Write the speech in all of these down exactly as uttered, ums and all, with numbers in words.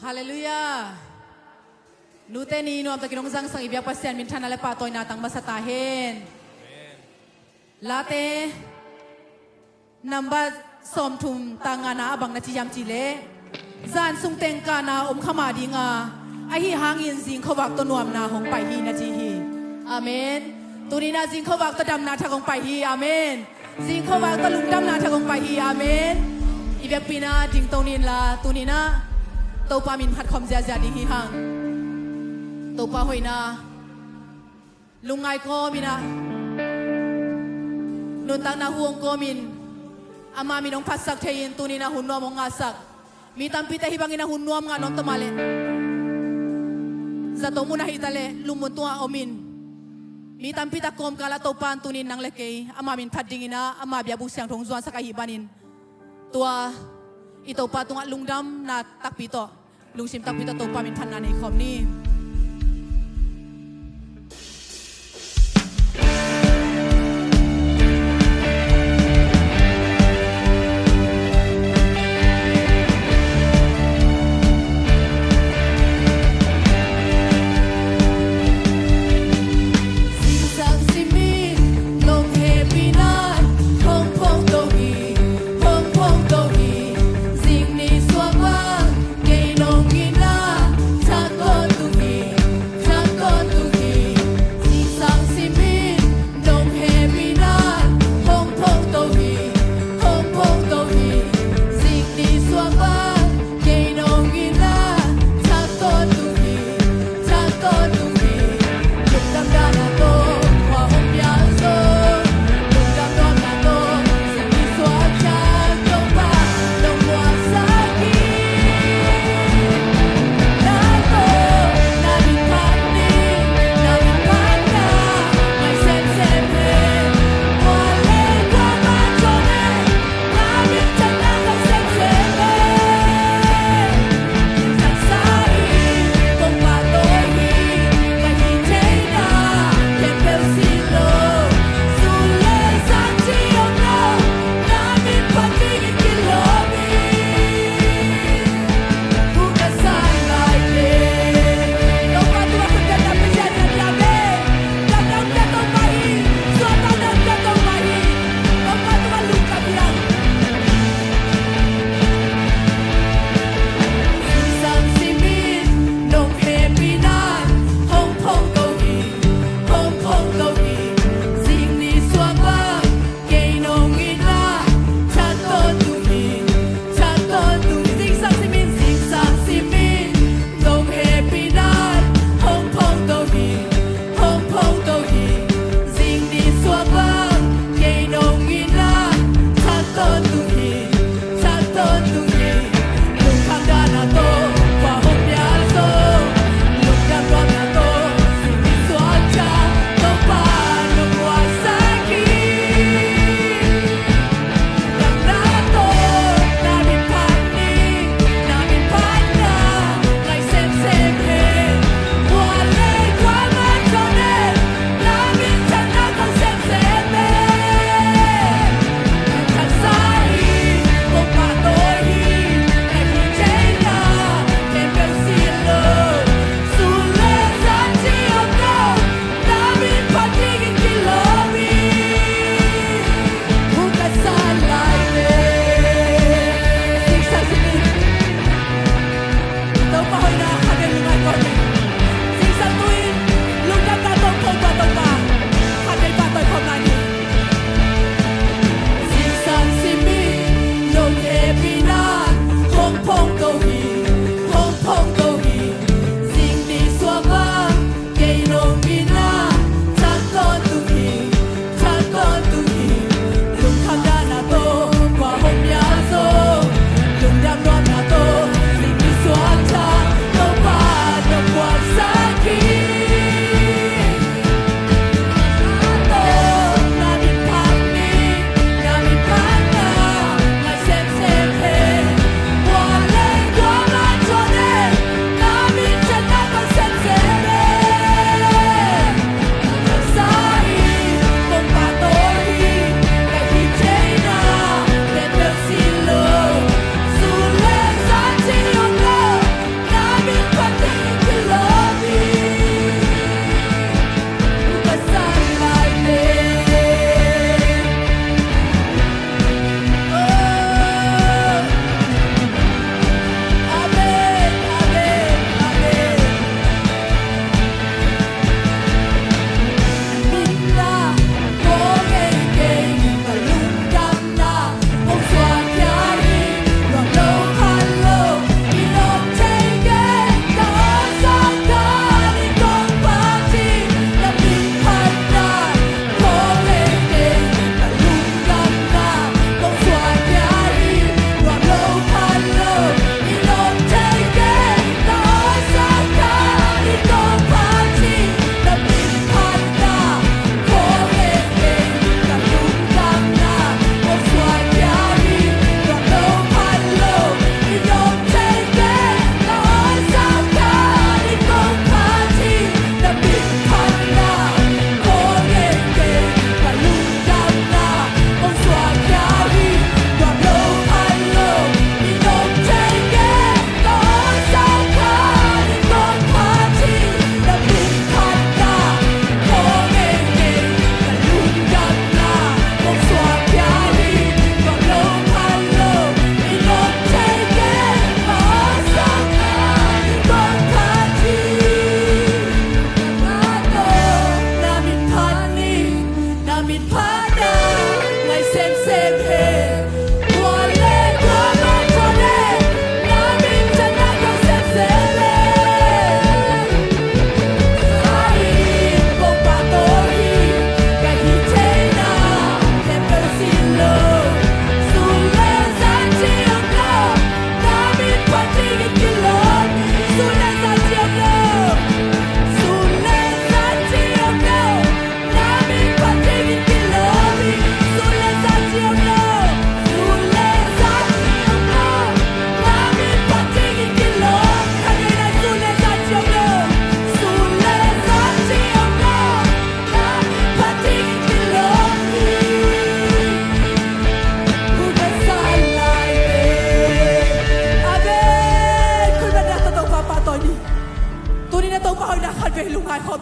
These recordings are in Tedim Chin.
Halleluiah. Nute ni nuamtakin hong zangsak i biak Pasian minthanna le pahtawina tang masa ta hen. Late nambat sawmthum tang ngana a bang na ci hiam cih leh, zan sung teng kahna om kha mah ding a, ahi hangin zing khuavak tawh nuamna hong pai hi na ci hi. Amen. Tuni-in ah zing khuavak tawh damna thak hong pai hi. Amen. Zing khuavak tawh lungdamna thak hong pai hi. Amen. I biakpi-in ah dingto ni inla, tuni-in ah Topa min phat khawm ziazia ding hi hang. Topa hoihna lungngai kawmin ah, nuntakna hu hong kawmin, ama min hong phatsak thei-in tuni-in ah hun nuam hong ngahsak mi tampite hih bangin ah hun nuam ngah nawn ta mah leh, zato mun ah hi ta leh lum mun tungah omin, mi tampite kawmkal ah Topa in tuni-in nang le kei ama min phat dingin ah ama biakbuk siangtho hong zuansak ahih manin, tua i Topa tungah lungdamna takpi tawh lungsim takpi tawh Topa min phatna nei khawm ni. Zingsang simin nong hehpihna in hong phongto hi, hong phongto hi. Zing ni suak bang kei nong itna thak kawt tung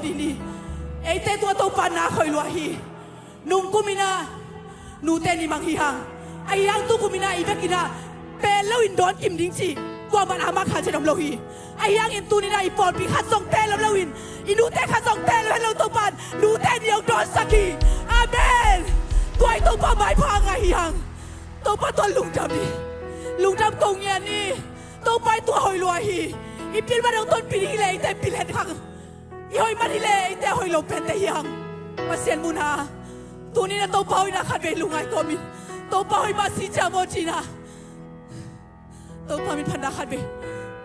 dih ni. Eite tua Topa na hoih lua hi. Nung kum in ah nute ni mang hi hang. Ahi hang tu kum in ah i bek in ah pel loin dawn kim ding cih kuamah in a mah khat ciat om lo hi. Ahi hangin tuni in ah i pawlpi khat zong pel om loin, i nute khat zong pel om lo, Topa in nute ni hong dawnsak hi. Amen. Tua i Topa maipha ngai hi hang. Topa tua lungdam ni. Lungdam ko ngiat ni. Topa i tua hoih lua hi. I pilvan hong tonpih ding hi leh eite pil het hang. I hoih man hi leh eite hoih lo pente hi hang. Pasian muhna, tuni in ah Topa hoihna khat vei lungngai kawmin, Topa hoih mah si ciam aw ci-in ah Topa min phatna khat vei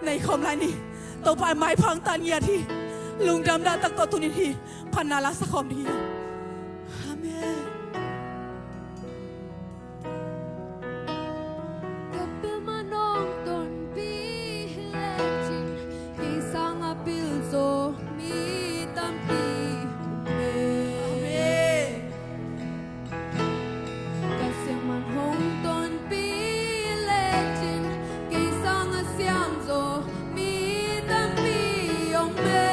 nei khawm lai ni. Topa maipha hong tan ngiat hi. Lungdam dahtak tawh tuni in hih phatna la sa khawm ding hi hang. Amen. Ka pilvan hong tonpih hi lecin, kei sangin a pil zaw mi tampi om e. Amen. Ka siangman hong tonpih hi lecin, kei sangin a siam zaw mi tampi om e.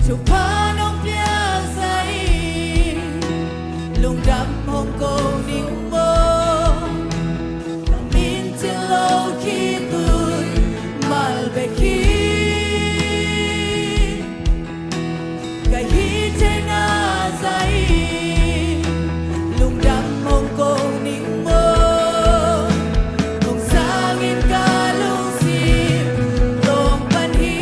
Thupha nong piak zah in lungdam hong ko ning maw? Ka min cil lo khit un mal bek hi. Ka hih theihna zah in lungdam hong ko ning maw? Hong sang in ka lungsim tawng pan hi.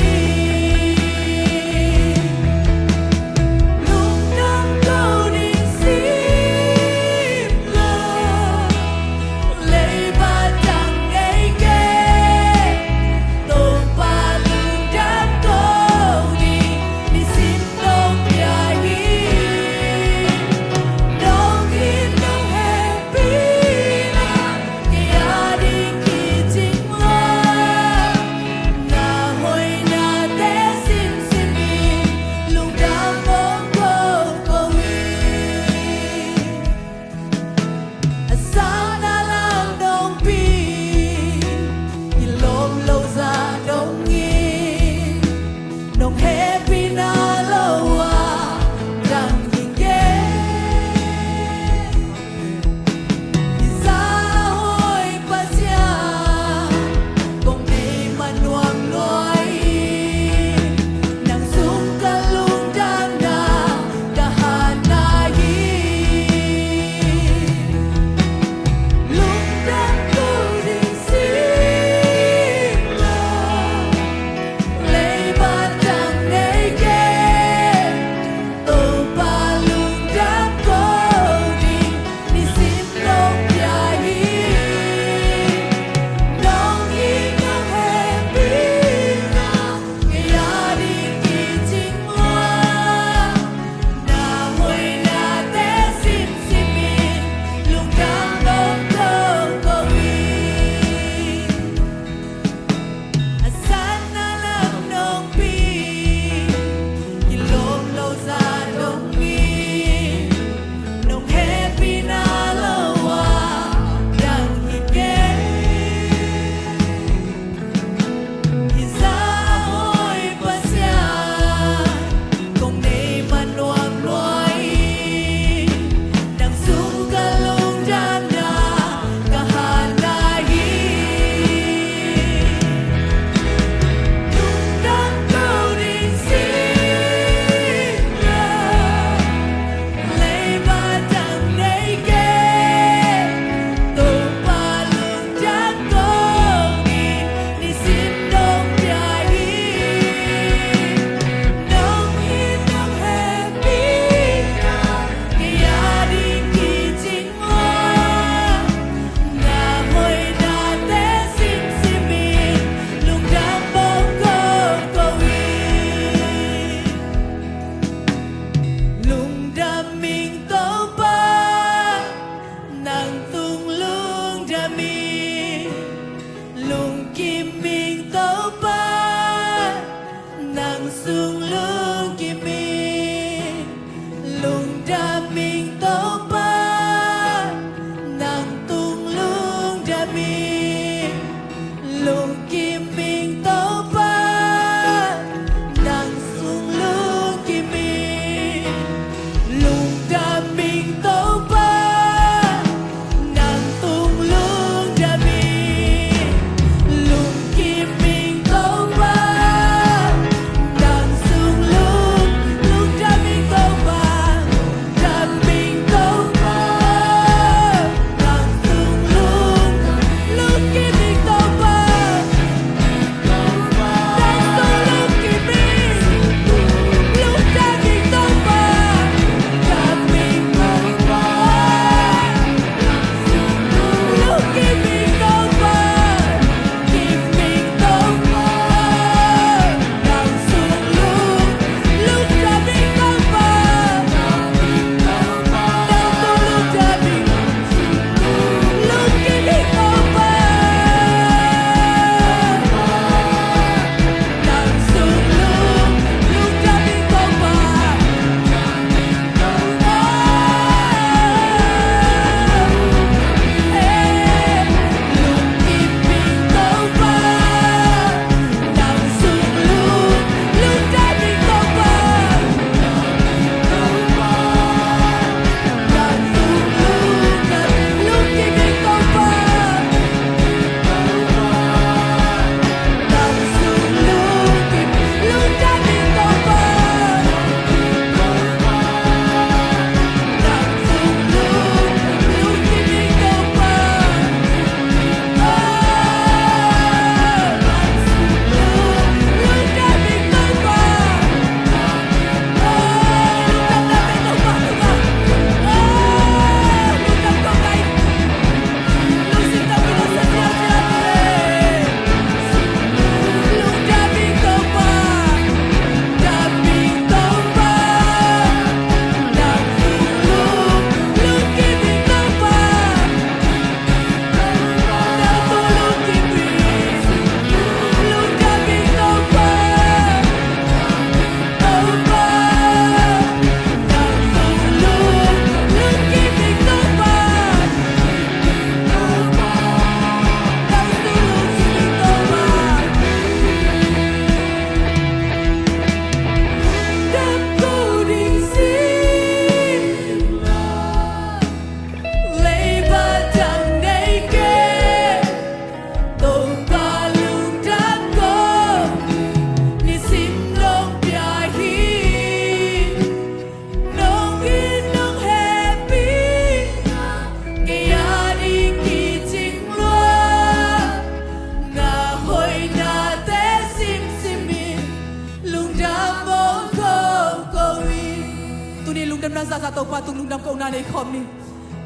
Topa tung lungdam kohna nei khawm ni.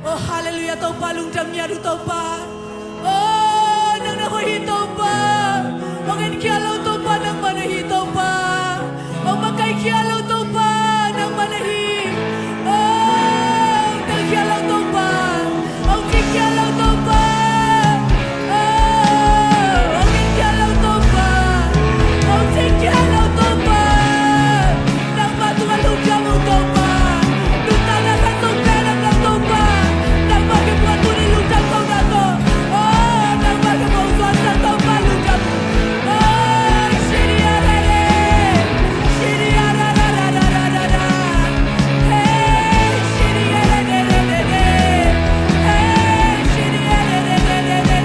Oh, halleluiah, Topa lungdam ngiat uh Topa. Oh, nang na hoih hi Topa. Hong enkhia lo Topa nangmah na hi Topa. Hong makaihkhia lo Topa nangmah na hi. Oh, hong telkhia lo Topa. Hong cikhia lo Topa. Oh, hong enkhia lo Topa. Hong cikhia lo Topa. Nangmah tungah lungdam uh Topa. Nuntakna khat zong pia nang Topa. Nangmah kiang tuni lungdam Topa tawh. Oh, nangmah kiang hong zuansak Topa lungdam. Oh, shiri arare. Shiri arararararara. Hey, shiri ararararara. Hey, shiri ararararara.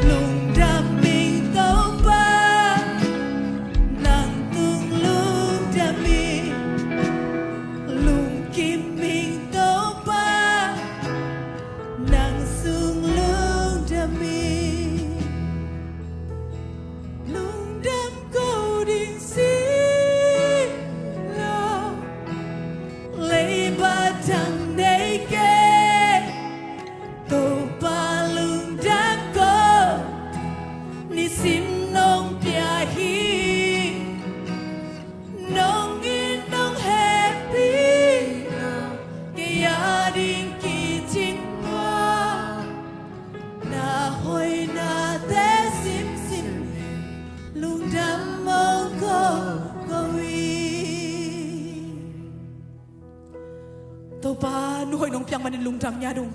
Lungdam ing Topa, nang tung lungdam ing. Lungkim ing Topa, nang sung lungdam ing. Lungdam ko ding si lo, leiba dang nei kei. Topa lungdam ko, nisim nong pia hi. Nong it nong hehpih na, kei a ding kicing mah. Na hoihnate simsim, lungdam mong ko ko hi. Topa, nu hoih nong piak manin lungdam ngiat ung.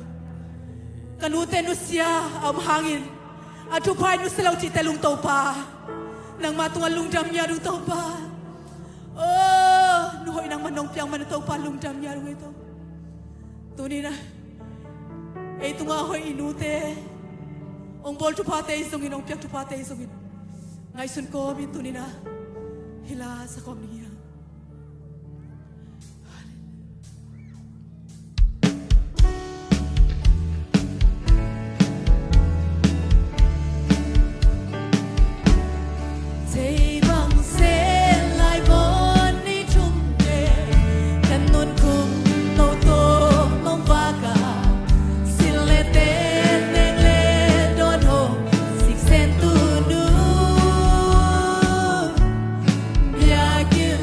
Ka nute nusia a om hangin a thupha i nusia lo cihte lung Topa, nangmah tungah lungdam ngiat ung Topa. Oh, nu hoih nangmah nong piak manin Topa lungdam ngiat ung ei Topa. Tuni-in ah ei tungah hoih i nute, hong bawl thuphate i zongin, hong piak thuphate i zongin, ngaihsun kawmin tuni-in ah hila sa kawm ni hiam? Thei bang se lai bawn ni thum te, kan nun khum no to mong vaka, sil le ten neng le don ho, sik sen tu nu. Biakinn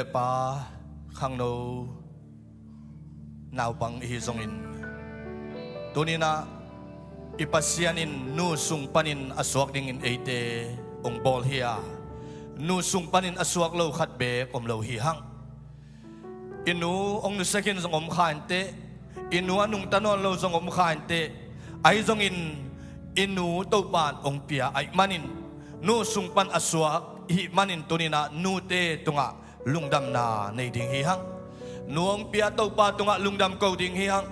Pa, khangno naupang ihi zongin, tuninah i Pasian in nu sung panin a suak dingin eite hong bawl hi a, nu sung panin a suak lo khat beek om lo hi hang. I nu hong nusia khin zong om kha inteh, i nu a nungta nawn lo zong om kha inteh. Ahi zongin i nu Topan hong pia ahih manin, nu sung pan a suak ihih manin tuninah nute tungah lungdamna nei ding hi hang. Nu hong pia Topa tungah lungdam ko ding hi hang.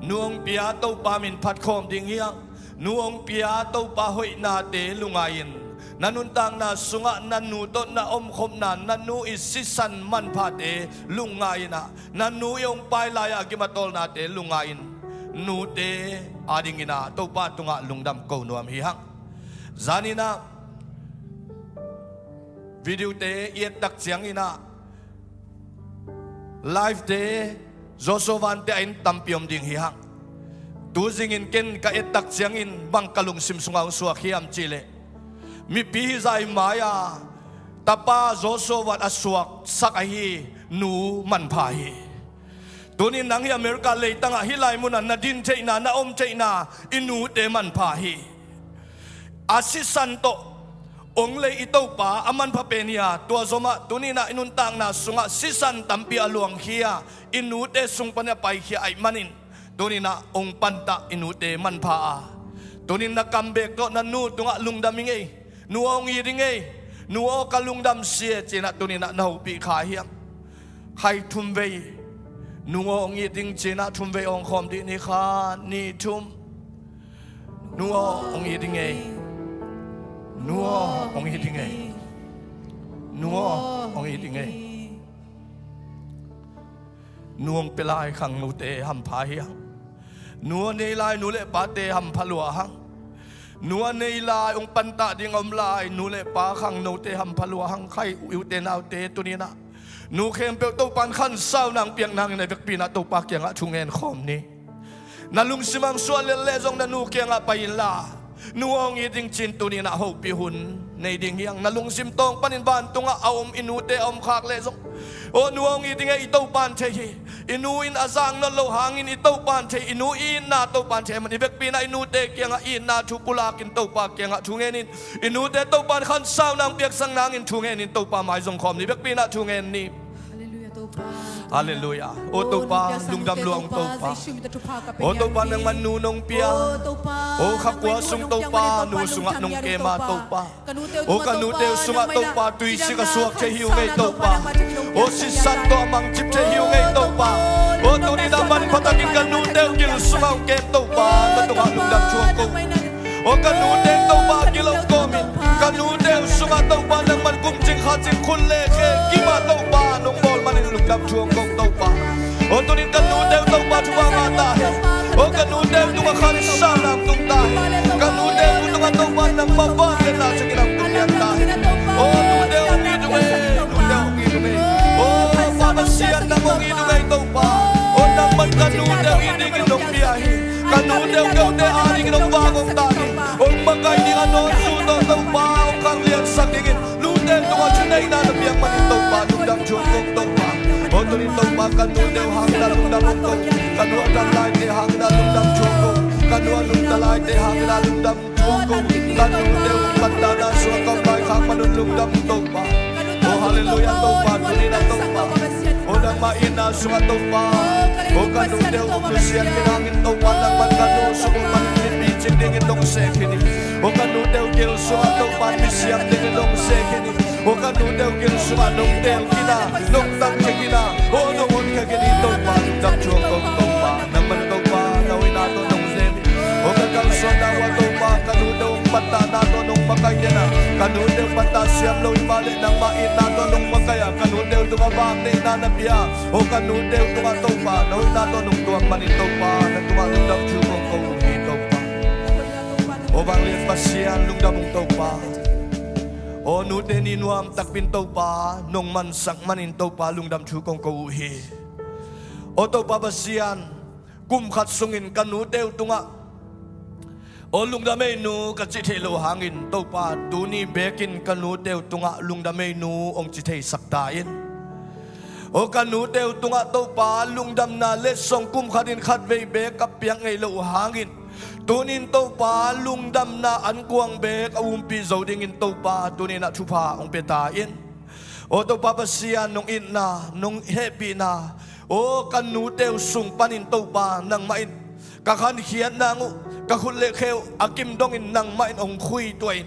Nu hong pia Topa min phatkhawm ding hi hang. Nu hong pia Topa hoihnate lungngai-in, na nuntakna sungah na nu tawh na omkhopna, na nu i sisan manphate lungngai-in ah, na nu i hong pai lai-ah a gim a tawlnate lungngai-in, nute adingin ah Topa tungah lungdam ko nuam hi hang. Zaninah videote i ettak cianginah livete Joshua Vante a in tampi om ding hi hang. Tuzingin ken ka ettak ciangin bang ka lungsim sungah hong suak hiam cihleh, mipi hizai mai-a tapa Joshua Van a suaksak ahi nu manpha hi. Tunin nang hi America leitangah hih lai munah na din theihna, na om theihna i nute manpha hi. A sisan tawh hong lei i Topa a manpha pen hi a, tua zomah tuninah i nuntakna sungah sisan tampi a luangkhia, i nute sung panin a paikhia ahih manin, tuninah hong pantah i nute manpha a, tunin na kam beek tawh na nu tungah lungdam ing ei. Nu aw hong it ing ei. Nu aw ka lungdam si e cinah tuninah na hopih kha hiam? Khai thumvei, nu aw hong it ing cinah thumvei hong khawm dih ni. Khat, nih, thum. Nu aw hong it ing ei. Nu aw hong it ing ei. Nu aw hong it ing ei. Nu hong pia lai khangnote hampha hi hang. Nu a nei lai nu le pate hampha lua hang. Nu a nei lai hong pantah ding a om lai nu le pa khangnote hampha lua hang. Khai ute naute tuninah nu khempeuh Topan khansauna hong piak nangin a vekpi-in ah Topa kiangah thu ngen khawm ni. Na lungsim hong suah lel leh zong na nu kiangah pai inla, nu aw hong it ing ci-in tuninah hopih hun nei ding hi hang. Na lungsim tawng panin vantungah a om i nute a om khak leh zong, aw nu aw hong it ing ei, i Topan thei hi. I nu in a zak nawn loh hangin i Topan thei, i nu i itna Topan thei ahih manin i vekpi-in ah i nute kiangah itna thu pulakin Topa kiangah thu ngenin, i nute Topan khansauna hong piaksak nangin thu ngenin Topa mai zong khawm ni. Vekpi-in ah thu ngen ni. Halleluiah Topa. Halleluiah. Aw Topa, lungdam lua ung Topa. Aw Topa, nangman nu nong pia. Aw kha kua sung Topa, nu sungah nong kem a Topa. Aw ka nute uh sungah Topa tuisik a suak thei hi ung ei Topa. Aw sisan tawh a mangcip thei hi ung ei Topa. Aw tuni na manpha takin ka nute uh gil sungah hong kem Topa, na tungah lungdam thu hong ko. Aw ka nute Topa gil hong kawmin, ka nute uh sungah Topa nangman kum cing kha cing khun le khe kimah Topa nong bawl manin lungdam thu hong ko Topa. Aw tunin ka nute uh Topa thupha ngah ta hen. Aw ka nute uh tungah khansauna hong tung ta hen. Ka nute uh tungah Topa nangmah vangliatna siangin hong tung lian ta hen. Aw nute uh hong it ung ei, nute uh hong it ung ei. Aw Pa Pasian nang hong it ung ei Topa. Aw nangman ka nute uh it dingin nong pia hi. Ka nute uh kote adingin hong vak hong tan hi. Hong makaih ding a nawngsu tawh Topa hong khangliansak dingin nute tungah thuneihna na piak manin Topa lungdam thu hong ko Topa. Aw tunin Topa ka nute uh hangin ah lungdam hong ko. Ka nu a dang laite hangin ah lungdam thu hong ko. Ka nu a nungta laite hangin ah lungdam thu hong ko. Ka nute uh hong pantahna sungah ka om lai khak man un lungdam hong ko Topa. Aw halleluiah Topa, tunin ah Topa. Aw nangmah itna sungah Topa. Aw ka nute uh hong nusiat khin hangin Topa nangman ka nu sung uh man mipicing dingin nong seh khin hi. Aw ka nute uh gil sungah Topa misiam dingin nong seh khin hi. Aw ka nute uh gil sungah nong teel khin a, nong tangkhia khin a, aw nong honkhia khin hi Topa, lungdam thu hong ko Topa. Nangman Topa na hoihna tawh nong zem hi. Aw ka kalsuanna uh ah Topa ka nute uh hong pantahna tawh nong makaih den a, ka nute uh pantah siam lo hi mah leh nangmah itna tawh nong makaih a, ka nute uh tungah vangliatna na pia a, aw ka nute uh tungah Topa na hoihna tawh nong tuak manin Topa na tungah lungdam thu hong ko uh hi Topa. Aw vanglian Pasian lungdam ung Topa. Aw nute ni nuam takpi-in Topa nong mansak manin Topa lungdam thu kong ko uh hi. Aw Topa Pasian, kum khat sungin ka nute uh tungah aw lungdam ei nu ka cih theih loh hangin Topa tuni beekin ka nute uh tungah lungdam ei nu hong ci theisak ta in. Aw ka nute uh tungah Topa lungdamna letsong kum khatin khatvei beek ka piak ngei loh uh hangin, tunin Topa lungdamna ankuang beek a umpih zo dingin Topa tuninah thupha hong pia ta in. Aw Topa Pasian, nong itna, nong hehpihna, aw ka nute uh sung panin Topa nangmah in ka khankhiat nang uh, ka khut le khe uh a kim dongin nangmah in hong khuituah in.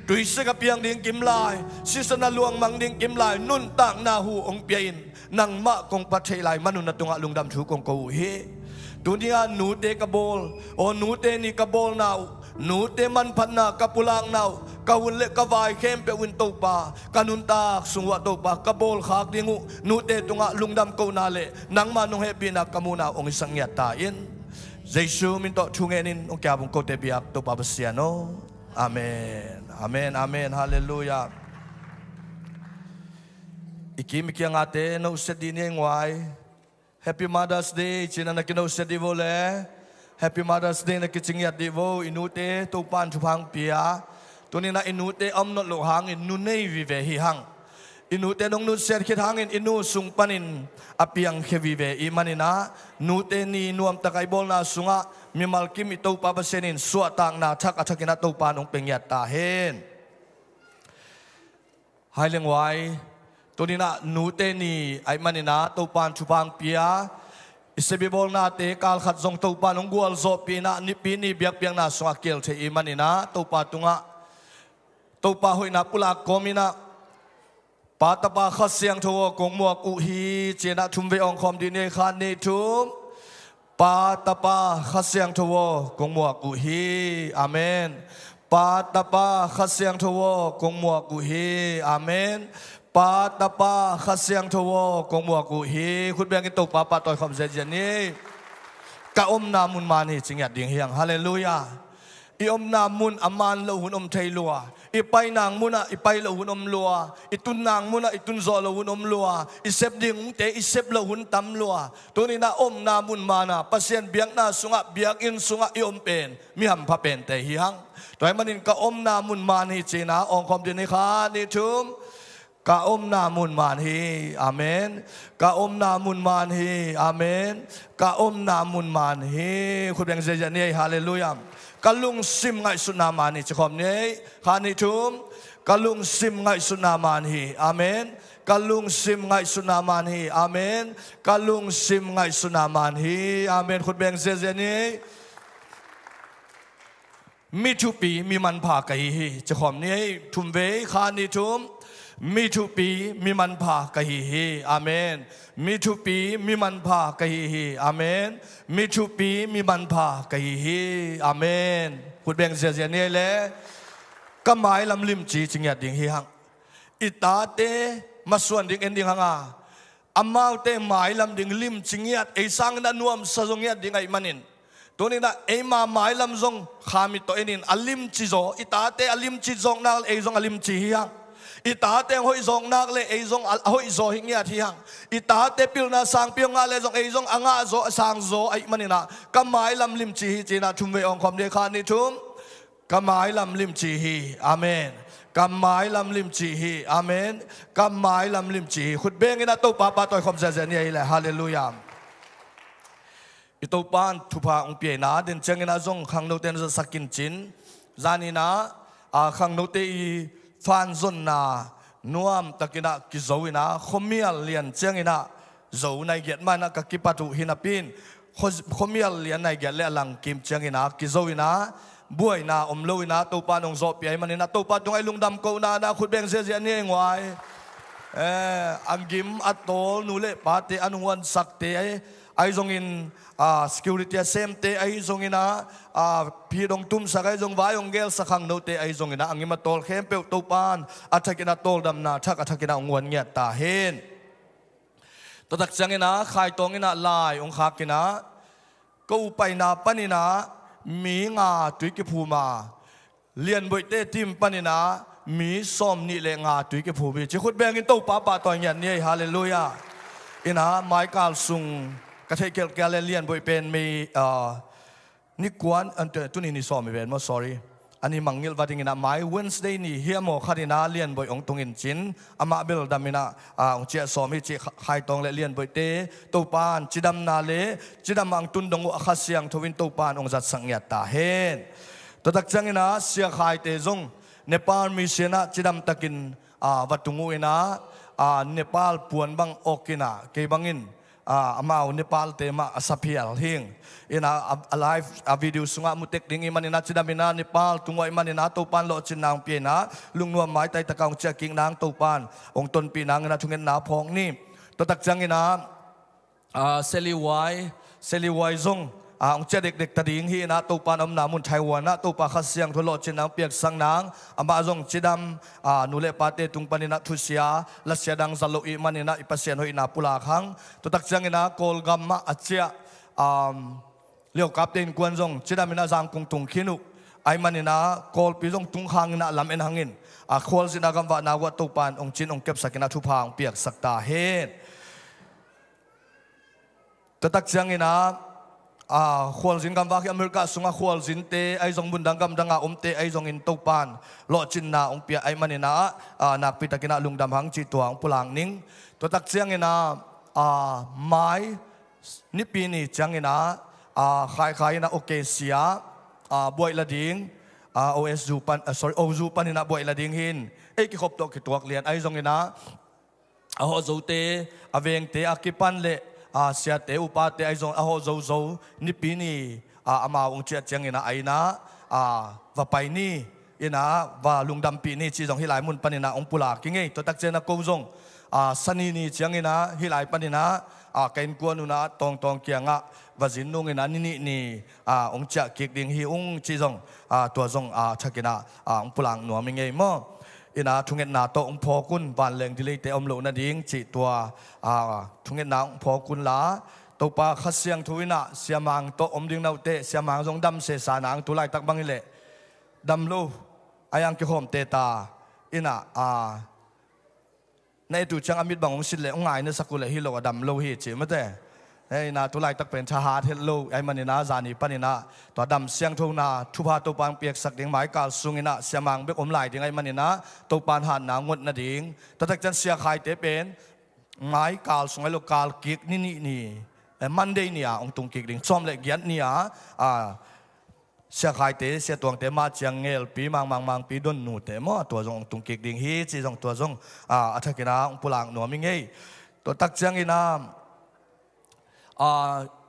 Tuisik a piang ding kim lai, sisan a luangmang ding kim lai, nuntakna hu hong pia in, nangmah kong phat theih lai manun na tungah lungdam thu kong ko uh hi. Tuni-ah nute ka bawl, aw nute ni ka bawlna uh, nute manphatna ka pulakna uh, ka hun le ka vai khempeuh in Topa, ka nuntak sung uhah Topa ka bawlkhak ding uh, nute tungah lungdam kohna le nangmah nong hehpihna ka muhna uh hong hisak ngiat ta in. Jesu min tawh thu ngenin hong kiap hong kote biak Topa Pasian aw. Amen. Amen, amen. Halleluiah. I kim i kiangahte nohset dih ni ei nguai. Happy Mother's Day cina na kinohset dih vo le. Happy Mother's Day na kici ngiat dih vo. I nute Topan thupha hong pia. Tuninah i nute a om nawn loh hangin nu nei vive hi hang. I nute nong nusiat khit hangin i nu sung panin a piangkhia vive i maninah, nute ni nuamtak a i bawlna sungah mimal kim i Topa Pasian in suahtakna thak a thakinah Topa nong pia ngiat ta hen. Hai le nguai, tuninah nute ni a i maninah Topan thupha hong pia. I sepbi bawlnate kalkhat zong Topa nong gualzawhpih inah nipi ni biakpiakna sungah kial thei i maninah Topa tungah, Topa hoihna pulak kawminah, Pa Tapa Kha Siangtho aw kong muak uh hi, cinah thum vei awngkhawm dih ni ei. Khat nih thum. Pa Tapa Kha Siangtho aw kong muak uh hi. Amen. Pa Tapa Kha Siangtho aw kong muak uh hi. Amen. Pa Tapa Kha Siangtho aw kong muak uh hi. Khut bengin Topa pahtawi khawm ziazia ni. Ka omna mun man hi ci ngiat ding hi hang. Halleluiah. I omna mun a man loh hun om thei lua. I painang munah i pai loh hun om lua. I tunnang munah i tunzawh loh hun om lua. I sep ding ungte i sep loh hun tam lua. Tuninah omna mun mana Pasian biakna sungah, biakinn sungah i om pen mi hampha pente hi hang. Tua hi manin ka omna mun man hi cina awngkhawm dih ni. Khat nih thum. Ka omna mun man hi. Amen. Ka omna mun man hi. Amen. Ka omna mun man hi. Khut beng ziazia ni ei. Halleluiah. Ka lungsim ngaihsutna man hi ci khawm ni ei. Khat nih thum. Ka lungsim ngaihsutna man hi. Amen. Ka lungsim ngaihsutna man hi. Amen. Ka lungsim ngaihsutna man hi. Amen. Khut beng ziazia ni ei. Mi thupi mi manpha ka hi hi ci khawm ni ei. Thum vei. Khat nih thum. Mi thupi mi manpha ka hi hi. Amen. Mi thupi mi manpha ka hi hi. Amen. Mi thupi mi manpha ka hi hi. Amen. Khut beng ziazia ni ei le. Ka mailam limci ci ngiat ding hi hang. I tate masuan ding en ding hanga, amaute mailam ding limci ngiat, ei sangin a nuamsa zong ngiat ding ahih manin, tuninah eima mailam zong khamit tawh enin a limci zaw, i tate a limci zawknak le ei zong a limci hi hang. I tate a hoih zawknak le ei zong a hoih zaw hi ngiat hi hang. I tate pilna sangpi hong ngah le zong ei zong a ngah zaw, a sang zaw ahih maninah ka mailam limci hi cinah thum vei awngkhawm dih. Khat nih thum. Ka mailam limci hi. Amen. Ka mailam limci hi. Amen. Ka mailam limci hi. Khut benginah Topa pahtawi khawm ziazia ni ei le. Halleluiah. I Topan thupha hong piaina den cianginah zong khangnote na zatsak in cin. Zaninah a khangnote i fanzonna nuamtakinah kizo inah khuamial lian cianginah zo nai giat manah ka kipat uh hi napi in, khuamial lian nai giat le a langkim ciangin a kizo in a buaina om lo in a Topa nong zawhpih ahih manin a Topa tungah i lungdam kohna na khut beng ziahziah ni ei nguai. Eh, a gim a tawl nu le pate a nunghuansakte ahi, ahi zongin, ah, security a semte ahi zongin a, ah, phit hong tumsak ahi zong vai hong gelsak khangnote ahi zongin a, a gim a tawl khempeuh Topa in a thakin a tawldamna thak a thakin a hong guan ngiat ta hen. Tua tak ciangin a khaitawng in a lai hong khak in a, ka upaina panin a mi nga tui kiphum a, Lianboihte team panin a mi sawmnih le nga tui kiphum hi ci khut bengin Topa pahtawi ngiat ni ei, halleluiah. In a maikal sung ka theih khialh kei a le Lianboih pen mi, ah, ni kuan, an, tuni ni sawm hi ven maw, sorry. a ni mangngilh va dingin ah mai Wednesday ni hiam aw khat in ah Lianboih hong tungin cin amah bel dam in ah, a, hong ciah sawm hi cih Kha-, Khaitawng le Lianboihte Topan cidamna le cidam a hong tun dong uh a Kha Siangtho in Topan hong zatsak ngiat ta hen. Tua tak ciangin ah Sia Khaite zong Nepal mission ah cidam takin, a, va tung uh in ah, a, Nepal puan bang awk in ah kei bangin, a, amau Nepal te mah a saphial hing. In ah, a, a live, a video sungah mu tek ding ih manin ah cidam in ah Nepal tung uh ih manin ah Topan lawhcinna hong pia in ah lungnuam maitai tak a hong ciah kik nang Topan hong tonpih nangin ah thungetna phawk ni. Tua tak ciangin ah, a, Sally Wai, Sally Wai zong, a, hong ciah dekdek ta ding hi in ah Topan omna mun Taiwan ah Topa Kha Siangtho lawhcinna hong piaksak nang amah zong cidam, a, nu le pate tung panin ah thusia lasia dang za lo ih manin ah i Pasian hoihna pulak hang. Tua tak ciangin ah Kawlgam ah a ciah, um, Liaukapte innkuan zong cidam in ah Zangkong tung khin uh. Ahih manin ah Kawlpi zong tung khang in ah lam en hangin, a, khualzin a gamvahna uh ah Topan hong cin hong kepsak in ah thupha hong piaksak ta hen. Tua tak ciangin ah, a, khualzin gamvak hi America sungah khualzinte ahi zong mundang gamdang a omte ahi zongin Topan lawhcinna hong pia ahih manin ah, a, nakpi takin ah lungdam hang cih tua hong pulak ning. Tua tak ciangin ah, a, mai Nipi ni ciangin ah, a, Khaikhai in ah O K C ah, a, buaih la ding, a, O S zu pan, a, sorry, O zu panin ah buaih la ding hi in, ei kikhop tawh kituak lian ahi zongin ah, a hawh zote, a vengte a kipan le, a, siate upate ahi zong a hawh zozo Nipi ni, a, amau hong ciah ciangin ah a inn ah, a, va pai ni, in ah va lungdampih ni cih zong hih lai mun panin ah hong pulak ing ei. Tua tak ciangin ah ko zong, a, Sani ni ciangin ah hih lai panin ah, a, ka innkuan un ah Tawngtawng kiangah va zin nungin ah ni nih ni, a, hong ciah kik ding hi ung cih zong, a, tua zong, a, thakin ah, a, hong pulak nuam ing ei maw. In ah thungetna tawh hong phawk un, vanleng delay te om loh nading cih tua, a, thungetna hong phawk un la. Topa Kha Siangtho in ah Sia Mang tawh om ding note, Sia Mang zong dam sesa nang tu laitak bang hi leh dam lo, a yang kikhawm teta in ah, a, na et uh ciang a mit bang hong sit leh hong ngai na sak uh leh hi lo a dam lo hi ci mate. Hei, na tu laitak pen thahat het lo ahih manin ah zani panin ah tua dam siangthona thupha Topa hong piaksak ding mai kal sungin ah Sia Mang bek om lai ding ahih manin ah Topan hatna ngot nading. Tua tak ciang Sia Khaite pen mai kal sung ahi lo kal kik ni nih ni, eh, Monday ni a hong tung kik ding, sawm le giat ni a, a, Sia Khaite, Sia Tuangte mah ciang ngelpi, Mang Mang Mangpi, Don nute maw, tua zong hong tung kik ding hi cih zong tua zong, a, a thakin ah hong pulak nuam ing ei. Tua tak ciangin ah, a,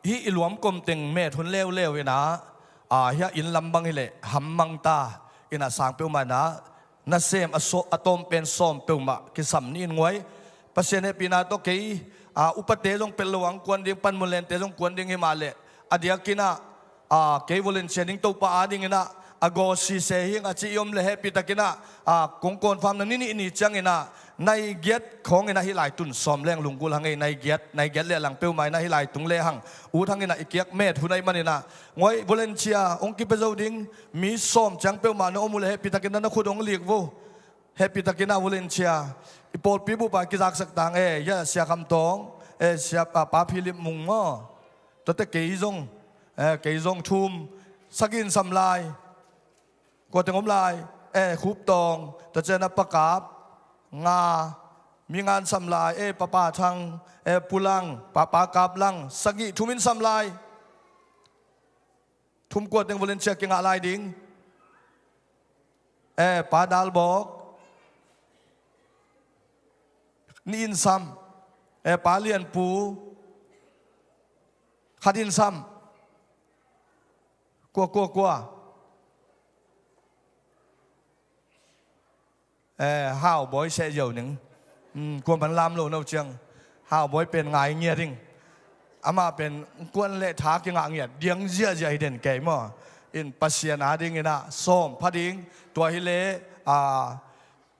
hih i luamkom teng met hun leuleu in ah, a, hih a inn lam bang hi leh ham mang ta in ah sang peuhmah in ah nasem a, a tawm pen sawm peuhmah kisam ni in nguai. Pasian hehpihna tawh kei, a, upate zong pelh lo ang kuan ding, panmun lente zong kuan ding hi mah leh a diakin ah, a, kei volunteer ding Topa adingin ah a gaw sise hing a ci i om leh hehpih takin ah, a, kong confirm na ni nih ni ciangin ah nai giat khawngin ah hih lai tun sawm leng lunggulh hang ei, nai giat, nai giat leh lang peuhmah in ah hih lai tung lehang ut hangin ah i kiak met hun ahih manin ah nguai volunteer hong kipia zo ding mi sawm ciang peuhmah na om uh leh hehpih takin ah na khut hong lik vo. Hehpih takin ah volunteer i pawlpi bup ah kizaksak tang e, ya Sia Kham Tawng, e Sia, a, Pa Philip Mung maw. Tuate kei zong, e, kei zong thum, sagih in sam lai. Kua teng om lai, e Khup Tawng, tua ciang ah Pa Kap, nga, mi nga in sam lai, e Pa Pa Thang, e Pu Lang, Pa, Pa Kap Lang, sagih, thum in sam lai. Thum, kua teng volunteer kingah lai ding? E, Pa Dal Bawk. Nih in sam. E, Pa Lian Pu. Khat in sam. Kua, kua, kua? Eh, Hau Bawi seh ziau ning. Hmm, kuaman lam lo no ciang. Hau Bawi pen ngai ngiat ding. Amah pen kuan le tha kingah ngiat. Diang ziahziah hi den kei maw. In Pasian a dingin ah sawm pha ding. Tua hi le, ah,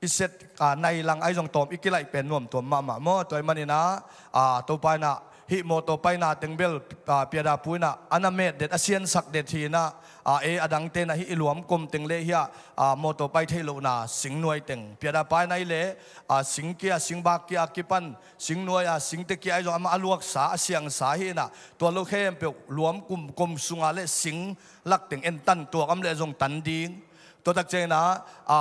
i set, ah, nai lang ai zong tawm i kilaih pen nuam tuam mahmah maw. Tua hi manin ah, ah, Topa in ah hih mawtaw paina teng bel, ah, Piada Pu in ah a na met det, a siansak det hi in ah, ah, e, a dangte in ah hih i luamkom teng le hih ah, ah, mawtaw pai theih lohna singnuai teng Piada Pa in ah hi le, ah, singkia, singbak kia a kipan singnuai a singte kia ai zong amah a luaksa, a siangsa hi in ah, tua lo khempeuh luamkum kom sunga le sing lak teng en tan tuak om le zong tan ding. Tua tak ciangin ah, a,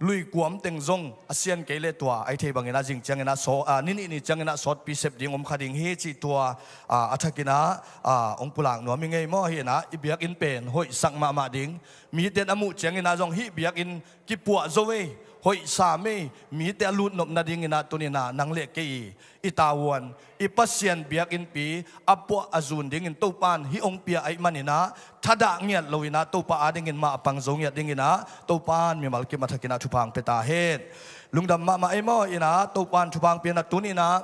luikuam teng zong a sian kei leh tua, a i theih bangin ah zing ciangin ah, saw-, a, ni nih ni ciangin ah sawtpi sep ding om kha ding hi cih tua, a, a thakin ah, a, hong pulak nuam hi ngei maw. Hi in ah i biakinn pen hoihsak mahmah ding. Mite in a muh ciangin ah zong hih biakinn kipuah zo ei, hoihsa mei, mite a lutnop nadingin ah tuni in ah nang le kei i tavuan, i Pasian biakinnpi a puah a zun dingin Topa in hih hong pia ahih manin ah, thadah ngiat loin ah Topa adingin mah a pang zo ngiat dingin ah Topa in mimal kim a thakin ah thupha hong pia ta hen. Lungdam mahmah ei maw. In ah Topa in thupha hong pia in ah tuni in ah,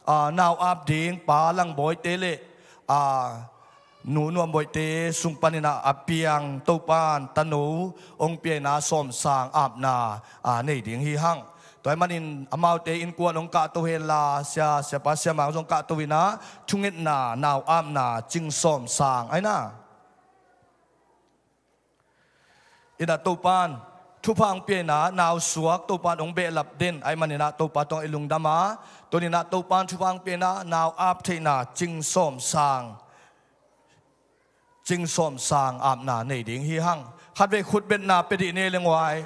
a, nau ap ding Pa Langbawite le, a, Nu Nuambawite sung panin ah a piang Topa in tano hong pia in ah sawmsang apna, a, nei ding hi hang. Tua ahih manin amaute innkuan hong kahto hen la, sia, siapa siamang zong kahto in ah thungetna, nau apna, cing sawmsang, ai na. In ah Topa in thupha hong pia in ah nau suak Topa in hong behlap den ahih manin ah Topa tungah i lungdam a, tuni in ah Topa in thupha hong pia in ah nau ap theihna cing sawmsang, cing sawmsang apna nei ding hi hang. Khatvei khutbetna pia dih ni le nguai.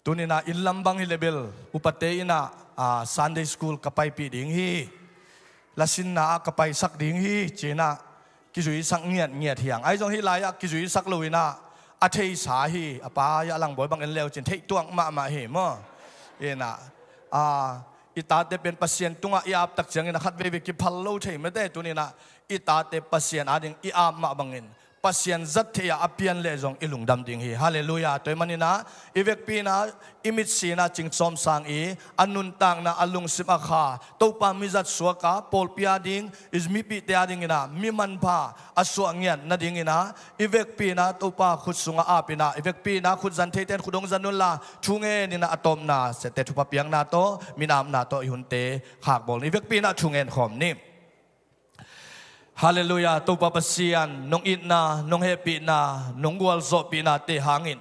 Tuni in ah inn lam bang hi leh bel upate in ah, a, Sunday school ka paipih ding hi, lasinna ah ka paisak ding hi ci in ah kizuisak ngiatngiat hi hang. Ahi zong hih lai-ah kizuisak loin ah a theisa hi. A pa, a Langbawi bang en leu cin theih tuak mahmah hi maw. In ah, a, i tate pen Pasian tungah i ap tak ciangin ah khat veivei kiphal lo thei mate. Tuni in ah i tate Pasian ading i ap mah bangin Pasian zat theih a a pian leh zong i lungdam ding hi. Halleluiah. Tua ahih manin ah i vekpi in ah i mitsi in ah cing sawmsang i, a nuntakna, a lungsim, a kha Topa mi zat suak a, pawlpi ading, i mipihte adingin ah mi manpha a suah ngiat nadingin ah i vekpi in ah Topa khut sungah ap in ah, i vekpi in ah khut zan theite in khut hong zan un la, thu ngen in ah a tawpna, siate thupha piakna tawh, minamna tawh i hunte khakbawl ni. I vekpi in ah thu ngen khawm ni. Halleluiah. Topa Pasian, nong itna, nong hehpihna, nong gualzawhpihnate hangin,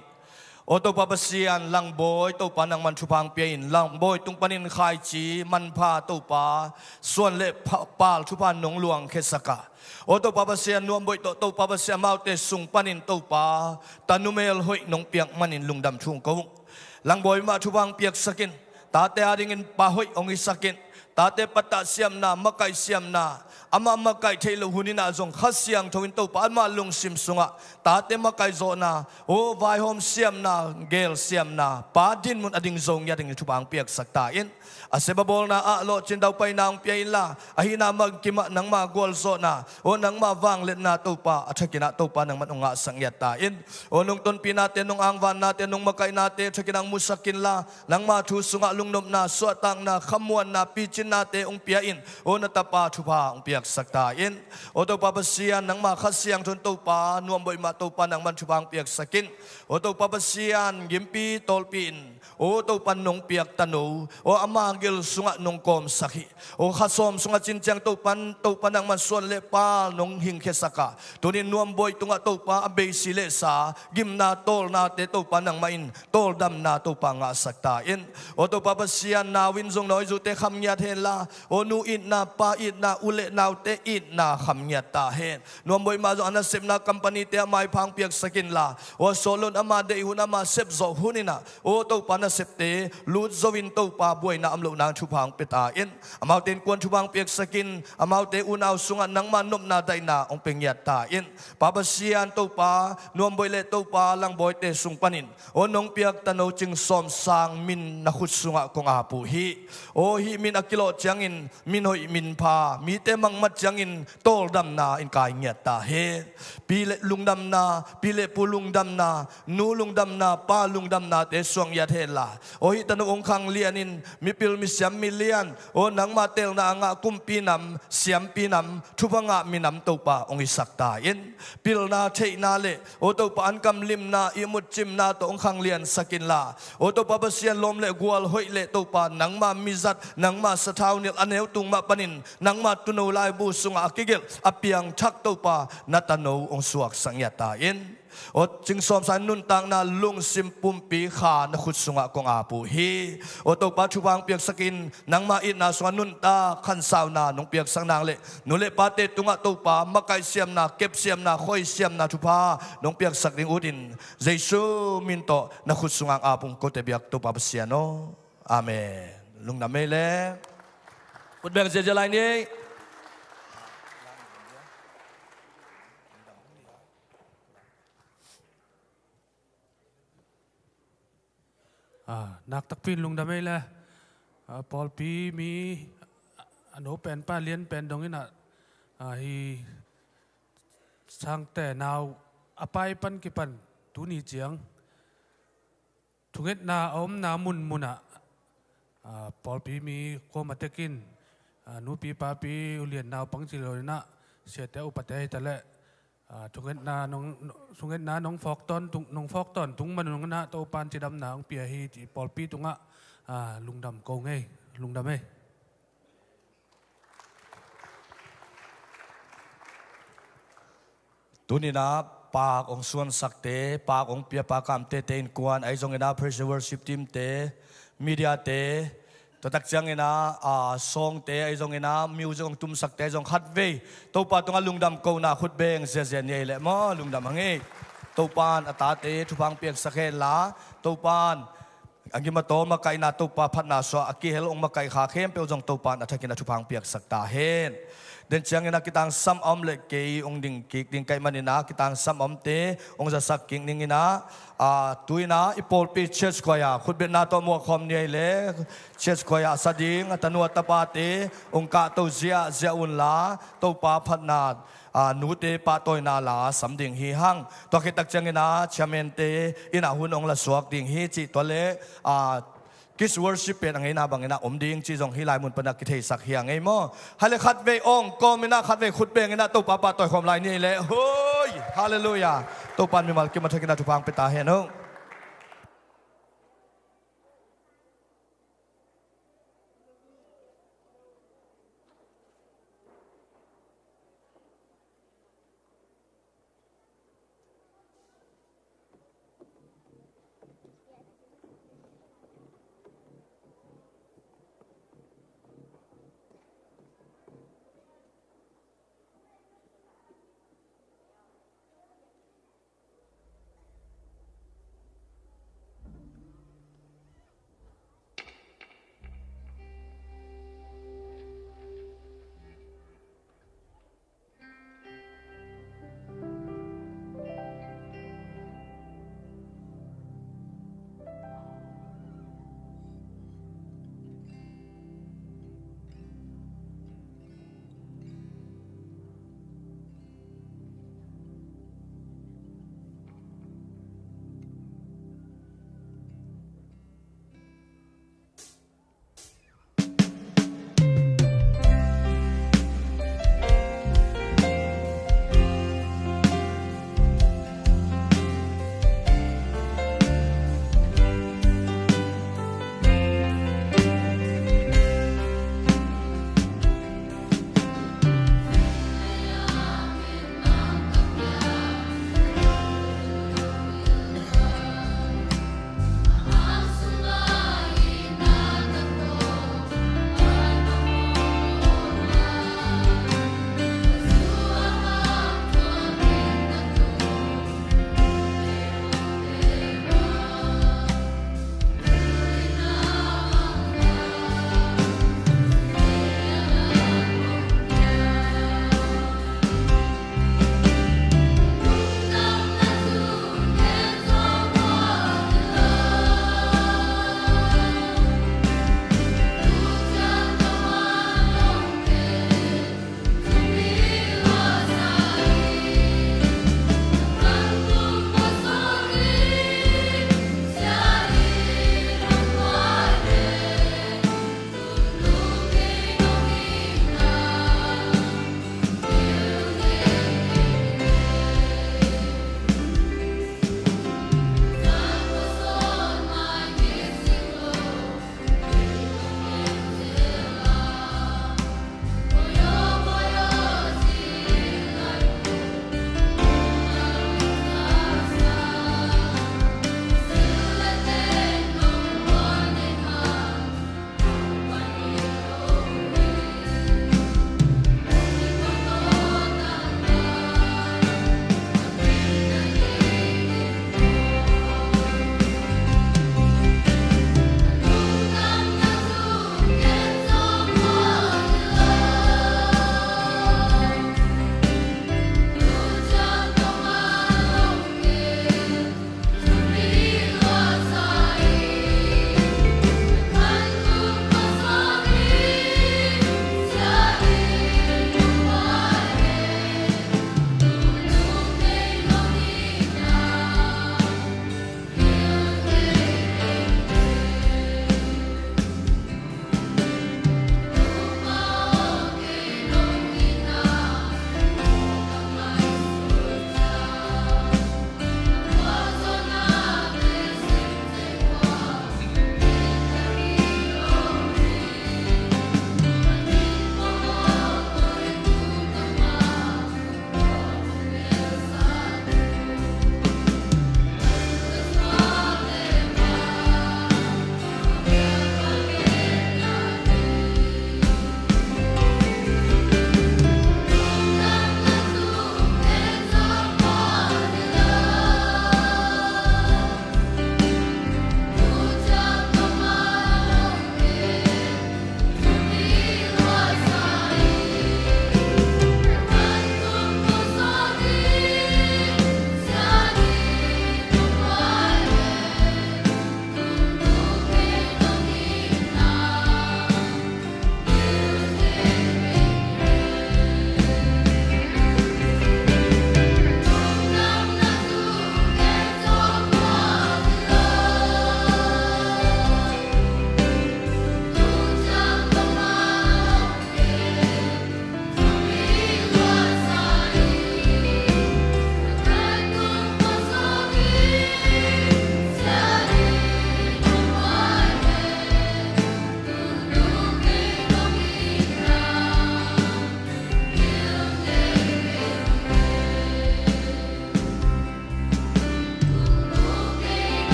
aw Topa Pasian, Langbawi Topa nangman thupha hong pia in, Langbawi tung panin khaici manpha Topa, suan le pha-, pal thupha nong luangkhiasak a, aw Topa Pasian, Nuambawih tawh Topa Pasian, amaute sung panin Topa tanu mel hoih nong piak manin lungdam thu hong ko ung. Langbawi mah thupha hong piaksak in, tate adingin pa hoih hong hisak in, tate patah siamna, makaih siamna, amah makaih theih loh hun in ah zong Kha Siangtho in Topa amah lungsim sungah tate makaih zawhna, aw vaihawm siamna, gel siamna, pa dinmun a ding zo ngiat dingin thupha hong piaksak ta in. A sep a bawlna ah lawhcin daupaina hong pia inla, a hihna mah kim ah nangma gualzawhna, aw nangma vangliatna Topa a thakin ah Topa nangman hong ngahsak ngiat ta in. Aw nong tonpihnate, nong angvannate, nong makaihnate a thakin ah hong musak inla, nangma thu sungah lungnopna, suahtakna, khamuanna, picinnate hong pia in, aw na tapa thupha hong piaksak ta in. Aw Topa Pasian, nangma Kha Siangtho in Topa, Nuambawih mah Topa nangman thupha hong piaksak in. Aw Topa Pasian, gimpi tawlpi in, aw Topa nong piak tano, aw ama gil sungah nong kawmsak hi. Aw kha sawm sungah cin ciang Topa, Topa nangman suan le pal nong hingkhiasak a, tuni in Nuambawih tungah Topa a beisi le sa, gimna tawlnate Topa nangmah in tawldamna Topa ngahsak ta in. Aw Topa Pasian, nau in zong nawizute kham ngiat henla, aw nu itna, pa itna, u le naute itna kham ngiat ta hen. Nuambawih mah zong a nasepna company-te ah maipha hong piaksak inla, aw sawt loin ama deih hun, ama sep zawh hun in ah, aw Topa nasepte lut zo in Topa buaina om lohna thupha hong pia ta in. Amaute innkuan thupha hong piaksak in, amaute unau sungah nangma nopna daihna hong pia ngiat ta in. Pa Pasian Topa, Nuambawih le Topa Langbawite sung panin, aw nong piak tano cing sawmsang min na khut sungah kong ap uh hi. Aw hih min a kilawh ciangin min hoih min pha, mite mangmat ciangin tawldamna in kai ngiat ta hen. Pi le lungdamna, pi le pu lungdamna, nu lungdamna, pa lungdamnate suang ngiat henla, aw hih tano hong khanglian in mipil misiam milian, aw nangma telna a ngah kumpi nam, siampi nam, thupha ngah minam Topa hong hisak ta in. Pilna theihna le, aw Topa ankam limna, ihmut cimna tawh hong khangliansak inla, aw Topa Pasian, lawm le gual hoih le Topa nangma mizat, nangma sathau nilh a neu tung mah panin nangma tuuno laibu sungah a kigelh, a piangthak Topa na tano hong suaksak ngiat ta in. Aw Cing Sawm Sang, nuntakna lungsim pumpi kha na khut sungah kong ap uh hi. Aw Topa, thupha hong piaksak in, nangmah itna sungah nuntak khansauna nong piaksak nang le nu le pate tungah Topa, makaih siamna, kep siamna, khoi siamna thupha nong piaksak ding utin, Jesu min tawh na khut sungah ap ung, kote biak Topa Pasian aw. Amen. Lungdam ei le. Khut beng ziazia lai ni. Ah, nak takpi in lungdam ei le. Ah, pawlpi mi, ah, a no pen pa lian pen dong in ah, ah, hi Sangte nau a pai pan kipan tuni ciang thungetna a omna munmunah, ah, pawlpi mi kuama tekin, ah, nupi papi ulian naupang ci lo in ah, siate upate hi ta leh, ah, thungetna nong, thungetna nong fawk tawntung, nong fawk tawntung man nong in ah Topan cidamna hong pia hi ci pawlpi tungah, ah, lungdam ko ngei, lungdam ei. Tuni in ah paak hong suansakte, paak hong pia, paak kamte, te innkuan ahi zongin ah praise and worship team te, media te, tua tak ciangin ah, ah, sawngte ahi zongin ah music hong tumsakte ahi zong khatvei Topa tungah lungdam kohna khut beng ziazia ni ei le maw, lungdam hang ei. Topan a tate thupha hong piaksak hen la, Topan a gim a taw makaihna, Topa phatna suah a kihel hong makaih kha khempeuh zong Topan a thakin a thupha hong piaksak ta hen. Den ciangin ah kitangsam a om le kei hong ding kik ding ka hih manin ah kitangsam a omte hong zasak kik ning in ah, ah, tu in ah i pawlpi church choir khutbetna tawh muakkhawm ni ei le, church choir a sa ding a tanu a tapate hong kahto ziahziah un la, Topa phatna, ah, nute pahtawina la sam ding hi hang. Tua khit tak ciangin ah chairman te in ah hun hong la suak ding hi cih, tua le, ah, kids worship pen a ngeina bangin ah om ding cih zong hih lai mun pan ah kitheisak hi a ngei maw. Hai le khatvei awng kawm in ah khatvei khut beng in ah Topa pahtawi khawm lai ni ei le. Hoi! Halleluiah. Topan mimal kim a thakin ah thupha hong pia ta hen aw.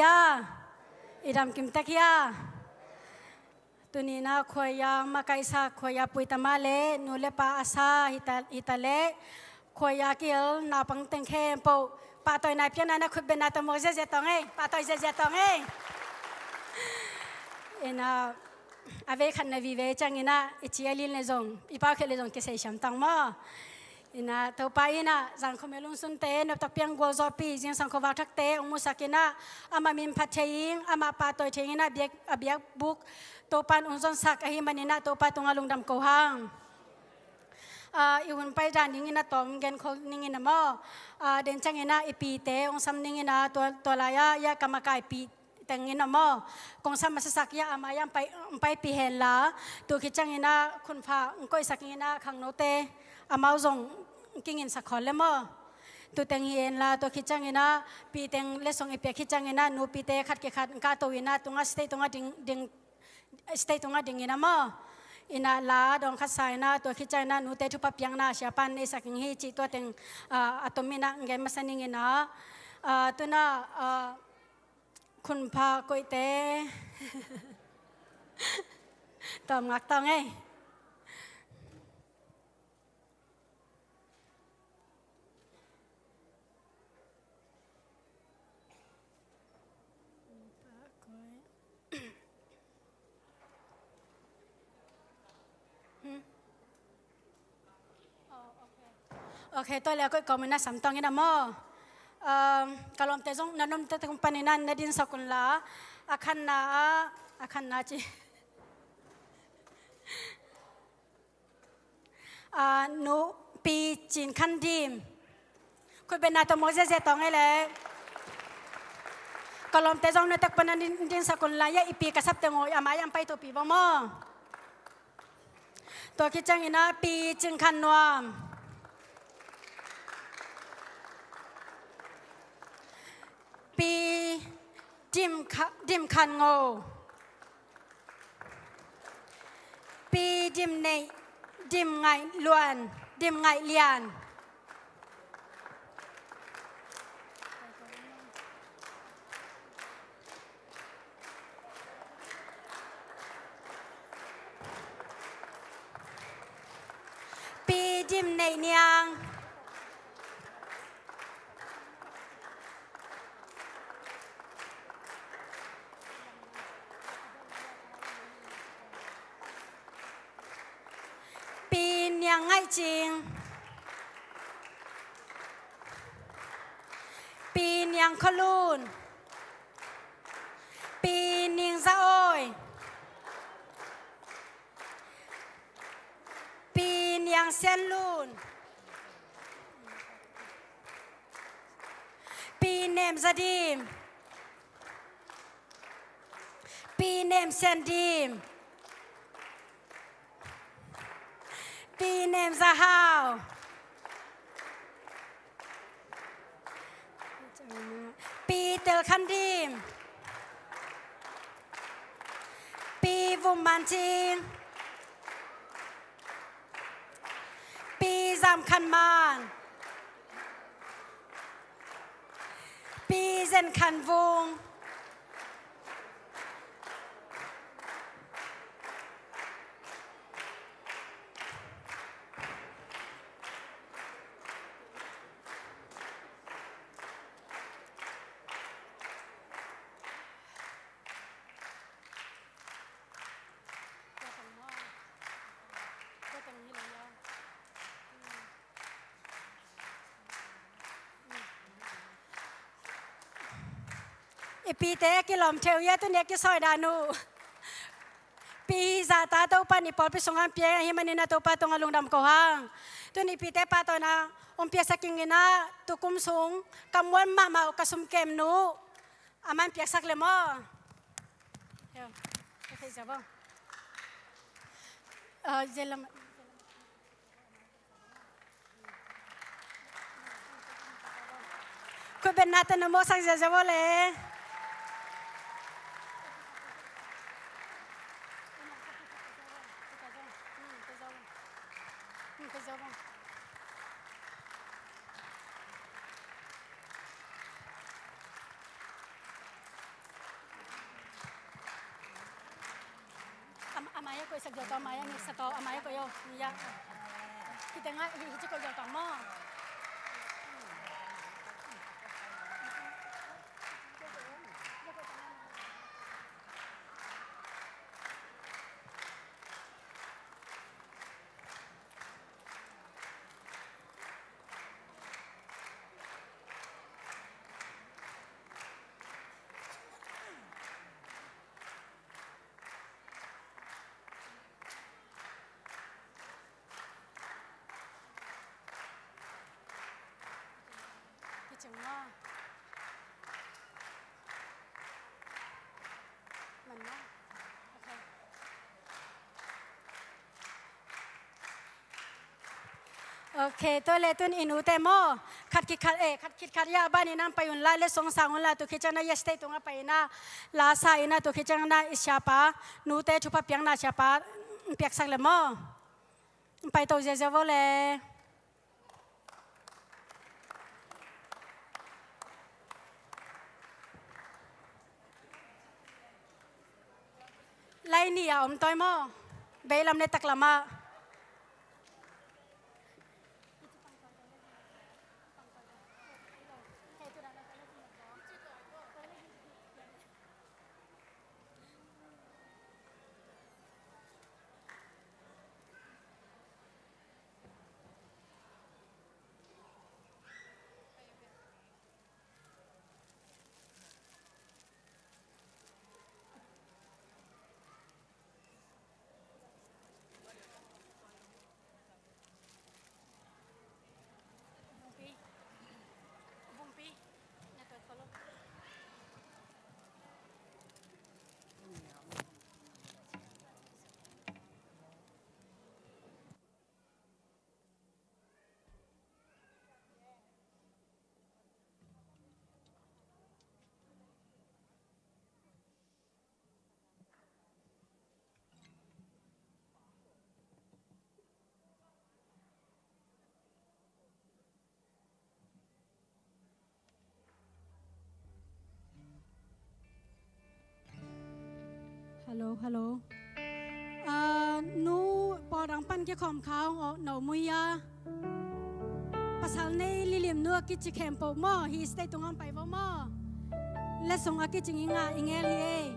Hia, i dam kim tek hia. Tuni-in ah khuaia makaihsa, khuaia puitama le nu le pa a sa hita, hita leh khuaia kihel naupang teng khempeuh pahtawina i piakna-in ah khutbetna tawh muak ziazia tawh ing ei, pahtawi ziazia tawh ing ei. In ah, a vei khatna vive ciangin ah i ci a lin le zong, i pau khia le zong kisei siam tawh ing maw. In ah, Topa in ah zangkhawm lungsunte, noptak piang gualzawhpih zingsang khuavak thakte hong musak in ah, amah min phat thei ing, amah pahtawi thei ing in ah, biak, a biakbuk Topa in hong zonsak ahih manin ah Topa tungah lungdam ko hang. Ah, i hun pai dan dingin ah tawm genkhol ning in ah maw. Ah, den ciangin ah i pite hong sam ning in ah, tua, tua lai-ah i a ka makaipi teng in ah maw, kong sam masasak, i a, a mai-ah hong pai, hong paipih hen la, tua khit ciangin ah khunpha hong koihsak in ah khangnote amau zong hong kinginsak khol le maw. Tua teng hi hen la, tua khit ciangin ah pi teng letsong i piak khit ciangin ah nupite khat kikhat hong kahto in ah, tungah stage tungah ding, ding, stage tungah ding in ah maw. In ah la dawng khat sa in ah, tua khit ciangin ah nute thupha piakna siapa in neisak ing hi cih tua teng, ah, a tom in ah hong gen masa ning in ah. Ah, tu-in ah, ah, khunpha koihte tawm ngak tawh ing ei. Ok, tua leh a koih kawmin ah sam tawh ing ei maw. Um, ka lawmte zong na nomte tung panin ah na dinsak un la, a khanna ah, a khanna ci. Ah, nu, Pi Cin Khan Dim. Khutbetna tawh muak ziazia tawh ing ei leh. Ka lawmte zong na tek pan ah din, dinsak un la, i a i pi ka sap teng uh, a mai-ah hong paitopih vo maw. Tua khit ciangin ah Pi Cing Khan Nuam. Pi Dim Kha-, Dim Khan Ngo. Pi Dim Neih, Dim Ngaih Luan, Dim Ngaih Lian. Pi Dim Neih Niang. Pi Niang Ngaih Cing. Pi Niang Khua Lun. Pi Ning Za Awi. Pi Niang Sian Lun. Pi Nem Za Dim. Pi Nem Sian Dim. Pi Nem Za Hau. Pi Tel Khan Dim. Pi Vum Man Cing. Pi Zam Khan Man. Pi Zen Khan Vung. I pite a kilawm theu hi a, tuni a kisawi dan uh. Pi Zahta Topa in i pawlpi sungah hong pia ahih manin a Topa tungah lungdam ko hang. Tuni pite pahtawina hong piaksak ing in a, tukum sung ka muan mahmah uh ka sumkem nu a man piaksak le maw. Yo, ka thei zia bo. Ah, zia lam. Khutbetna tawh na muaksak ziazia bo le. Koihsak deuh tawh a mai a ngiksa tawh a mai koih o. Ni ya. Hih tengah hih, hih ci koih deuh tawh maw. Kicing maw? Man maw? Ok. Ok, tua leh tun i nute maw? Khat khit khat, eh, khat khit khat ya ban in nang pai un la, letsong sang un la, tu khit ciang na ya stage tungah pai in na, la sa in na, tu khit ciang na i siapa, nute thupha piakna siapa, piaksak le maw? Pai to ziazia vo le. Lai ni a om toi maw? Beilam le taklam ah. Hello, hello. Ah, nu pawlrang pan kikhawm kha hong awh no mui a. Pasal nei lilim nu a kici khempeuh maw, hi stage tungah pai vo maw. Letsong a kicing i ngah i ngel hi ei.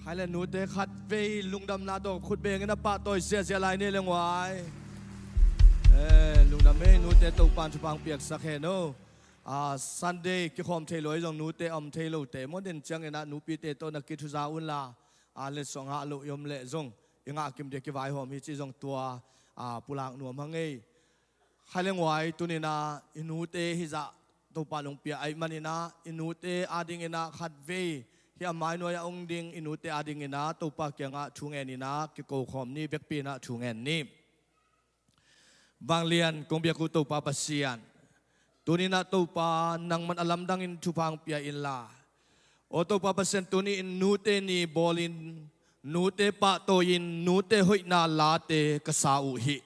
Hai le nute khatvei lungdamna tawh khut bengin a pahtawi ziahziah lai ni le nguai. Lungdam ei, nute Topan thupha piaksak hen o. Sunday kikhawm thei lo i zong nute a om thei lote maw, den ciangin ah nupite tawh na kithuza unla, a letsong ngah loh i om leh zong i ngah kim dia kivaihawm hi ci zong tua pulak nuam hang ei. Hai le nguai, tuninah i nute hizah Topa nong pia ahih maninah i nute adinginah khatvei hih a mainuai a ong ding i nute adinginah Topa kiangah thu ngeninah kikokhawm ni, vekpi inah thu ngen ni. Vanglian kong biak uh Topa Pasian, tuninah Topa nangman a lamdangin thupha pia inla, aw Topa Pasian, tuni-in nute ni bawlin, nute pahtawi-in, nute hoihna late ka sa uh hi.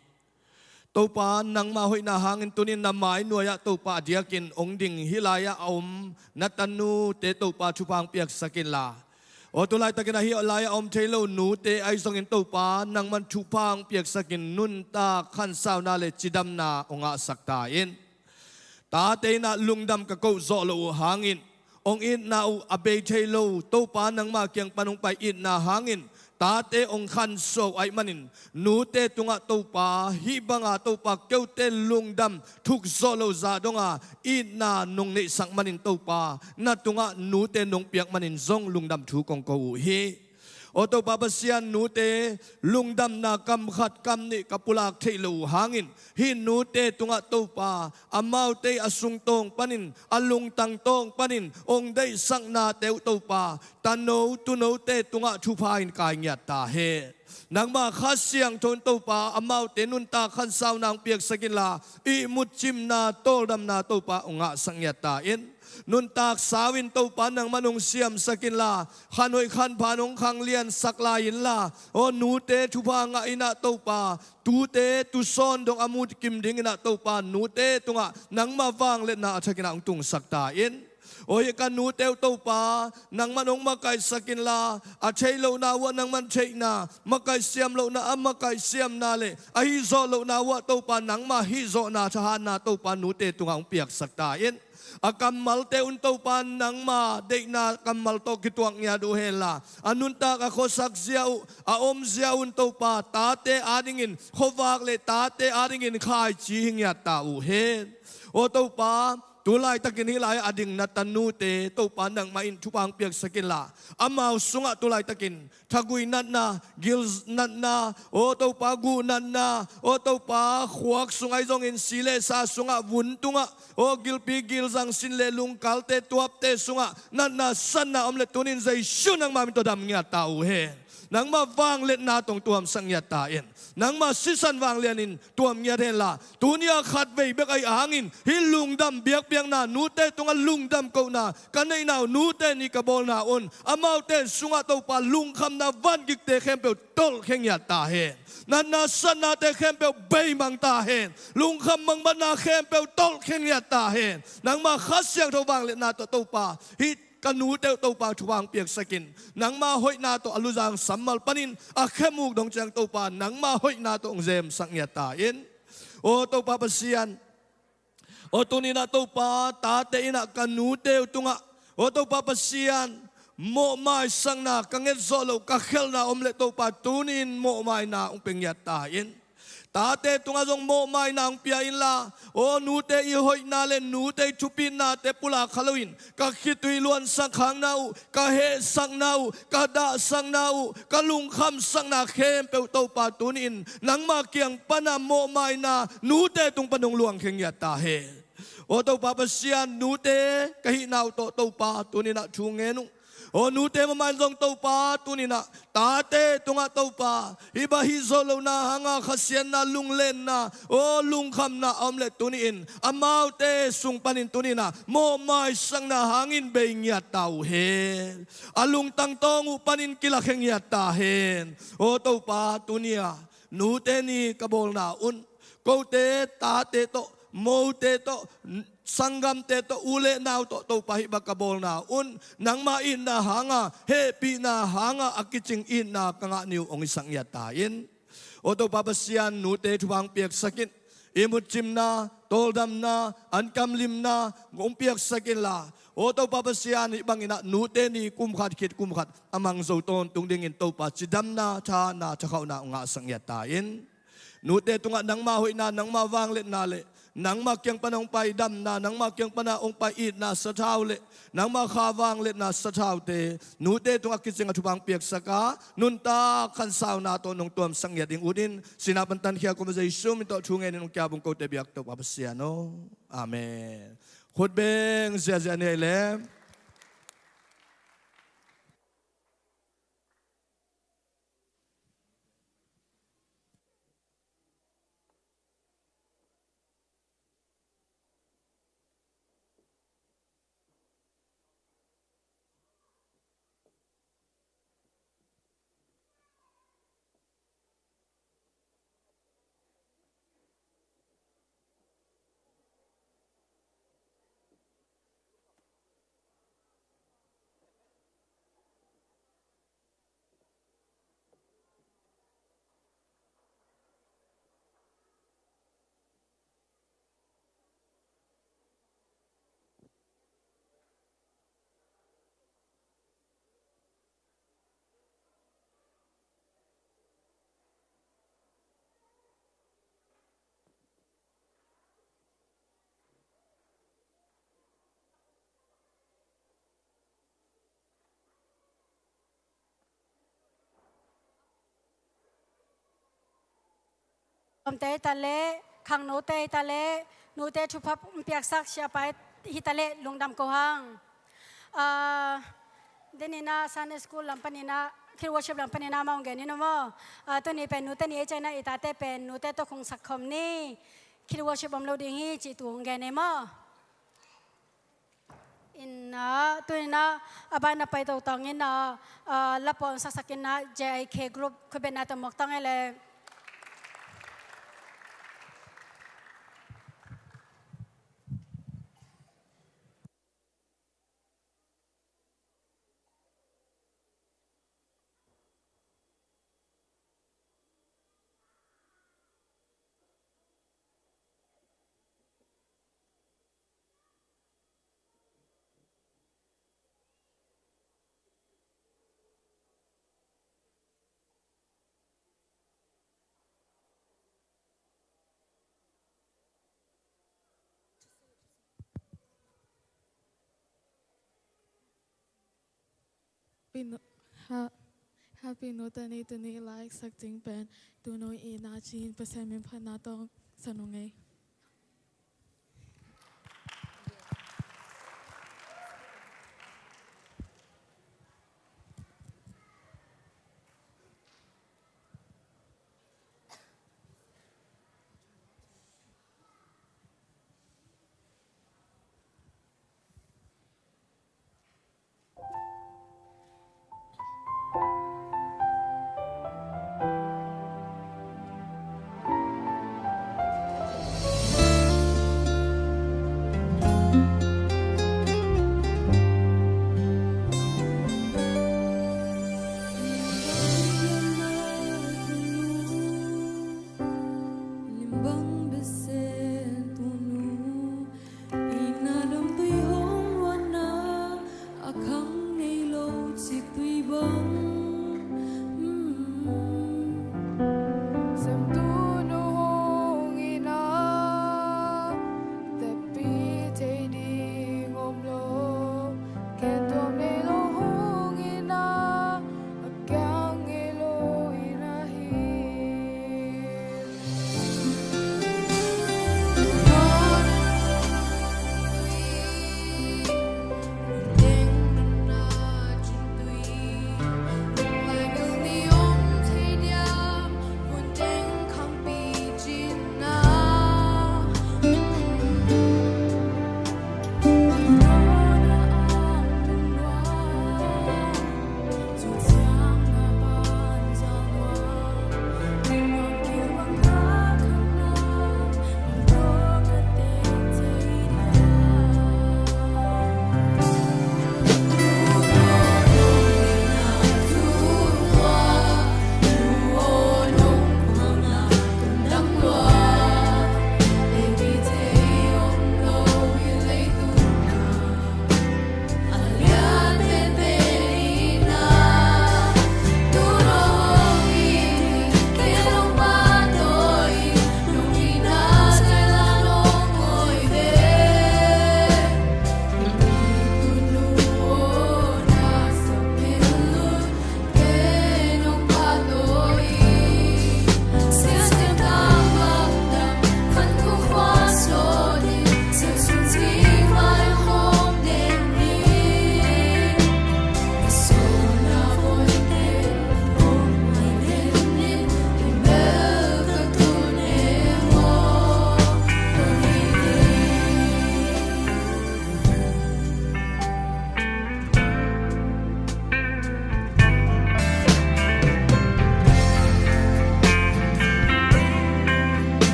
Topa nangma hoihna hangin tunin na mainuai-ah Topa a diakin ong ding hih lai-ah a om na tanute Topa thupha piaksak inla, aw tulaitakin ahi lai-ah a om thei lo nute ahi zongin Topa nangman thupha piaksakin nuntak khansauna le cidamna ong ngahsak ta in. Tate innah lungdam ka koh zawh loh uh hangin, ong itna uh a bei thei lo Topa nangma kiang pan ong pai itna hangin tate ong khansuah uh ahih manin, nute tungah Topa hih banga Topa keute lungdam thuk zawh loh zah donga itna nong neihsak manin Topa na tungah nute nong piak manin zong lungdam thu kong ko uh hi. Aw Topa Pasian, nute lungdamna kam khat kam nih ka pulak theih loh uh hangin hih nute tungah Topa amaute a sungtawng panin, a lungtang tawng panin ong deihsaknate uh Topa tano tunote tungah thupha in kai ngiat ta hen. Nangma Kha Siangtho in Topa amaute nuntak khansauna ong piaksak inla, ihmut cimna tawldamna Topa ong ngahsak ngiat ta in. Nuntak sau in Topa nangman ong siamsak inla, khanhoih khanpha nong khangliansak lai inla, aw nute thupha ngah innah Topa tute tusawn dong a mu kim dinginah Topa nute tungah nangma vangliatna a thakinah ong tungsak ta in. Aw hih ka nute uh Topa nangman ong makaihsak inla, a theih lohna uh ah nangman theihna, makaih siam lohna a makaih siamna le ahi zawh lohna uh ah Topa nangma hih zawhna thahatna Topa nute tungah ong piaksak ta in. A kammalte un Topa nangma deihna kammal tawh kituak ngiat uh henla, a nuntak a khuasak zia uh, a om zia un Topa tate adingin khuavak le tate adingin khaici hi ngiat ta uh hen. Aw Topa, tulaitakin hih lai a ding na tanute Topa nangmah in thupha piaksak inla, amau sungah tulaitakin thagui natna, gil natna, aw Topa guh natna, aw Topa khuak sung ahi zongin si le sa sungah, vun tungah, aw gilpi gilzang, sin le lungkalte tuapte sungah natna satna om le tunin Jesu nangma min tawh dam ngiat ta uh hen. Nangma vangliatna tawh ong tuamsak ngiat ta in. Nangma sisan vanglianin tuam ngiat henla, tuni-a khatvei bek ahi hangin hih lungdam biakpiakna nute tungah lungdam kohna ka neihna uh, nute ni ka bawlna un amaute sungah Topa lungkhamna vangikte khempeuh tolhkhia ngiat ta hen. Natna satnate khempeuh beimang ta hen. Lungkham mangbatna khempeuh tolhkhia ngiat ta hen. Nangma Kha Siangtho vangliatna tawh Topa hih ka nute uh Topa thupha piaksakin, nangma hoihna tawh a luzang sammal panin a khemuk dong ciang Topa nangma hoihna tawh ong zemsak ngiat ta in. Aw Topa Pasian, aw tuninah Topa tate innah ka nute uh tungah, aw Topa Pasian, mawhmaisakna ka nget zawh loh ka khelhna om le Topa tunin mawhmaina ong pia ngiat ta in. Tate tungah zong mawhmaina ong pia inla, aw nute i hoihna le nute i thupitnate pulak kha loin ka khitui luansak khakna uh, ka hehsakna uh, ka dahsakna uh, ka lungkhamsakna khempeuh Topa tunin nangma kiang pana mawhmaina nute tung pan ong luangkhia ngiat ta hen. Aw Topa Pasian, nute ka hihna uh tawh Topa tuninah thu ngen uh. Aw nute mamahin zong Topa tuninah tate tungah Topa hih bang hih zawh lohna hanga khasiatna, lunglenna, aw lungkhamna a om le tuni-in amaute sung panin tuninah mawhmaisakna hangin bei ngiat ta uh hen. A lungtang tawng uh panin kilakhia ngiat ta hen. Aw Topa, tuni-a nute ni ka bawlna un kote tate tawh, mote tawh, sanggamte tawh, u le nau tawh Topa hih bang ka bawlna un nangma itna hanga, hehpihna hanga a kicing itna ka ngah ni uh ong hisak ngiat ta in. Aw Topa Pasian, nute thupha piaksakin, ihmut cimna, tawldamna, ankamlimna ong piaksak inla, Aw Topa Pasian, hih bangin ah nute ni kum khat khit kum khat a mang zo tawntung dingin Topa cidamna, thana, thakhauhna hong ngahsak ngiat ta in. Nute tungah nangma hoihna, nangma vangliatna le nangma kiang pana hong pai damna, nangma kiang pana hong pai itna sathau le nangma kha vangliatna sathaute nute tungah kicing a thupha hong piaksak a, nuntak khansauna tawh nong tuamsak ngiat ding ut in, sinah pan tankhia kum a Jesu min tawh thu ngenin hong kiap ung kote biak Topa Pasian aw. Amen. Khut beng ziahziah ni ei le. Lawmte hi ta leh, khangnote hi ta leh, nute thupha hong piaksak siapa hi ta leh lungdam ko hang. Ah, deninah Sunday School lam paninah, Kids Worship lam paninah amah hong gen in maw. Ah, tuni pen nute ni ei cianginah i tate pen nute tawh khungsak khawm ni. Kids Worship om lo ding hi cih thu hong gen ei maw. Innah, tuninah, a ban a pai tawhtawng innah, ah, lapawn saksak innah, J I K group, khutbetna tawh mawk tang ei le. Happy Nu-, ha-, Happy Nute Ni tuni lai sak ding pen Tunu i na cin Pasian min phatna tawh san ung ei. Ina damtui hong luanna a khang ngei lo citui bang. Semtu nu hong ina teppi thei ding om lo. Khentuam nei lo hong ina a kiang ngei lo ina hi.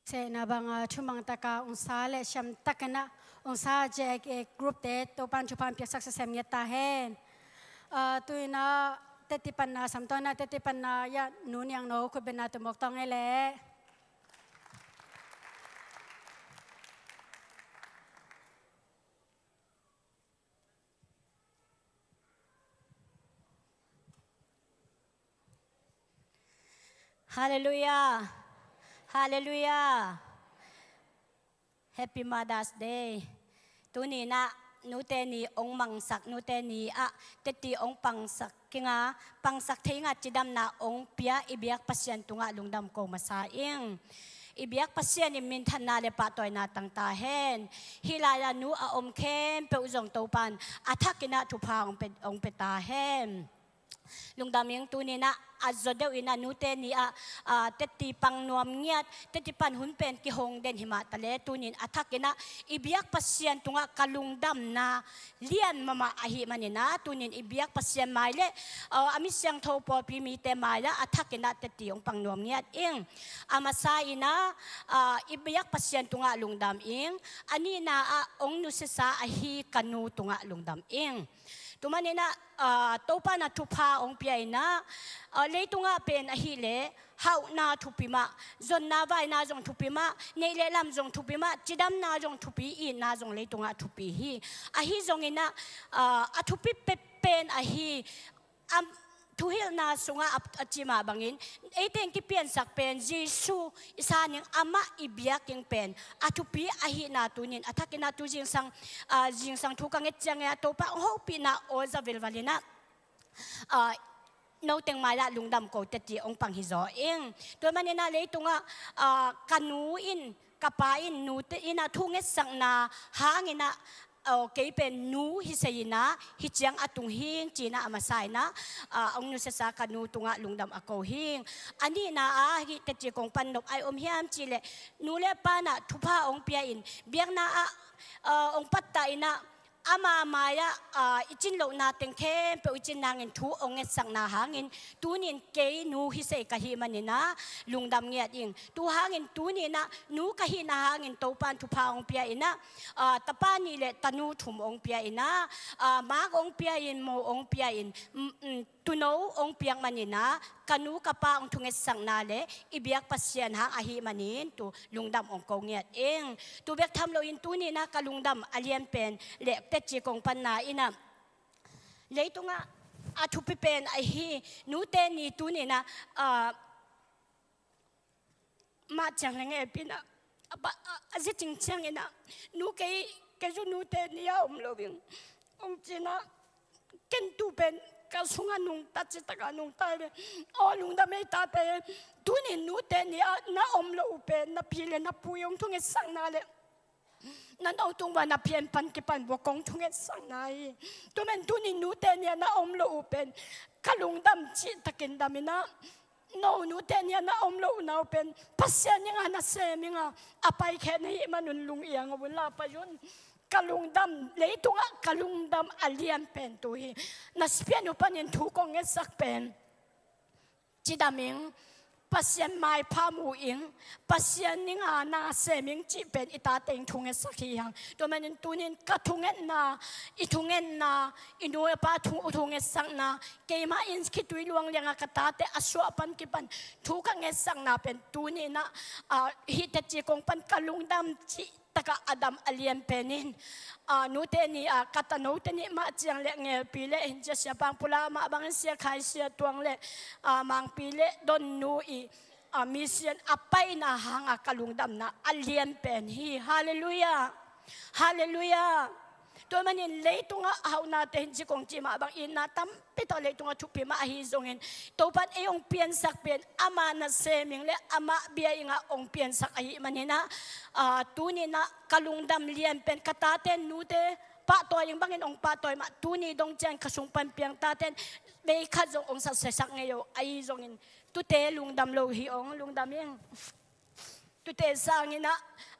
Sehna banga thumang taka ungsa le siam takin ah ungsa J K group te Topan thupha piaksak sisem ngiat ta hen. Ah, tu-in ah teti panna samtawn ah teti panna ya Nu Niang No khutbetna tumawk tawng e le. Halleluiah. Halleluiah. Happy Mother's Day. Tuni-in ah nute ni ong mangsak, nute ni ah teti ong pangsak kinga, pangsak thei nga cidamna ong pia i biak Pasian tungah lungdam ko masa ing. I biak Pasian in minthanna le pahtawina tang ta hen. Hih lai-a nu a om khempeuh zong Topan a thakin ah thupha ong pe, ong pe ta hen. Lungdam ing. Tuni-in ah a zaw deuh in ah nute ni ah, ah, teti pang nuam ngiat, teti pan hun pen kihong den hi mah ta le, tuni-in a thakin ah i biak Pasian tungah ka lungdamna lian mahmah ahih manin ah, tuni-in i biak Pasian mai le, ah, a mi siangtho pawlpi mite mai le a thakin ah teti ong pang nuam ngiat ing. A masa in ah, ah, i biak Pasian tungah lungdam ing. A nihna ah ong nusiasa ahi ka nu tungah lungdam ing. Tua manin ah, ah, Topan a thupha ong pia in ah, ah, leitungah pen ahih leh hauhna thupi mah, zonna vaina zong thupi mah, neih le lam zong thupi mah, cidamna zong thupi, itna zong leitungah thupi hi. Ahi zongin ah, ah, a thupi pet pen ahi, a thuhilhna sungah a, a ci mah bangin, eite in kipiansak pen Jesu i san ing, amah i biak ing pen a thupi ahihna tuni-in a thakin ah tu zingsang, ah, zingsang thu ka nget ciangin ah Topa ong hopihna aw za vilval in ah, ah, no teng mai le ah lungdam ko teti ong pang hi zaw ing. Tua manin ah leitungah, ah, ka nu in, ka pa in, nute in ah thu ngetsakna hangin ah, aw, kei pen nu hi sei in ah, hih ciang a tung hing ci-in ah a masa in ah, ah, ong nusiasa ka nu tungah lungdam a ko hing. A nihna ah hih teci kong pan nop ai om hiam cih leh, nu le pa in ah thupha ong pia in, biakna ah, ah, ong pattah in ah, ama mai-ah, ah, i cin lohna teng khempeuh i cin nangin thu ong ngetsakna hangin, tuni-in kei nu hi sei ka hih manin ah lungdam ngiat ing. Tu hangin tuni-in ah nu ka hihna hangin Topan thupha ong pia in ah, ah, tapa nih le tanu thum ong pia in ah, ah, mak ong pia in, mo ong pia in, mm, mm, tuuno ong piak manin ah, ka nu ka pa ong thungetsakna le i biak Pasian hang ahih manin tu lungdam ong ko ngiat ing. Tu bek tham loin tuni-in ah ka lungdam a lian pen le teci kong panna in ah, leitungah a thupi pen ahi nute ni tuni-in ah, ah, mah ciang le ngeipin ah, a ba, a, a zi cing ciangin ah, nu kei, kei zu nute ni a om lo ing, ong ci-in ah, ken tu pen ka sungah nungta, citak a nungta ve. Aw lungdam ei tate, tuni-in nute ni ah na om loh uh pen, na pi le na pu i ong thungetsakna le, na no tung ua na pian pan kipan ua kong thungetsakna hi. Tua manin tuni-in nute ni ah na om loh uh pen ka lungdam cih takin dam in ah, no nute ni ah na om loh uh na uh pen Pasian ing a na sem ing a, a paikhiat na hih manun lung iang a un la pai un. Ka lungdam, leitungah ka lungdam a lian pen tu hi. Na sipian uh panin thu kong ngetsak pen cidam ing, Pasian maipha mu ing, Pasian ing a na sem ing cih pen i tate ing thungetsak hi hang. Tua manin tuni-in ka thungetna, i thungetna, i nu i pa thu, thungetsakna, keimah in khitui luang liangah ka tate a suah pan kipan thu ka ngetsakna pen tuni-in ah, ah, hih teci kong pan ka lungdam cih takah a dam a lian pen in, ah, nute ni, ah, ka tanote nih mah ciang le ngelpi le, in cia Sia Pang Pula mah bangin Sia Khai, Sia Tuang le, ah, Mangpi le Don nu i, ah, mission a paina hangah ka lungdamna a lian pen hi. Halleluiah. Halleluiah. Tua manin leitungah a hauhnate hin ci kong cih mah bang itna tampi tawh leitungah thupi mah ahi zongin, Topan ei hong piansak pen ama nasem ing le amah bia ingah hong piansak ahih maninah, ah, tuninah ka lungdam lian pen ka tate nute pahtawi ing bangin hong pahtawi mah, tuni dong ciang ka sung pan piang taten bei khat zong hong sasesak ngei uh ahi zongin, tute lungdam lo hi ong, lungdam ing. Tute sanginah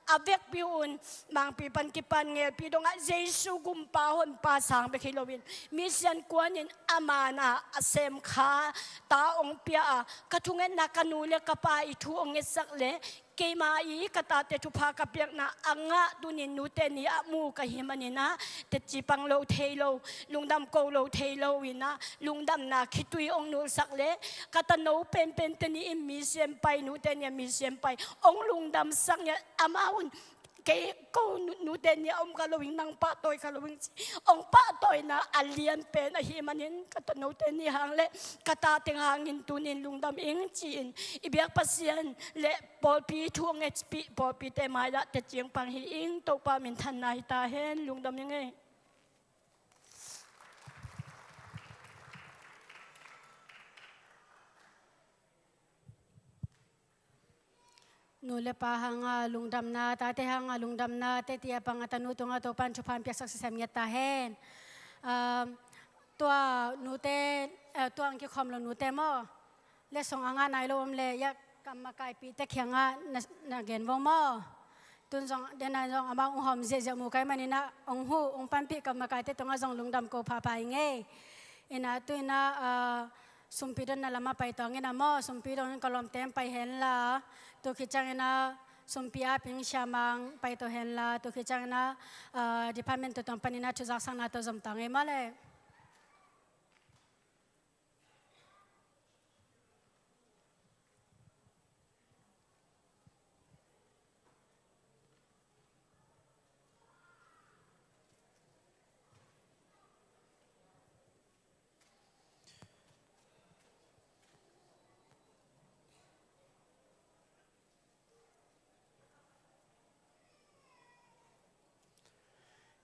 a vekpi un Mangpi pan kipan ngelpi dongah Jesu gumpa honpa sang bek hi loin, misian kuanin a manah a semkha ta hong pia a, ka thungetna ka nu le ka pa i thu hong ngetsak le Keima i ka tate thupha ka piakna a ngah tunin nute ni a mu ka hi manin ah, teci pang lo thei lo, lungdam ko lo thei lo in ah, lungdamna khitui hong nulsak le ka tano penpen te ni in museum pai, nute ni a museum pai hong lungdamsak ni a, amau in kei ko nu-, nute ni a om ka lo ing, nang pahtawi ka lo ing ci. Hong pahtawina a lian pen ahi manin ka tanote ni hang le ka tate hangin tunin lungdam ing ci-in i biak Pasian le pawlpi thu hong hehpih pawlpite mai-ah teci pang hi ing. Topa minthanna hi ta hen. Lungdam ing ei. Nu le pa hanga lungdamna, tate hanga lungdamna, teci a pang a tanu tungah Topan thupha hong piaksak siam ngiat ta hen. Um, tua nute, eh, tua hong kikhawm lo nute maw? Letsong a ngah nai lo om le, ya kammakaipi te kiangah na, na gen vo maw? Tun zong, dena zong amau hong hawm ziahziah mu ka hih manin ah, hong huh, hong panpih kammakai te tungah zong lungdam ko phapha ing ei. In ah, tu in ah, ah, sumpi donna lamah pai tuang in ah maw, sumpi dong in ka lawmte in pai hen la, tu khit ciangin ah, sumpi a ping siamang pai to hen la, tu khit ciangin ah, ah, department to tawng panin ah thuzaksakna to zom tuang ei maw le.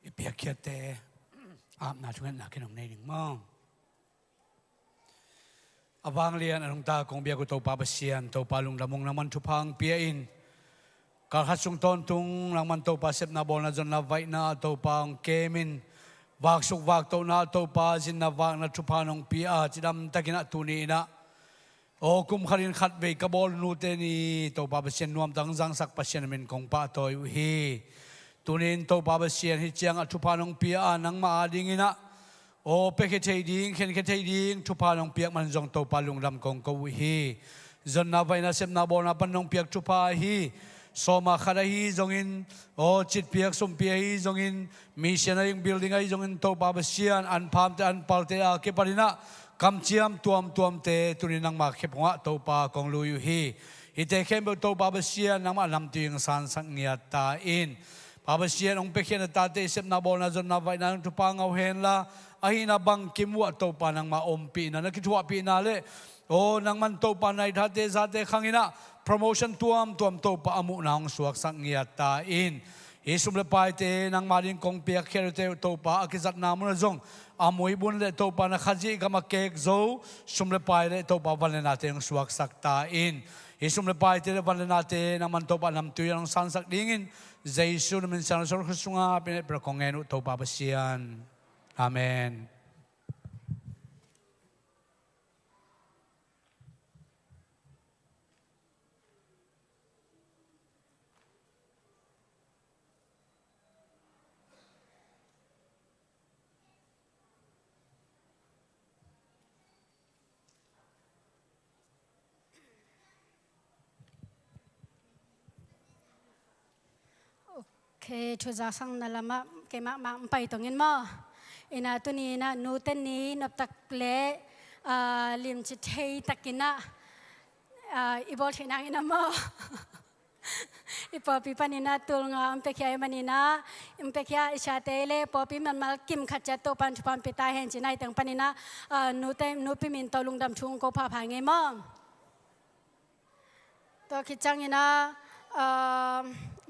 I piakkhiatte apna thungetna khin hong nei ning maw? A vanglian a nungta kong biak uh Topa Pasian, Topa lungdam ung, nangman thupha hong pia in. Kalkhat sung tawntung nangman Topa sepna bawlna zonna vaihna Topa hong kem in. Vaksuk vaktohna Topa zinna vakna thupha nong pia a, cidam takin ah tuni in ah, aw, kum khatin khatvei ka bawl nute ni Topa Pasian nuamtak hong zangsak Pasian min kong pahtawi uh hi. Tuni in Topa Pasian hih ciangah thupha nong pia a, nangmah adingin ah, aw, piakhia thei ding, khenkhia thei ding thupha nong piak man zong Topa lungdam kong ko uh hi. Zonna vaihna sepna bawlna pan nong piak thupha ahi, sawma khat ahi zongin, aw, citpiak sumpi ahi zongin, mission ahi zong, building ahi zongin Topa Pasian, an phamte an palte a kipanin ah kamciam tuamtuamte tuni nangma khe pongah Topa kong lui uh hi. Hihte khempeuh Topa Pasian nangmah lamtui hong sansak ngiat ta in. Pa Pasian hong piakhia na tate i sepna bawlna zonna vaihna nong thupha ngau hen la, ahihna bangkim uh ah Topa nangma ompihna, na kithuahpihna le, aw, nangman Topa na i thate zate khangin ah promotion tuamtuam Topa a muhna hong suaksak ngiat ta in. Hih sum le paite nangma ding kong piakkhiat uh te uh Topa a kizatna munah zong a muibun le Topa na Khazih gam a kek zo sum le pai le Topa van le nate hong suaksak ta in. Hih sum le paite le van le nate nangman Topa namtui hong sansak dingin Jesu na min siangtho sungah pinetpira kong ngen uh Topa Pasian. Amen. Ok, thuzaksakna lamah keimah mah hong pai tong in maw? Inah tuni inah nute ni noptak le, ah, limci thei takin ah, ah, i bawl theih nangin ah maw? I pawlpi panin ah tul nga hong piakhia ahih manin ah, hong piakhia i siate le pawlpi manmal kim khat ciat Topa'n thupha hong pia ta hen ci-in ah, hih teng panin ah, ah, nute, nupi min tawh lungdam thu hong ko phapha ing ei maw? Tua khit ciangin ah, ah,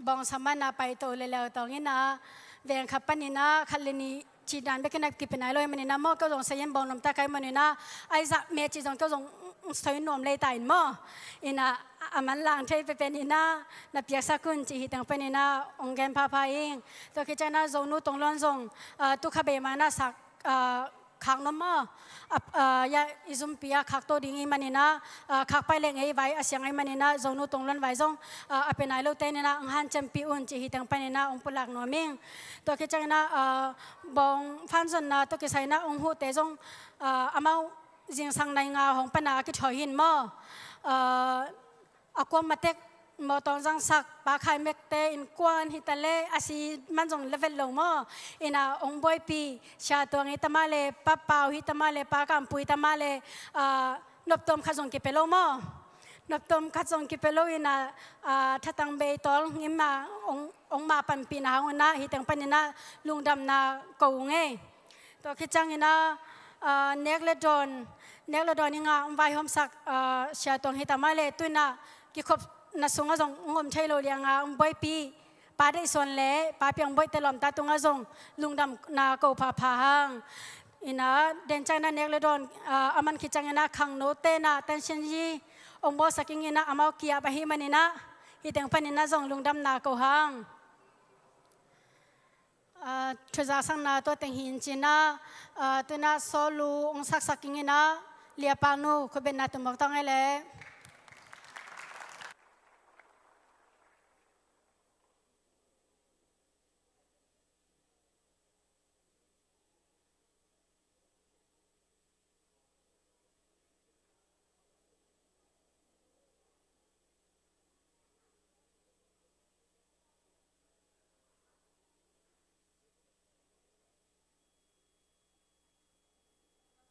bawngsa man ah paito leuleu tawngin ah, veng khat panin ah khat le nih cih dan bekin ah kipia nai lo ahih manin ah maw, kei zong sayin bawng nuam ta ka hih manin ah, ai zah meh cih zong kei zong soi nuam lei ta in maw. Inah a manlang thei penpen in ah na piaksak un cih hih teng panin ah hong gen phapha ing. Tua khit ciangin ah Zonu Tongluan zong, ah, tu kha bei man ah sak, ah, khak nuam maw? A, a, ya, i zumpi a khak to ding ahih manin ah, a, khak pai leng ei vai a siang ahih manin ah, Zonu Tongluan vai zong, a, a pia nai lote in ah hong hanciampih un cih hih teng panin ah hong pulak nuam ing. Tua khit ciangin ah, a, bawng phan zonna tawh kisai in ah hong huhte zong, a, amau zingsang nai nga hong pan a kithawi hi in maw? A, a kuam matek Mawtaw zangsak Pa Khai Mekte innkuan hi ta leh, a si man zong le vet lo maw. Ina hong buaipih Sia Tuang hi ta mah leh, Pa Pau hi ta mah leh, Pa Kam Pu hi ta mah leh, ah, noptuam khat zong kipia lo maw. Noptuam khat zong kipia lo ina, ah, thatang bei tawl ngim a hong, hong mah panpihna hang un ah, hih teng panin ah lungdamna ko ung ei. Tua khit ciangin ah, ah, nek le dawn, nek le dawn i ngah hong vaihawmsak, ah, Sia Tuang hi ta mah leh, tu-in ah kikhopna sungah zong hong om thei lo liang a hong buaipih Pa Deihsuan leh Pa Piangbawihte lawmta tungah zong lungdamna ko phapha hang. Ina, den ciangin ah nek le dawn, ah, a man khit ciangin ah khangnote in ah tension hi hong bawlsak ing ina, amau ki-ap ahih manin ah, hih teng panin ah zong lungdamna ko hang. Ah, thuzak sakna tua teng hi in ci-in ah, ah, tu-in ah Sawl Lu hong saksak ing ina, Lia Pau nu, khutbetna tum mawk ta ung ei leh.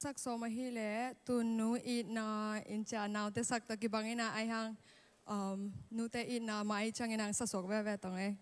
Sak sawm ahih leh, tu-in nu itna in ci-a naute sak tawh kibang ina, ahih hang, um, nute itna mah ahih ciangin ah sa suak veve ta ung ei.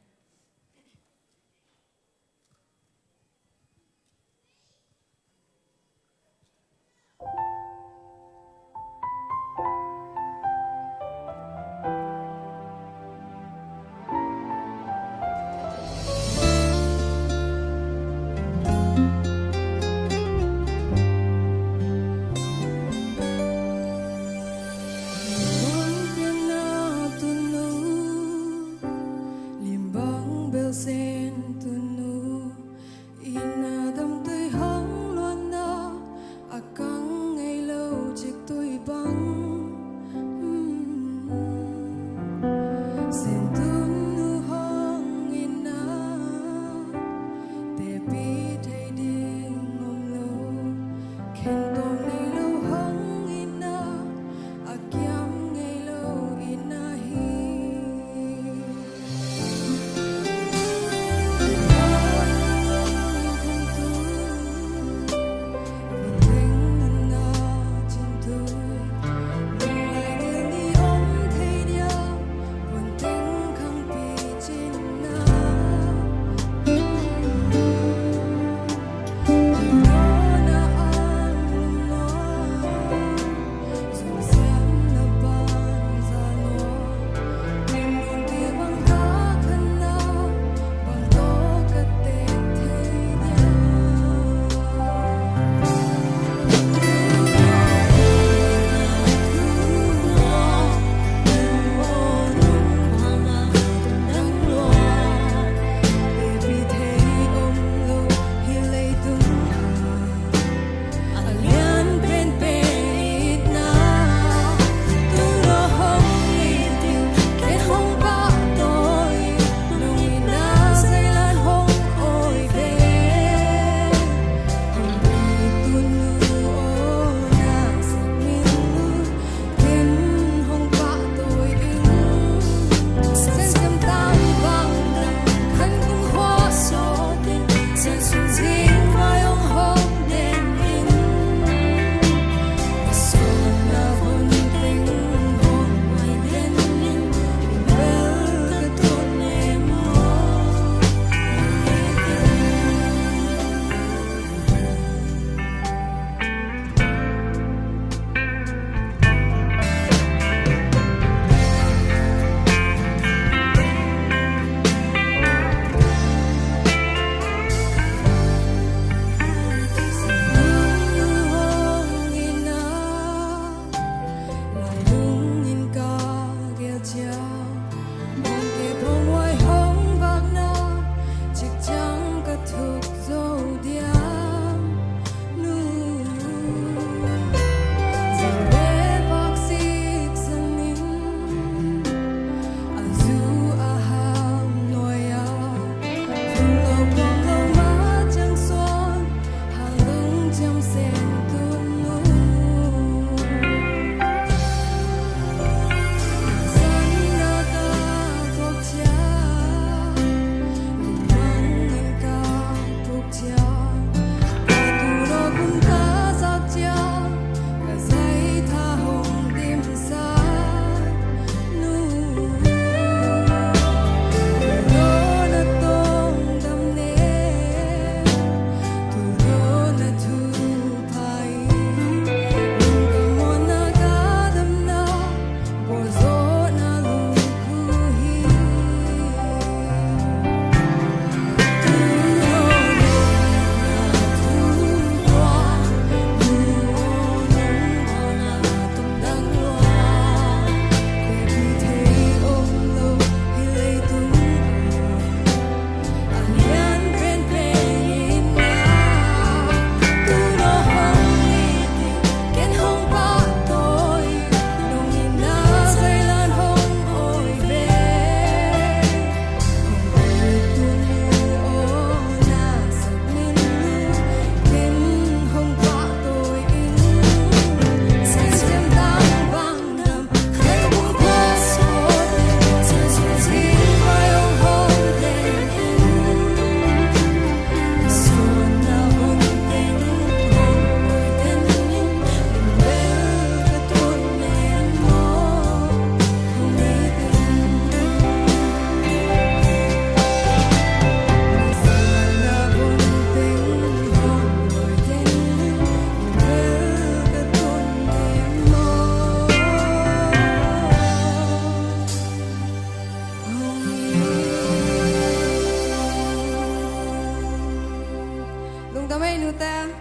Tawmei nute.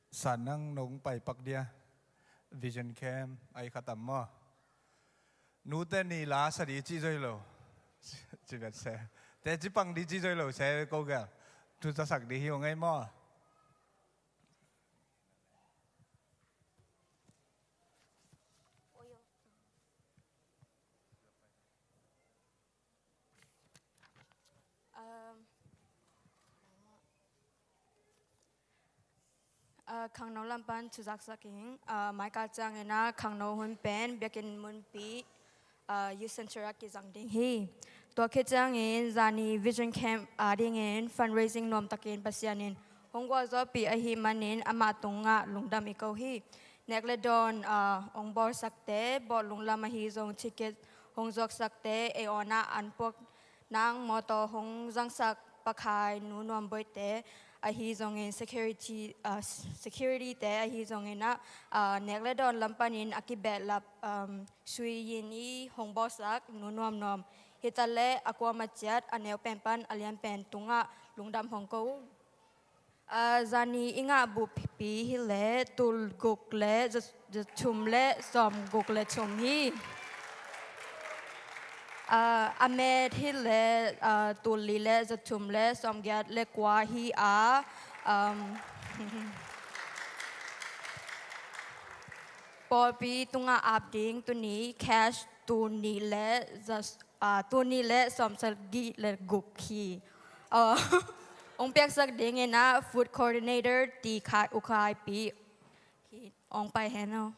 San nang nong pai pak dia. Vision Camp ai khatam maw? Nute ni la sa di ci zoi lo. Ci vet se. Te ci pang di ci zoi lo se ko gel. Tu sa sak di hi ong ai maw? Um, uh, khangno lam pan thuzaksak ing, uh, mai kal ciangin ah khangno hun pen biakinn munpi, uh, Youth Center ah kizang ding hi. Tua khit ciangin zani Vision Camp a dingin fundraising nuamtakin Pasian in hong gualzawhpih ahih manin amah tungah lungdam i ko hi. Nek le dawn, ah, hong bawlsakte, bawlung lam ahi zong ticket hong zuaksakte, ei awnah an puak nang mawtaw hong zangsak pakhai nu nuamboite ahi zongin security, ah, security te ahi zongin ah, ah, nek le dawn lam panin a kibehlap, um, sui yin i hong bawlsak nu nuamnuam. Hitaleh a kuama ciat a neu pen pan a lian pen tungah lungdam hong ko. Ah, zani i ngah bupi hi leh tul guk le za, za thum le sawm guk le thum hi. Ah, a met hi leh, ah, tul li le za thum le sawm giat le kua hi a. Um, pawlpi tungah ap ding tuni cash tul nih le za, ah, tul nih le sawm sagih le guk hi. Ah, hong piaksak dingin ah food coordinator ti khai u khai pi hi. Hong pai hen aw.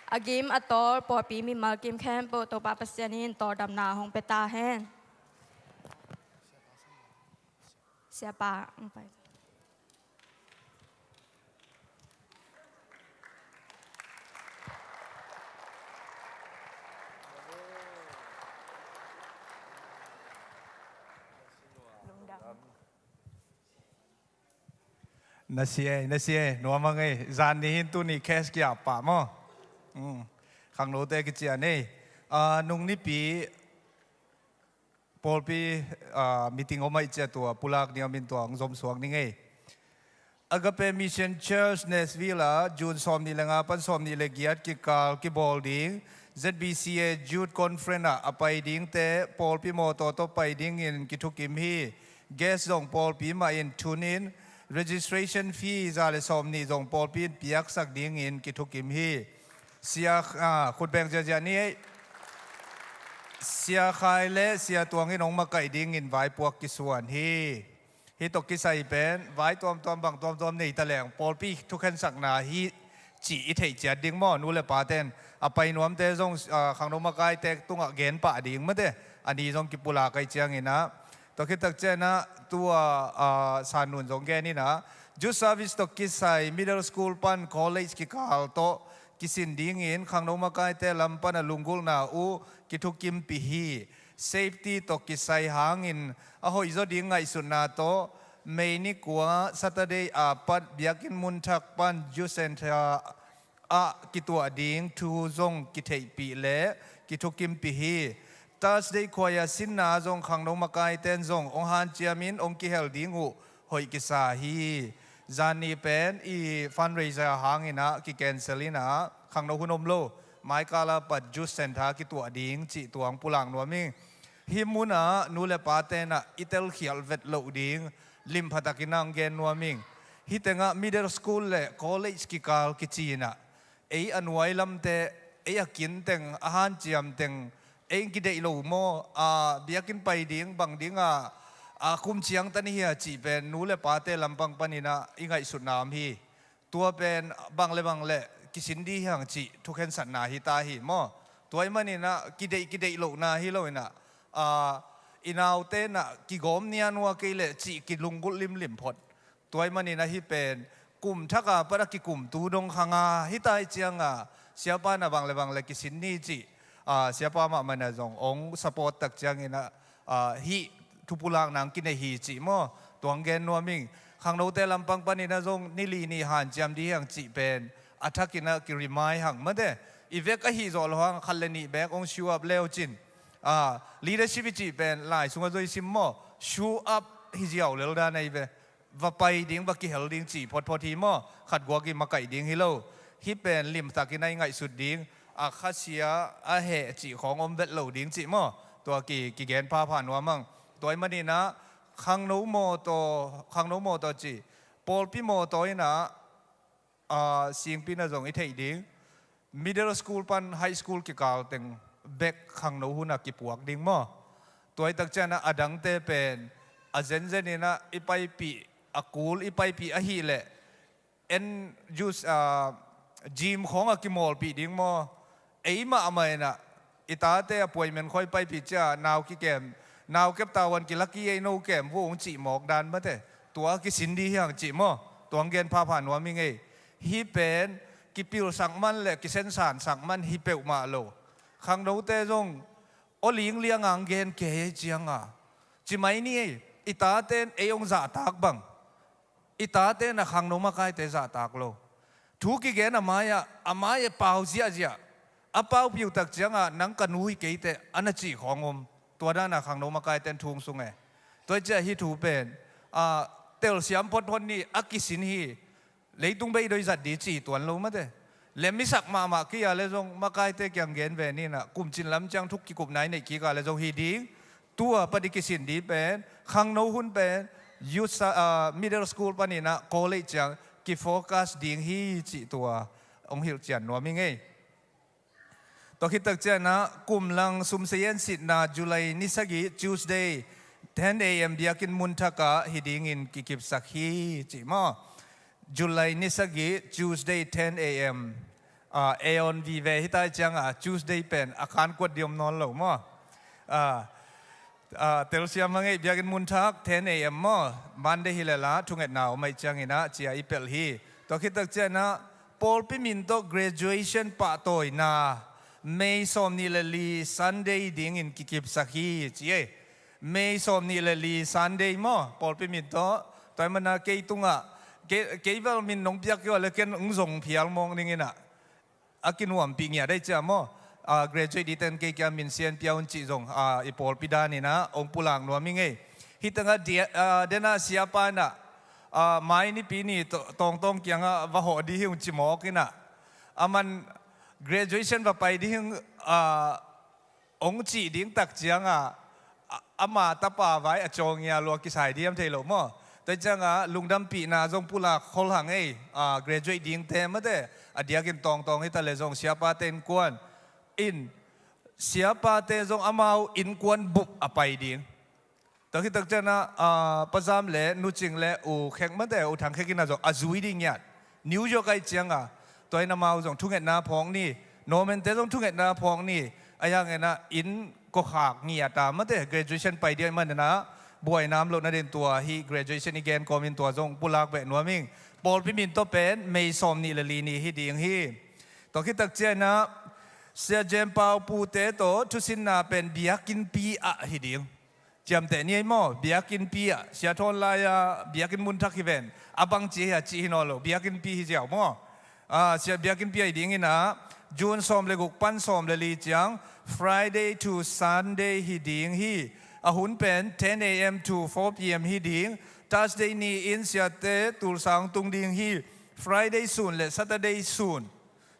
A gim a tawl pawlpi mimal kim khempeuh Topa Pasian in tawldamna hong pia ta hen. Siapa hong pai. Na si ei, na si ei, nuam a ngei. Zan ni hin tuni cash ki-ap pah maw? Mm. Khangnote kician ei. Ah, nung nipi pawlpi, ah, meeting om ahih ciang tua pulak ni om in tua hong zom suak ni ngei. Agape Mission Church Nashville ah June sawmnih le nga pan sawmnih le giat kikal kibawl ding Z B C A Youth Conference ah a pai dingte pawlpi mawtaw tawh pai dingin kithukim hi. Guest zong pawlpi mah in tune in. Registration fee za le sawmnih zong pawlpi in piaksak dingin kithukim hi. Sia, ah, khut beng ziahziah ni ei. Sia Khai le Sia Tuang in hong makaih dingin vaipuak kisuan hi. Hih tawh kisai pen vai tuamtuam bang tuamtuam nei ta leng pawlpi thukhensakna hi cih i theih ciat ding maw? Nu le paten a pai nuamte zong, ah, khangno makaite tungah gen pah ding mate, a ni zong kipulak ahih ciangin ah. Tua khit tak ciangin ah tua, ah, San Nun zong gen in ah, youth service tawh kisai middle school pan college kikal tawh kisin dingin khangno makaite lam pan a lunggulhna uh kithukimpih hi. Safety tawh kisai hangin a hoihzaw ding ngaihsutna tawh May ni kua Saturday a pat biakinn munthak pan youth center ah kituah ding thu zong kitheihpih le kithukimpih hi. Thursday khuai a sinna zong khangno makaiten zong hong hanciamin hong kihel ding uh hoih kisa hi. Zan ni pen i fundraiser hangin ah kicancel in ah khangno hun om lo. Maikal a pat youth center kituah ding cih tuang pulak nuam ing. Hih munah nu le paten ah i telkhialh vet loh ding limpha takin ah hong gen nuam ing. Hih tengah middle school le college kikal kici in ah ei a nuai lamte, ei a kinteng, a hanciamteng, ei kideih lo maw, a biakinn pai ding bang ding a, a kum ciang ta ni hia cih pen nu le pate lampang panin ah i ngaihsutna om hi. Tua pen bang le bang le kisin di hiang cih thukhensatna hi ta hi maw? Tua ahih manin ah kideih kideih lohna hi lo in ah, a, i naute in ah kigawm nianua kei leh cih kilunggulh limlim phot. Tua ahih manin ah hih pen kum thak a pat a kikumtu dong khang a hi ta ahih ciang a, siapa in ah bang le bang le kisin ni cih, ah, siapa mahmah in ah zong hong support tak ciangin ah, ah, hih thupulak nang kinei hi cih maw, tua hong gen nuam ing. Khangnote lampang panin ah zong ni li ni hanciam dih hiang cih pen a thakin ah ki-remind hang mate. I vek ahi zawh lo hang khat le nih bek hong show up leu cin, ah, leadership i cih pen lai sungah zong i sim maw, show up hi ziau lel dan ahi ve. Va pai ding, va kihel ding cih photphot hi maw, khat guak i makaih ding hi lo. Hih pen limtakin a i ngaihsut ding, a khasia a heh cih khawng om vet lo ding cih maw, tua ki, kigen phapha nuam ang. Tua ahih manin ah khangno mawtaw, khangno mawtaw cih, pawlpi mawtaw in ah, ah, singpi in ah zong i theih ding, middle school pan high school kikal teng bek khangno hun ah kipuak ding maw. Tua hi tak ciangin ah a dangte pen a zenzen in ah i paipih, a kul i paipih ahih leh en use, ah, gym khawng ah kimawlpih ding maw. Ei mahmah in ah i tate appointment khawng i paipih ciang nau kikem, nau kep tavuan kilaki ei no kem vua hong cih mawk dan mate. Tua kisin dih hiang cih maw, tua hong gen phapha nuam ing ei. Hih pen kipilsak man le kisensansak man hi peuhmah lo. Khangnote zong aw lingliang ang gen kei ei ciang a, ci mai ni ei. I tate in ei hong zahtak bang, i tate in ah khangno makaite zahtak lo. Thu kigen a mai-ah, a mai-ah pau ziahziah, a paupi uh tak ciangah nang ka nu hi kei teh a na cih khawng om. Tua dan ah khangno makaite in thu hong sung e. Tua hi ciah hih thu pen, ah, telsiam photphot ni, a kisin hi. Leitung bei doi zat ding ci tuan lo mate. Lem i sak mahmah kei a le zong makaite kiang gen ve ni in ah, kum cin lam ciang thuk kikup nai neih kik a le zong hi ding. Tua pan i kisin ding pen khangno hun pen youth sa-, ah, middle school panin ah college ciang kifocus ding hi cih tua hong hilh cian nuam ing ei. Tua khit tak ciangin ah kum lang sumse yen sitna July ni sagih Tuesday ten a.m. biakinn mun thak ah hi dingin kikipsak hi cih maw. July ni sagih Tuesday ten a.m. Ah, a on vive hi tai ciangah Tuesday pen a kan kuat ding om nawn lo maw. Ah, ah, telsiam hang ei, biakinn mun thak ten a.m. maw. Monday hi le la thungetna om ahih ciangin ah ci-a i pelh hi. Tua khit tak ciangin ah pawlpi min tawh graduation pahtawina May sawm nih le li Sunday dingin kikipsak hi ci ei. May sawm nih le li Sunday maw, pawlpi min tawh. Tua ahih manin ah kei tungah, kei, kei vel min nong piak kei uh a le ken hong zong phial mawk ning in ah, a kinuampih ngiat ahih ciang maw. Ah, graduate dingte in kei kiang min sian pia un cih zong, ah, i pawlpi danin ah hong pulak nuam ing ei. Hih tengah dia-, ah, den ah siapa in ah, ah, mai nipi ni taw-, tawngtawng kiangah va hawh ding hi ung ci mawk in ah, aman graduation va pai ding hi ung, ah, hong cih ding tak ciangah, a, ama tapa vai a cawngia lua kisai diam thei lo maw. Tua ciangah lungdampihna zong pulak khol hang ei, ah, graduate dingte mate, a diakin tawngtawng hi ta le zong siapate innkuan in, siapate zong amau innkuan bup a pai ding. Tua khit tak ciangin ah, ah, Pa Zam le Nu Cing le U Khek mate, U Thang Khek in ah zong a zui ding ngiat. New York ahih ciangah, tua in amau zong thungetna phawk ni, Norman te zong thungetna phawk ni, a yang in ah inn kawkhak ngiat a mate, graduation pai ding ahih manin ah, buaina om lohna dingin tua hih graduation i gen kawmin tua zong pulak beh nuam ing. Pawlpi min tawh pen May sawm nih le li ni hi ding hi. Tua khit tak ciangin ah, Sia Jem Pau Pu te tawh thusinna pen biakinnpi ah hi ding. Ciamteh ni ei maw, biakinnpi ah, Sia Thawn lai-a biakinn mun thak hi ven, a bang ci hi a cih hi nawn lo, biakinnpi hi ziau maw. Ah, sia biakinnpi ah hi ding in ah, June sawm le guk pan sawm le li ciang, Friday to Sunday hi ding hi. A hun pen ten a.m. to four p.m. hi ding. Thursday ni-in siate Tulsa hong tung ding hi. Friday sun le Saturday sun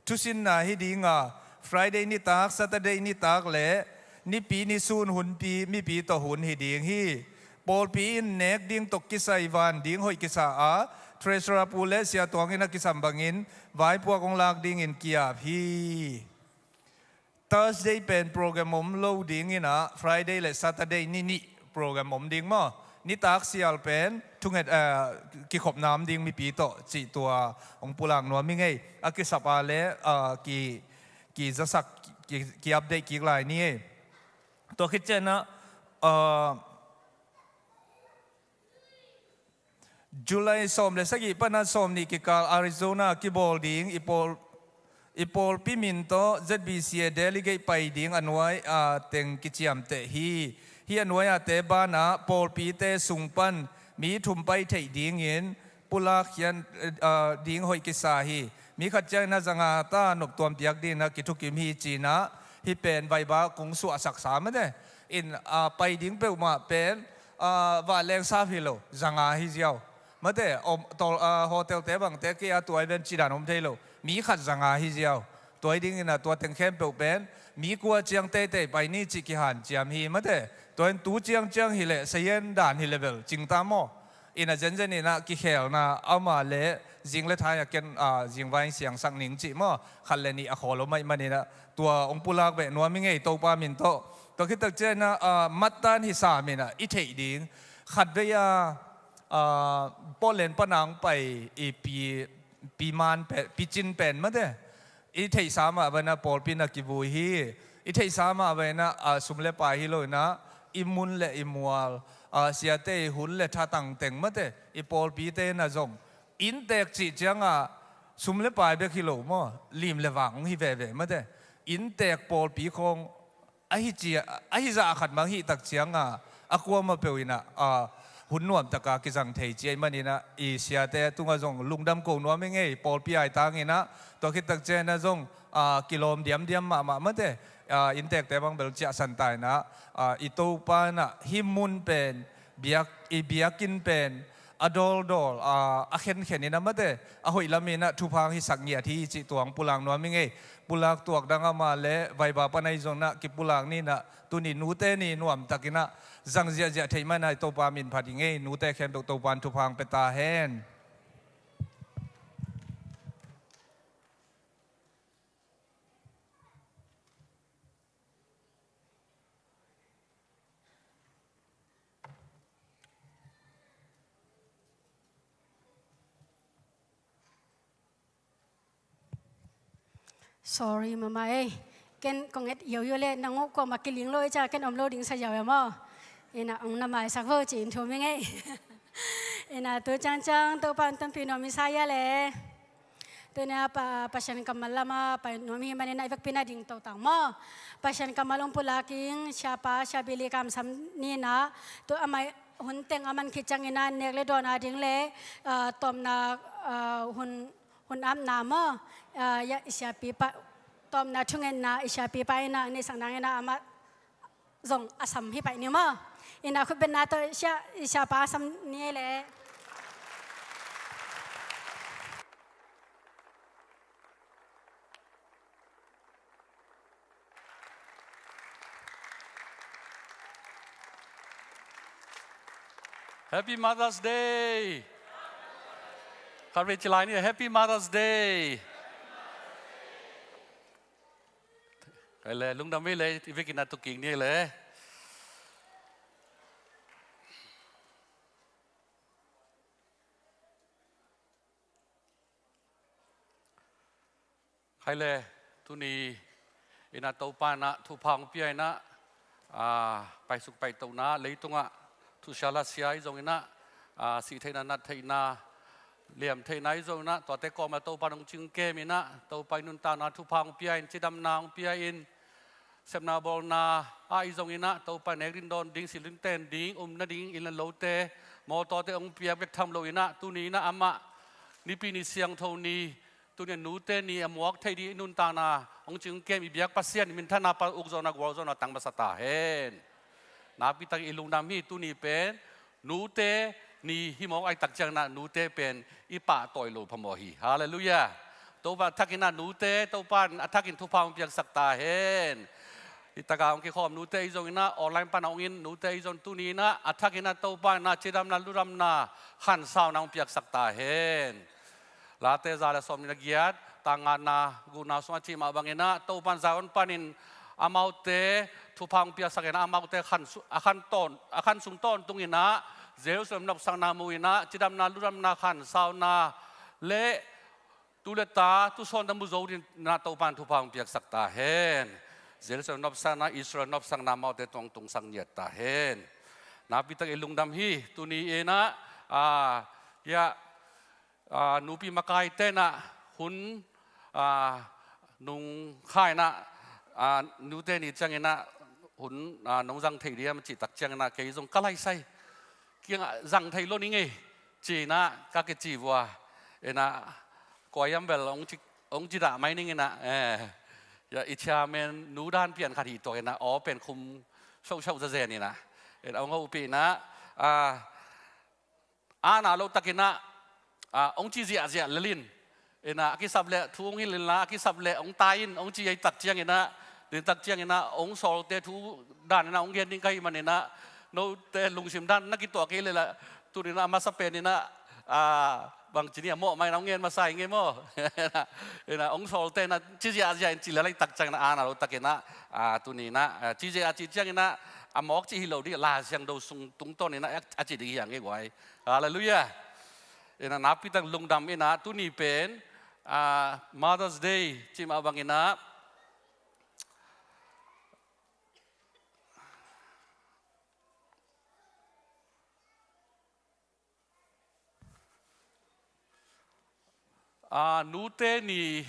thusinna hi ding a, Friday nitak, Saturday nitak le nipi ni sun hunpi mipi tawh hun hi ding hi. Pawlpi in nek ding tawh kisai van ding hoih kisa a, Treasurer Pu le Sia Tuang in a kisam bangin vaipuak hong lak dingin ki-ap hi. Thursday pen program om lo ding in ah, Friday le Saturday ni nih program om ding maw. Nitak sial pen thunget, eh, kikhopna om ding mipi tawh cih tua hong pulak nuam ing ei. A kisap a le, eh, ki, kizasak, ki, ki-update kik lai ni ei. Tua khit ciangin ah, eh, July sawm le sagih pan a sawm nih kikal Arizona kibawl ding i pawl, I pawlpi min tawh Z B C a delegate pai ding a nuai a teng kiciamteh hi. Hih a nuai a te banah pawlpite sung pan mi thum pai theih dingin pulak khian, eh, ah, ding hoih kisa hi. Mi khat ciangin a zanga ta noptuam piak dingin a kithukim hi cinah hih pen vaiba kong suahsaksa mate. In, ah, pai ding peuhmah pen, ah, vahleng sap hi lo, zanga hi ziau. Mate, om, tol, ah, hotelte bangte kei a tuai ven cidan om thei lo. Mi khat zanga hi ziau. Tuai dingin a tua teng khempeuh pen mi kua ciang teitei pai ni cih kihanciam hi mate. Tua in tu ciangciang hileh sayen dan hi level cingta maw? In a zenzen inah kikhelna ama le zing le thai a ken, ah, zingvai siangsak ning cih maw? Khat le nih a khawl om aih maninah tua hong pulak beh nuam i ngei Topa min tawh. Tua khitak cianah, ah, mattan hisa minah i theih ding khatvei a, ah, Portland pana hong pai i pi, pi man pen, pi cin pen mate. I theihsa mah vanah pawlpi na kivui hi. I theihsa mah vanah, ah, sum le pai hi loinah i mun le i mual, ah, siate i hun le thatang teng mate i pawlpite na zong inntek cih ciangah sum le pai bek hi lo maw? Lim le vang hong hi veve mate. Inntek pawlpi khawng ahi cia, ahi zah khat mang hih tak cianga a kuama peuh inah, ah, hun nuamtaka kizang thei ciai maninah i siate tungah zong lungdam ko nuam i ngei pawlpi ai tanginah tua khit tak cianah zong, ah, kilawm diamdiam mahmah mate, ah, inntekte bang bel ciahsan ta inah, ah, i Topa inah hih mun pen biak, i biakinn pen a dawldawl, a, a khenkhen inah mate, a hoih lam inah thupha hong hisak ngiat hi cih tua hong pulak nuam i ngei. Pulak tuak dang ama le vaiba pan ahi zonah kipulak ninah tuni nute ni nuamtakinah zang ziahziah theih manah i Topa min phat i ngei. Nute khempeuh Topa in thupha hong pia ta hen. Sorry mama ei. Ken kong et yoyo le nang uh kuama kiling lo i ca ken om lo ding sa yau ya maw? Ina ong na maisak vo ci in thum i ngei. Ina tu ciangciang Topa in tampi nuam i sa ya le. Tuni a pa, Pasian kammal lama pai nuam hi maninah i vekpi na ding to tang maw? Pasian kammal ong pulak ing siapa siabili kamsam ninah tu amah hun teng a man khit cianginah nek le dawn a ding le, ah, tawmna, ah, hun, hun apna maw? Ah, ya i siapipa tawmna thungetna i siapipa inah nei sang danginah amah zong a sam hi paih ni maw? Ina khutbetna tawh sia, i siapa a sam ni le. Happy Mother's Day. Khat vei ci lai ni, Happy Mother's Day. Kei le lungdam vei le i vekin a tukik ni le. Khaile, tuni inah Topa inah thupha hong pia inah, ah, paisuk paitohna leitungah thusia lasia i zong inah, ah, sih theihna, nat theihna, liam theihna i zong inah tuate kawm a Topa in hong cingkem inah Topa i nuntakna thupha hong pia in, cidamna hong pia in, sepna bawlna ah i zong inah Topa nek ding dawn ding, silin ten ding, umna ding, inn le lote, mawtawte hong piak bek tham lo inah tuni inah amah nipi ni siangtho ni, tuni a nute ni a muak theih ding i nuntakna hong cingkem i biak Pasian i minthanna pan ukzawhna gualzawhna tang masa ta hen. Nakpitak i lungdam hi. Tuni pen nute ni hi mawk ahih tak ciangin ah nute pen i pahtawi lo phamawh hi. Halleluiah. Topa a thakin ah nute Topa in a thakin thupha hong piaksak ta hen. Hi taka hong kikhawm nute i zong inah online pana hong in nute i zong tuni inah a thakin ah Topa inah cidamna ludamna khansauna hong piaksak ta hen. Late za le sawm nih le giat, tang ngana gukna sungah cih mah bangin ah Topa in Zion panin amaute thupha hong piaksak inah amaute khan su-, a khan tawn, a khan sung tawntung inah Jerusalem nopsakna mu inah cidamna ludamna khansauna le tu le ta tusawn ta mu zo dingin ah Topa in thupha hong piaksak ta hen. Jerusalem nopsakna, Israel nopsakna amaute tungah tungsak ngiat ta hen. Nakpitak i lungdam hi. Tuni inah, ah, ya, ah, nupi makaite inah hun, ah, nung kha inah, ah, nute ni cianginah hun, ah, nong zang thei diam a cih tak cianginah kei zong ka laisai kiangah zang thei lo ning ei ci-inah ka kici vua. Inah kua hiam bel hong ci, hong ci dah mai ning inah, eh, ya, i chairman nu dan pian khat hi tua inah aw pen khum sohsoh zazen inah, inah hong hopih inah, ah, a na lo takinah, ah, hong ci ziahziah lelin. Inah a kisap leh thu hong hilh inla, a kisap leh hong tai in hong ci ei tak cianginah, nin tak cianginah hong sawlte thu dan inah hong gen ding ka hih maninah, note lungsim dan na kituah kei leh lah, tuninah a masa peninah, ah, bang ci ni a mawh mah inah hong gen masa ing ei maw. Inah hong sawlte inah ci ziahziah in ci leh lai tak cianginah a na lo takinah, ah, tuninah, ah, ci ziah a cih cianginah a mawk cih hi lo ding, Lai Siangtho sung tungtawninah a ci ding hi hang ei guai. Halleluiah. Inah nakpi tak lungdam inah tuni pen, ah, Mother's Day cih mah banginah, ah, nute ni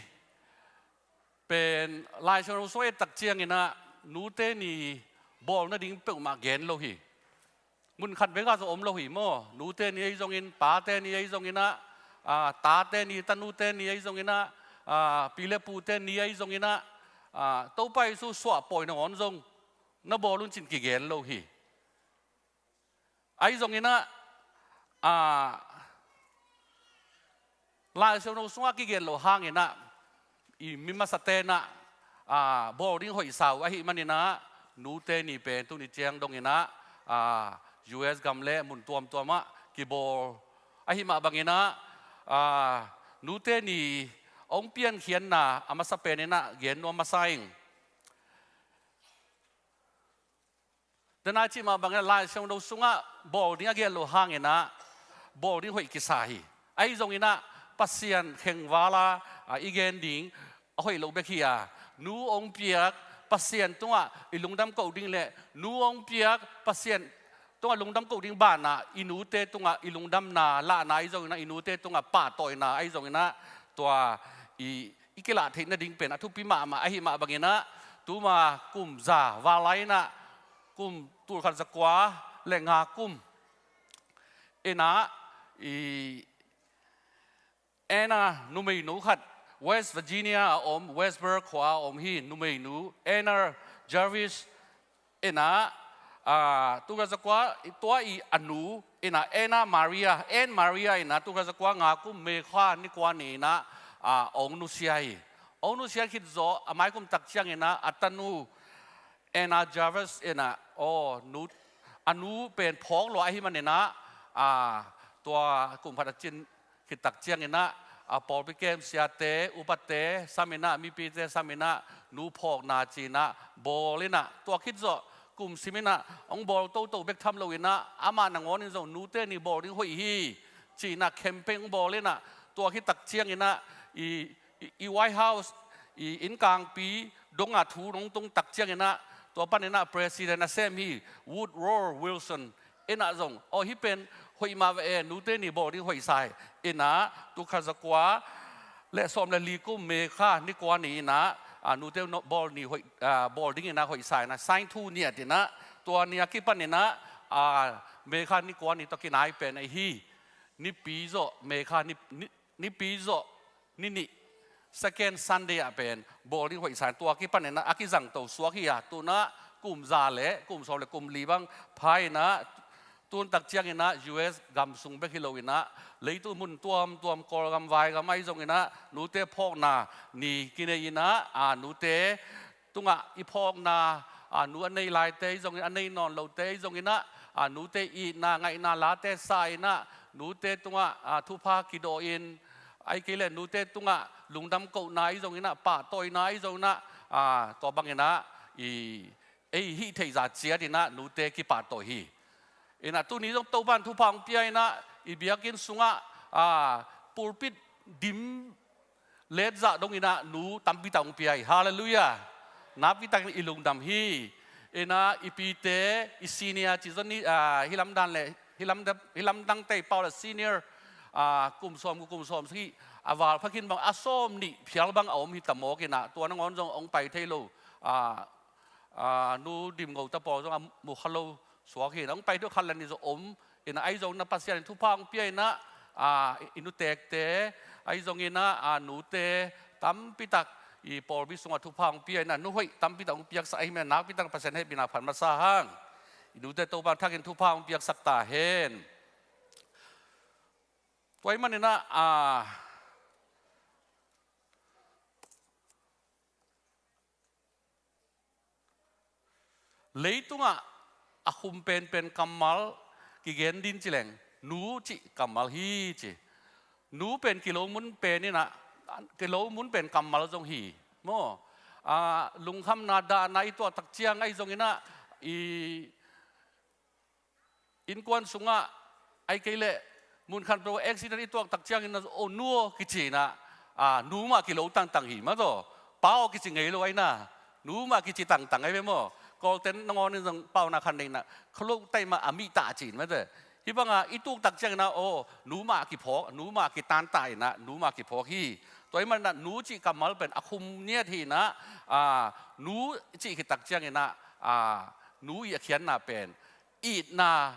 pen Lai Siangtho sung et tak cianginah nute ni bawl nading peuhmah gen lo hi. Mun khat bek ah zong om lo hi maw. Nute ni ahi zongin, pate ni ahi zonginah, ah, tate ni, tanute ni ahi zonginah, ah, pi le pute ni ahi zonginah, ah, Topa Jesu suahpawi nangawn zong na bawl un cin kigen lo hi. Ahi zonginah, ah, Lai Siangtho sungah kigen lo hanginah i mi masa tenah, ah, bawl ding hoihsa uh ahih maninah nute ni pen tuni ciang donginah, ah, U S gam le mun tuamtuamah kibawl ahih mah banginah, ah, nute ni hong piankhiatna a masa peninah gen nuam masa ing. Dena cih mah bangin Lai Siangtho sungah bawl ding a gen lo hanginah bawl ding hoih kisa hi. Ahi zonginah Pasian khengvala, ah, i gen ding a hoih lo bek hi a, nu hong piak Pasian tungah i lungdam koh ding le nu hong piak Pasian tungah lungdam koh ding banah i nute tungah i lungdamna lahna ahi zonginah i nute tungah pahtawina ahi zonginah tua i i kilah theih nading pen a thupi mahmah ahih mah banginah tuma kum za val lai inah kum tulkhat zakua le nga kum inah i Anna numeinu khat West Virginia a om, Westburg khua a om hi numeinu Anna Jarvis inah, ah, tulkhat zakua tua i a nu inah Anna Maria, Ann Maria inah tulkhat zakua nga kum May kha ni kua ni inah, ah, hong nusia hi. Hong nusia khit zawh a maikum tak cianginah a tanu Anna Jarvis inah aw nu, a nu pen phawk lua ahih maninah, ah, tua kum khat a cin khit tak cianginah, a pawlpi kem siate, upate saminah, mipite saminah nu phawkna cinah bawl inah tua khit zawh kum siminah hong bawl toto bek tham loinah amah nangawnin zong nute ni bawl ding hoih hi cinah campaign hong bawl inah tua khit tak cianginah i, i, i White House i innkangpi dongah thu nong tung tak cianginah tua paninah president a sem hi Woodrow Wilson inah zong aw hih pen hoih mah ve e, nute ni bawl ding hoihsa hi inah tulkhat zakua le sawm le li kum May kha ni kua ni inah, ah, nute bawl ni hoih, ah, bawl ding inah hoihsa inah sign thu niat inah tua ni a kipan inah, ah, May kha ni kua ni tawh kinai pen ahi hi. Nipi zawh May kha ni, ni, nipi zawh ni nih second Sunday ah pen bawl ding hoihsa in tua kipan inah a kizangto suak hi a, tunah kum za le kum sawm le kum li bang pha inah tun tak cianginah U S gam sung bek hi loinah leitung mun tuamtuam Kawlgam vaigam ahi zonginah nute phawkna ni kinei inah, a, nute tungah i phawkna, a, nu a nei laite ahi zongin a nei nawn lote ahi zonginah, a, nute itna ngaihna late sa inah nute tungah, a, thupha kidawh in ahi kei le nute tungah lungdam kohna ahi zonginah pahtawina ahi zonginah, a, tua banginah i ei hih theihzah ciat inah nute kipahtawi hi. Inah tuni zong Topan thupha hong pia inah i biakinn sungah, a, pulpit dim letzah donginah nu tampi tak hong pia hi. Halleluiah. Nakpi takin i lungdam hi. Inah i pite i senior ci zon ni, a, hih lamdan le hih lamdang tei pau le senior, a, kum sawm kum sawm sagih, a val pha khin bang a sawm nih phial bang a om hi ta mawk inah, tua nangawn zong hong pai thei lo, a, a, Nu Dim Ngo ta pawl zong a mu kha lo suak hi inah, hong pai thei khat le nih zong om inah, ahi zong inah Pasian in thupha hong pia inah, a, i nuteekte, ahi zong inah, a, nute tampi tak i pawlpi sungah thupha hong pia inah, nu hoih tampi tak hong piaksak ahih manin nakpi tak Pasian hehpihna phat masa hang. I nute Topa'n thakin thupha hong piaksak ta hen. Tua ahih manin ah, a, leitungah a khum penpen kammal kigen ding ci leng, nu cih kammal hi ci. Nu pen kilo mun pen inah, kilo mun pen kammal zong hi. Maw, a, lungkhamna dahna i tuah tak ciang ahi zong inah, i innkuan sungah, ahih kei leh mun khat peuh accident i tuak tak ciangin, "O nu aw," kici inah, a, nu mah kilo tangtang hi mah tawh. "Pa aw," kici ngei lo ahi inah, nu mah kici tangtang ahi ve maw. Kawlte'n nangawn in zong paunak khat nei inah, "Khualo tai mah a mih ta," ci in mah tawh. Hih bangah i tuk tak ciangin ah, "O, nu mah kiphawk, nu mah kitan ta inah, nu mah kiphawk hi." Tua ahih manin ah nu cih kammal pen a khum ngiat hi inah, a, nu cih khit tak ciangin ah, a, nu i a khiatna pen itna,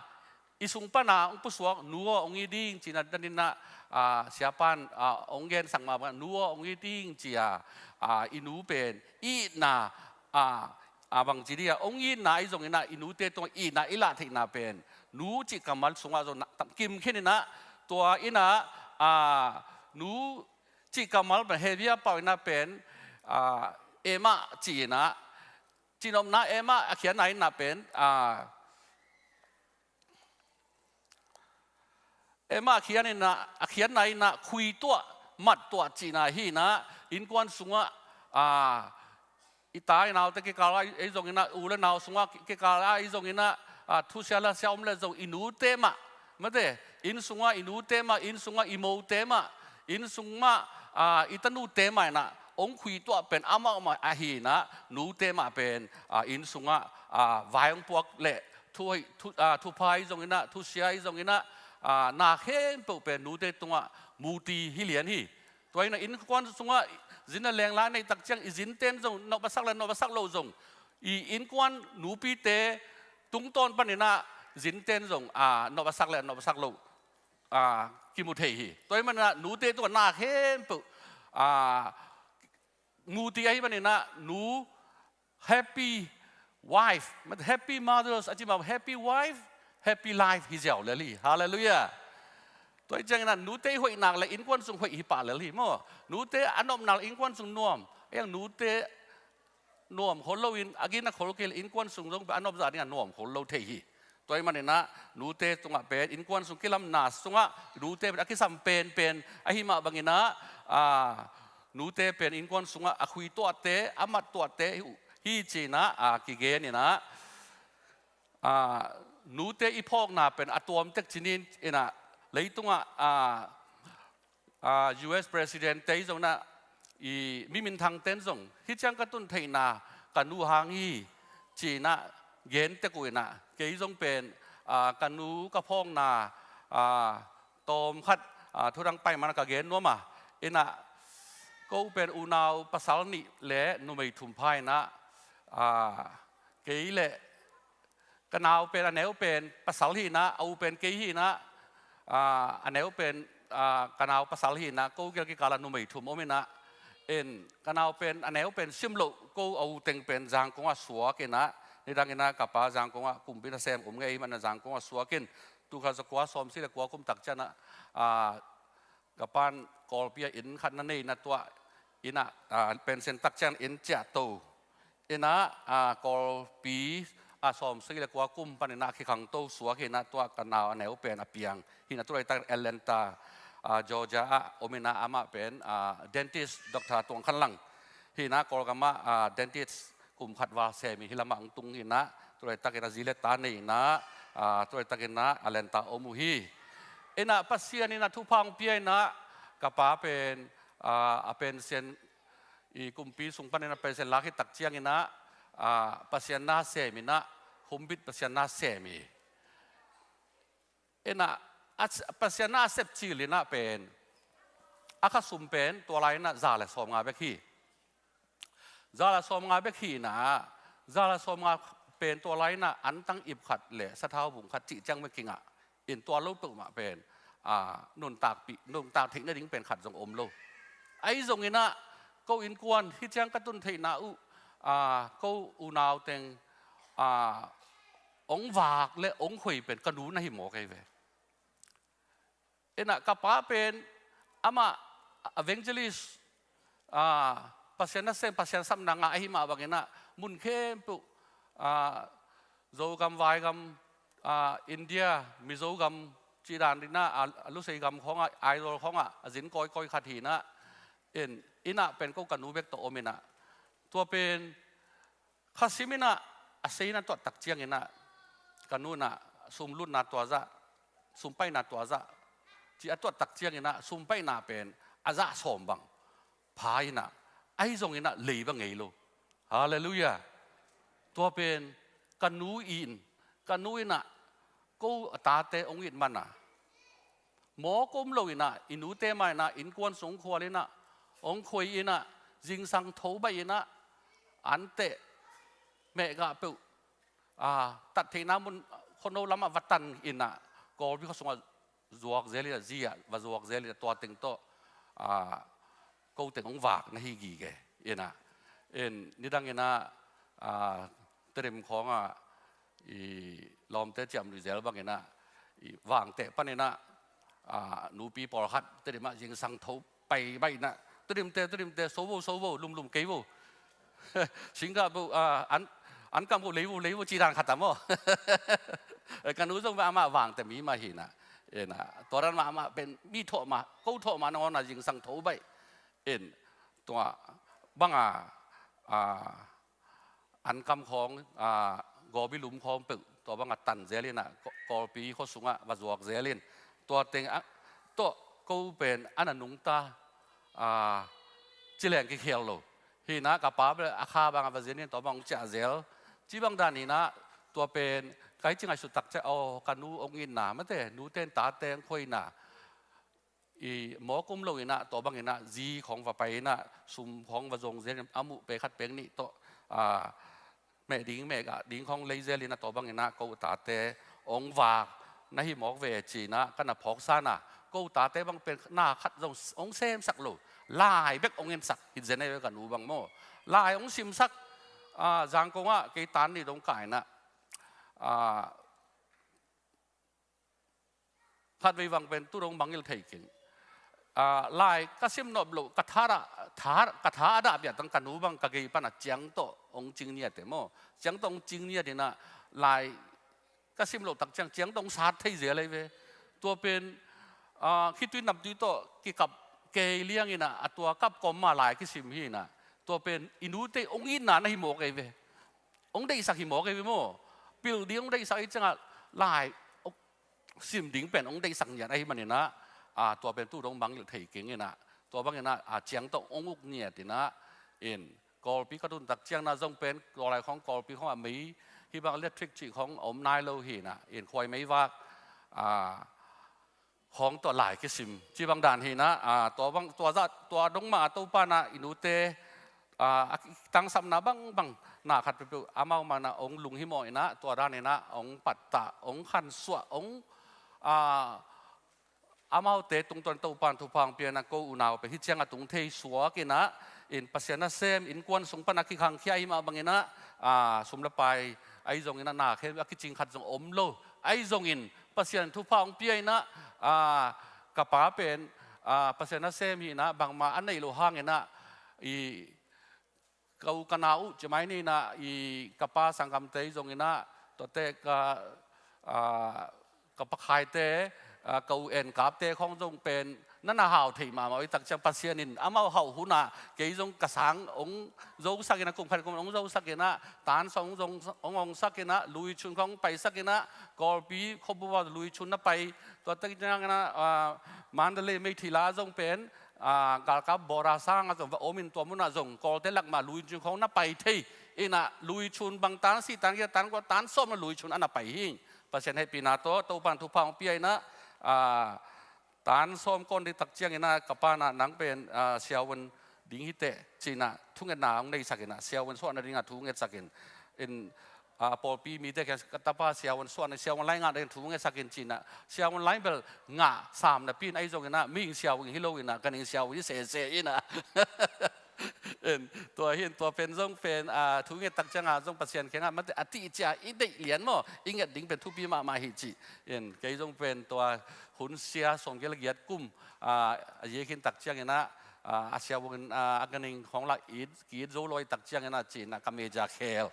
i sung pana hong pusuak nu aw hong it ding cihna dan inah, a, siapa'n, a, hong gensak mah bangin nu aw hong it ding ci a, a, i nu pen itna, a, a, bangci dih a, hong itna ahi zong inah i nute tungah itna i lah theihna pen nu cih kammal sungah zong na, tam kim khin inah, tua inah, a, nu cih kammal pen Hebru pau inah pen, a, ema ci inah, cihnopna ema a khiatna inah pen, a, ema a khian inah, a khiatna inah khuituah, mattuah cihna hi inah, innkuan sungah, a, i ta i naute kikal ah ahi zong inah, u le nau sungah ki, kikal ah ahi zong inah, a, thusia lasia om le zong i nute mah, mate, inn sungah i nute mah, inn sungah i mote mah, inn sung mah, a, i tanute mah inah hong khuituah pen amau mah ahi inah, nute mah pen, a, inn sungah, a, vai hong puak leh thu, thu, a, thupha ahi zong inah, thusia ahi zong inah, a, na khempeuh pen nute tungah muti hi lian hi. Tua inah innkuan sungah zin le leng la neih tak ciang i zinte'n zong nop a sak le nop a sak lo zong, i innkuan nupite tungtawn pan inah zinte'n zong, a, nop a sak le nop a sak lo, a, kimu thei hi. Tua ahih manin ah nute tungah na khempeuh, a, muti ahih manin ah nu happy wife, happy mothers a ci mah, happy wife, happy life hi ziau lel hi. Halleluiah. Tua ahih ciangin ah nute i hoih nak leh innkuan sung hoih hi pah lel hi maw. Nute a nop nak leh innkuan sung nuam. Ahi hang nute nuam khol loin, a gina khol kei leh innkuan sung zong a nop zah dingin a nuam khol lo thei hi. Tua ahih manin ah nute tungah pen, innkuan sung kilamna sungah nute pen a kisam penpen ahih mah bangin ah, a, nute pen innkuan sungah a khuituahte, a mattuahte hi, hi ci inah, a, kigen inah, a, nute i phawkna pen a tuam tek ci ni inah, leitungah, a, a, U S President te zong inah, i mi minthangte'n zong, hih ciang ka tun theihna ka nu hang hi ci inah gen tek uh inah, kei zong pen, a, ka nu ka phawkna, a, tawm khat, a, thudang pai man ka gen nuam a, inah ko pen unau pasal nih le numei thum pha inah, a, kei le ka nau pen a neu pen pasal hi inah, a u pen kei hi inah, a, a neu pen, a, ka nau pasal hi inah, ko gel kikal ah numei thum om inah, in ka nau pen a neu pen sim loh, ko a u teng pen Zangkong ah suak inah, nidang inah ka pa Zangkong ah kumpi nasem um ngei ahih manin ah Zangkong ah suak in, tul khat za kua sawmsagih le kua kum tak ciang ah, a, ka pa'n Kawlpi ah inn khat na nei inah, tua inn ah, a, pension tak ciang inn ciahto inah, a, Kawlpi ah sawmsagih le kua kum pan inah kikhangto suak hi inah, tua ka nau a neu pen a piang hi inah, tu laitak Atlanta, a, Georgia ah om inah, amah pen, a, dentist Doctor Tuang Khan Lang hi inah, Kawlgam ah, a, dentist kum khat val sem in hih lamah hong tung hi inah, tu laitak inah zi le ta nei inah, a, tu laitak inah Atlanta om uh hi. Inah Pasian inah thupha hong pia inah, ka pa pen, a, a pension, i kumpi sung pan inah pension lak khit tak ciang inah, a, Pasian na sem inah, humbit Pasian na sem hi. Inah, a, Pasian na a sep cil inah pen, A kha sum pen tua lai-in ah za le sawmnga bek hi. Za le sawmnga bek hi-in ah, za le sawmnga pen tua lai-in ah antang ip khat le sathau bung khat cih ciang bek kingah in, tua lo peuhmah pen, a, nuntakpih, nuntak theih nading pen khat zong om lo. Ahi zongin ah ko innkuan hih ciang ka tun theihna uh, a, ko unau teng, a, hong vak le hong khoi pen ka nu na hi mawk ahi ve. In ah ka pa pen amah evangelist, a, Pasian nasem, Pasian sapna ngah ahi mah bangin ah mun khempeuh, a, Zogam, Vaigam, a, India, Mizogam cih dan in ah, a, a Lusei gam khawngah, Aizawl khawngah a zin kawikawi khat hi-in ah, in, in ah pen ko ka nu bek tawh om in ah, tua pen kha sim in ah a sei in a tuat tak ciangin ah, ka nu in ah sum lutna tua zah, sum paina tua zah cih a tuat tak ciangin ah sum paina pen a zah sawm bang pha in ah, ahi zongin ah lei bang ngei lo. Halleluiah. Tua pen ka nu in, ka nu in ah ko a tate hong it man a, mawk om lo in ah, i nute mah in ah innkuan sung khual in ah, hong khoi in ah, zingsang tho baih in ah, an teh mehgah peuh, a, tat theihna mun khuano lamah va tan in ah, Kawlpi khua sungah zuak zel in ah, zi ah va zuak zel in ah, tua teng tawh, a, ko teng hong vak na hi gige in ah, in nidang in ah, a, Tedim khawngah i lawmte ciamnuih zel bangin ah, i Vangteh panin ah, a, nupi pawlkhat Tedim ah zingsang tho pai baih in ah, Tedimte, Tedimte, so vo, so vo, lumlum kei vo. Singkah vo, a, an, an kam vo, lei vo, lei vo, cih dan khat a maw. Ka nu zong amah Vangteh mi mah hi-in ah, in ah, tua dan mah amah pen mi thawh mah, ko thawh mah nangawn ah zingsang tho baih. In, tua bang a, a, an kam khawng, a, Gawbi lum khawng peuh tua bang a tan zel in ah, Kaw-, Kawlpi khua sungah va zuak zel in, tua teng ah tawh ko pen a na nungta, a, ci leng kikhial lo. Hi-in ah ka pa bel a kha bang a va zin in tua bang hong ciah zel. Cih bang dan hi-in ah tua pen ka hih ci ngaihsut tak ciang, aw, ka nu hong itna, mate, nute in tate hong khoina, i mawk om lo in ah, tua bangin ah zi khawng va pai in ah, sum khawng va zong zel in, a muh pek khat pek nih tawh, a, meh ding, meh gah ding khawng lei zel in ah, tua bangin ah ko tate hong vak na hi mawk ve ci-in ah ka na phawksa in ah, ko tate bang pen na khat zong hong semsak lo, lai bek hong ensak hi zen ahi ve, ka nu bang maw. Lai hong simsak, a, Zangkong ah kei tan nih dong kai in ah, a, khatvei bang pen tu dong mangngilh thei keng. A, lai ka sim nop loh, ka tha a, tha, ka tha a dah biak tang ka nu bang ka gei pan a ciang tawh hong cing niat e maw. Ciang tawh hong cing niat in ah lai ka sim loh tak ciang, ciang tawh hong sat thei zel ahi ve. Tua pen, a, khitui namtui tawh kikap kei liang in ah, a tua kap kawm mah lai kisim hi-in ah, tua pen i nute hong itna na hi mawk ahi ve. Hong deihsak hi mawk ahi ve maw. Pil ding hong deihsak ahih ciangah lai sim ding pen hong deihsak niat ahih manin ah, a, tua pen tu dong mangngilh thei keng in ah, tua bangin ah, a, ciang tawh hong uk niat in ah, in, Kawlpi ka tun tak ciang in ah zong pen, tua lai khawng Kawlpi khawngah mei, hih bang electric cih khawng a om nai lo hi-in ah, in, khuai mei vak, a, khawng tawh lai kisim, cih bang dan hi-in ah, a, tua bang, tua zah, tua dong mah a Topa in ah i nute, a, a kitangsapna bangbang, na khat peuhpeuh amau mah in ah hong lunghimawh in ah, tua dan in ah hong pattah, hong khansuah, hong, a, amaute tungtawn Topa in thupha hong pia in ah, ko unau pen hih ciang a tung thei suak in ah, in, Pasian nasem innkuan sung pan a kikhangkhia ahih mah bangin ah, a, sum le pai ahi zongin ah, na khem a kicing khat zong om lo ahi zongin, Pasian thupha hong pia in ah, a, ka pa pen, a, Pasian nasem hi-in ah, bangmah a neih loh hangin ah, i, ka u ka nau uh ci mai ni in ah, i, ka pa sanggamte zongin ah, tuate ka, a, ka Pa Khaite, a, ka u En Kapte khawng zong pen na na hau thei mahmah uh hi. Tak ciang Pasian in amau hauh hun ah kei zong ka sang hong zosak in ah, kum khat kum hong zosak in ah, tan sawm hong zong, hong hongsak in ah, Luichun khawng paisak in ah, Kawlpi khuabu ah Luichun na pai, tua tak ciangin ah, a, Mandalay meithila zong pen, a, galkap bawra sang ah zong va om in, tua mun ah zong Kawlte lak mah Luichun khawng na pai thei in ah, Luichun bang tan sih, tan giat, tan kua, tan sawm na Luichun a na pai hi. Pasian hehpihna tawh Topa in thupha hong pia in ah, a, tan sawm kawn ding tak ciangin ah ka pa in ah, "Nang pen, ah, siavuan ding hi teh," ci-in ah thungetna hong neisak in ah, siavuan suahna ding ah thu hong ngetsak in, in, ah, pawlpi mite kiang, "Ka tapa siavuan suahna, siavuan lai ngah ding thu hong ngetsak in," ci-in ah, siavuan lai bel ngah sam napi in, ahi zongin ah mihing siavuan hi lo in ah, ganhing siavuan hi sese in ah. In, tua hi in, tua pen zong pen, ah, thu nget tak ciangah zong Pasian kiangah mate a tih cia i deih lian maw, i nget ding pen thupi mahmah hi ci. In, kei zong pen tua hun sia sawmgiat le giat kum, ah, a zia khin tak ciangin ah, ah, a siavuan, ah, a ganhing khawng lah it, ki-it zo lo ahih tak ciangin ah ci-in ah ka meja khel.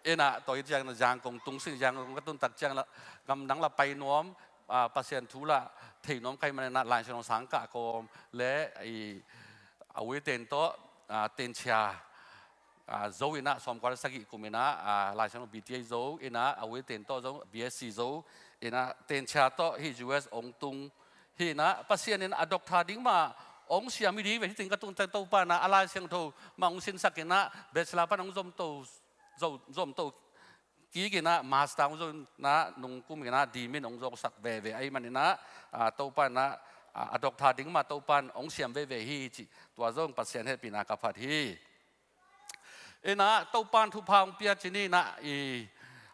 In ah tua hi ciangin ah Zangkong tung sing, Zangkong ka tun tak ciangin ah gamdang lah pai nuam, ah, Pasian thu lah thei nuam ka hih manin ah Lai Siangtho sangkah kawm le i a uite in tawh, ah, tenchia, ah, zo in ah, sawmkua le sagih kum in ah, ah, Lai Siangtho B T A zo in ah, a uite in tawh zong B S C zo in ah, tenchia tawh hih U S hong tung hi in ah, Pasian in a doctor ding mah hong siam hi ding ve, hih teng ka tun tak Topa in ah a Lai Siangtho mah hong sinsak in ah, bachelor pan hong zomto, zo-, zomto kik in ah, master hong zo in ah, nung kum in ah dimin hong zawhsak veve ahih manin ah, ah, Topa in ah, ah, a doctor ding mah Topa in hong siam veve hi ci. Tua zong Pasian hehpihna ka phat hi. In ah Topa in thupha hong pia ci ni in ah, i,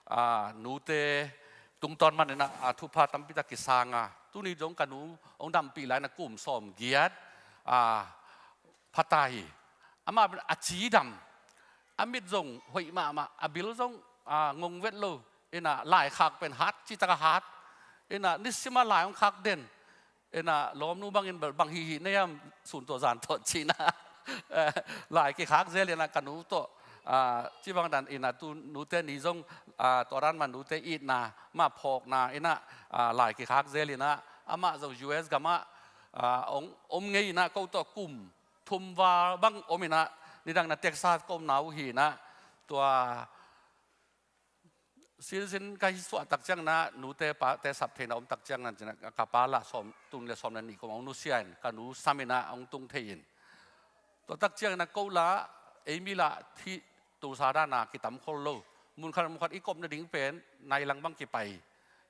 ah, nute tungtawn manin ah, ah, thupha tampi tak kisang a, tuni zong ka nu hong dampih lai in ah kum sawmgiat, ah, pha ta hi. Amah a cidam, a mit zong hoih mahmah, a bil zong, ah, ngong vet lo. In ah laikhak pen hat, citak a hat. In ah nisim a lai hong khak den. In ah lawmnu bangin bel bang hihih na hiam, sun tawh zan tawh ci-in ah, eh, lai kikhak zel in ah ka nu tawh, ah, ci bang dan in ah tu nute ni zong, ah, tua dan mah nute itna mah phawkna in ah, ah, lai kikhak zel in ah, amah zong U S gamah, ah, hong om ngei in ah ko tawh kum thum val bang om in ah, nidang in ah Texas ka omna uh hi in ah, tua citizen ka hi suah tak ciangin ah, nute pate sap theihna om tak ciangin ah, ci-in ah ka pa lah sawm, tul nih le sawm le nih kum hong nusia in, ka nu sam in ah hong tung thei in. Tua tak ciangin ah ko lah, ei mi lah hih Tulsa dan ah kitam khol lo. Mun khat mun khat i kop nading pen nai lang bang kipai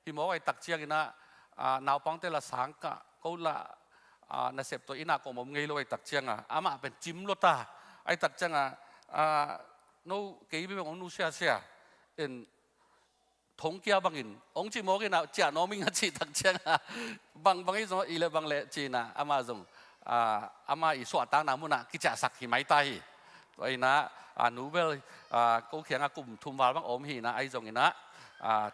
hi mawk ahih tak ciangin ah, ah, naupangte lah sangkah, ko lah, ah, nasep tawh inn ah ka om om ngei lo ahih tak ciangin ah, amah pen cim lua ta. Ahih tak ciangin ah, ah, no kei bek hong nusiasia in, thongkia bangin hong ci mawk in ah, ciah nuam ing a cih tak ciangin ah, bang bang hi zong, i le bang le ci-in ah, amah zong, ah, amah i suahtakna mun ah kiciahsak hi mai ta hi. Tua in ah, ah, nu bel, ah, ko kiangah kum thum val bang om hi in ah, ahi zongin ah, ah,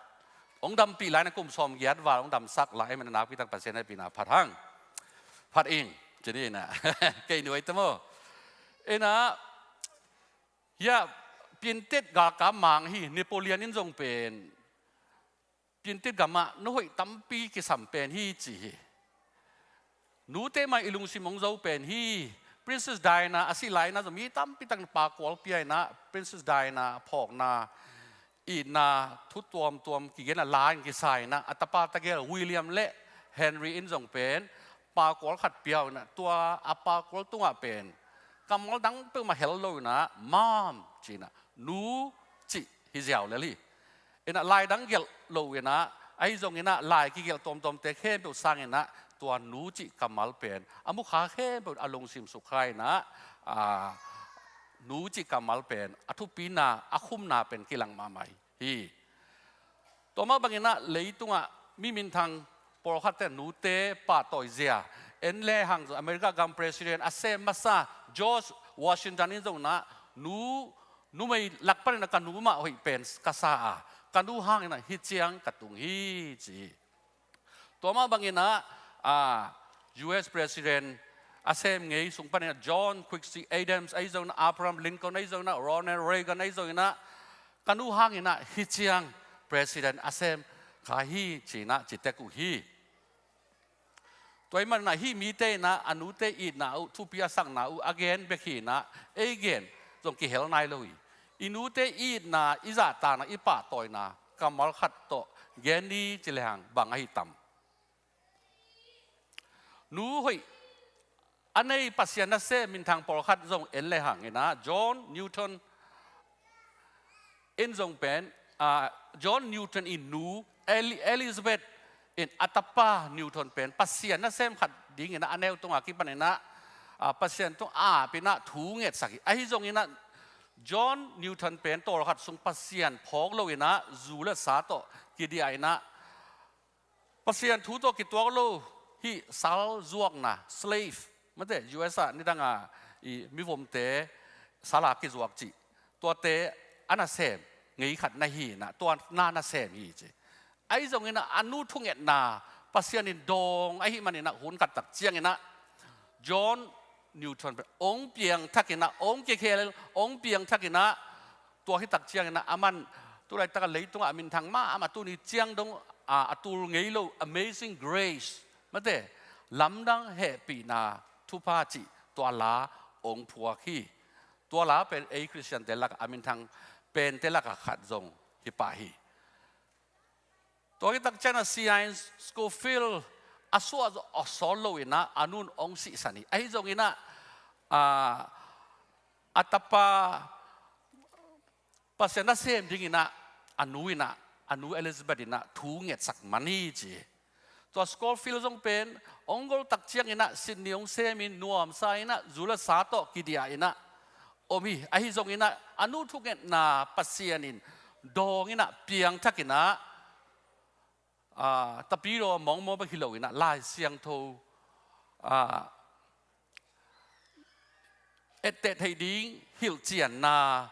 hong dampih lai in ah kum sawmgiat val hong damsak lai, ahih manin ah nakpi tak Pasian hehpihna phat hang. Phat ing, ci ni in ah. Kei nuai te maw. In ah, hia, Piantet galkap mang hi, Napoleon in zong pen Piantet gamah na hoih tampi kisam pen hi ci hi. Nute mah i lungsim hong zo pen hi. Princess Diana a sih lai in ah zong mi tampi tak in ah pakual pia in ah, Princess Diana phawkna, itna thu tuamtuam kigen a, la in kisa in ah, a tapa tagel William le Henry in zong pen pakual khat pia uh in ah, tua a pakual tungah pen kammal dang peuhmah hel lo in ah, Mom ci-in ah, nu cih hi ziau lel hi. In ah lai dang gelh lo in ah, ahi zongin ah lai kigelh tuamtuamte khempeuh sangin ah, tua nu cih kammal pen a mukha khempeuh a lungsim sukha in ah, a, nu cih kammal pen a thupina, a khumna pen kilang mahmah hi. Tua mah bangin ah leitungah mi minthang pawlkhatte nute pahtawizia, en le hang zong America gam president a sem masa George Washington in zong in ah, nu, numei lak panin ah ka nu mah hoih pen ka sa a, ka nu hangin ah hih ciang ka tung hi ci hi. Tua mah bangin ah, a, U S president a sem ngei sung panin ah John Quincy Adams ahi zongin ah, Abraham Lincoln ahi zongin ah, Ronald Reagan ahi zongin ah, ka nu hangin ah hih ciang president a sem kha hi ci-in ah ci tek uh hi. Tua ahih manin ah hih mite in ah a nute itna uh thupi a sakna uh a gen bek hi in ah, ei gen zong kihel nai lo hi. I nute itna, i zahtakna, i pahtawina kammal khat tawh gen ni ci le hang bang ahi tam? Nu hoih a nei, Pasian nasem minthang pawlkhat zong en le hang in ah, John Newton in zong pen, ah, John Newton i nu Eli-, Elizabeth in a tapa Newton pen Pasian nasem khat dingin ah a neu tungah kipanin ah, ah, Pasian tung apin ah thu ngetsak hi. Ahi zongin ah John Newton pen tawlkhat sung Pasian phawk loin ah zu le sa tawh kidiah in ah Pasian thu tawh kituak lo hih sal zuakna, slave, mate, U S ah nidanga i mivomte sala kizuak cih, tuate a nasem ngei khat na hi in ah, tua na nasem hi ci. Ahi zongin ah a nu thungetna Pasian in dawng ahih manin ah hun khat tak ciangin ah John Newton pen ong piangthak in ah, ong kikhel, ong piangthak in ah, tua hi tak ciangin ah aman tu laitak a leitungah a minthang mahmah, tuni ciang dong a, a tul ngei lo, Amazing Grace, mate, lamdang hehpihna thupha cih tua la ong phuak hi. Tua la pen ei Khristiante lakah a minthang pente lakah khat zong hi pah hi. Tua hi tak ciangin ah Sian Scofield a suah zawh a sawl loin ah a nun ong sihsan hi. Ahi zongin ah, ah, a tapa Pasian nasem dingin ah a nu in ah, a nu Elizabeth in ah thu ngetsak man hi ci. Tua Scofield zong pen ong gol tak ciangin ah Sydney ong semin nuamsa in ah zu le sa tawh kidiah in ah om hi. Ahi zongin ah a nu thungetna Pasian in dawng in ah piangthak in ah, ah, tapidaw mawngmawng bek hi loin ah Lai Siangtho, ah, etteh theih ding hilhcianna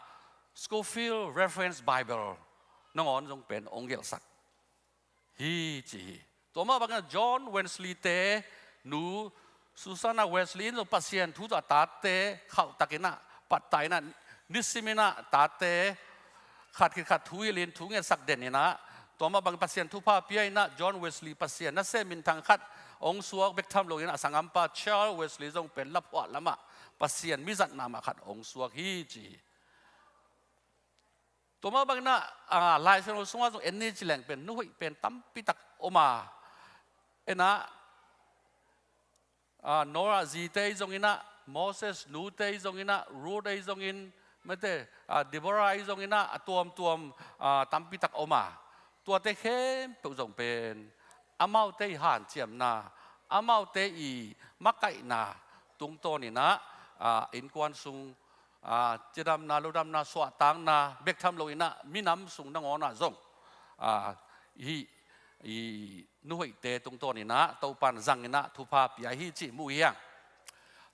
Scofield Reference Bible nangawn zong pen ong gelhsak hi ci hi. Tua mah bangin ah John Wesley te nu Susanna Wesley in zong Pasian thu tawh a tate khauhtakin ah pattah in ah nisimin ah tate khat khit khat thu hilhin thu ngetsak den in ah, tua mah bangin Pasian thupha pia in ah John Wesley Pasian nasem minthang khat ong suak bek tham loin ah a sanggampa Charles Wesley zong pen laphuah lamah Pasian mizat mahmah khat ong suak hi ci hi. Tua mah bangin ah, ah, Lai Siangtho sungah zong en ni ci leng pen nu hoih pen tampi tak om a, en ah, ah, Noah zite ahi zongin ah, Moses nute ahi zongin ah, Ruth ahi zongin, mate, ah, Deborah ahi zongin ah, a tuamtuam, ah, tampi tak om a, tuate khempeuh zong pen amaute i hanciamna, amaute i makaihna tungtawnin ah, ah, innkuan sung, ah, cidamna, lodamna, suahtakna bek tham loin ah minam sung nangawn ah zong, ah, hih i nu hoihte tungtawnin ah Topan zangin ah thupha pia hi cih mu hi hang.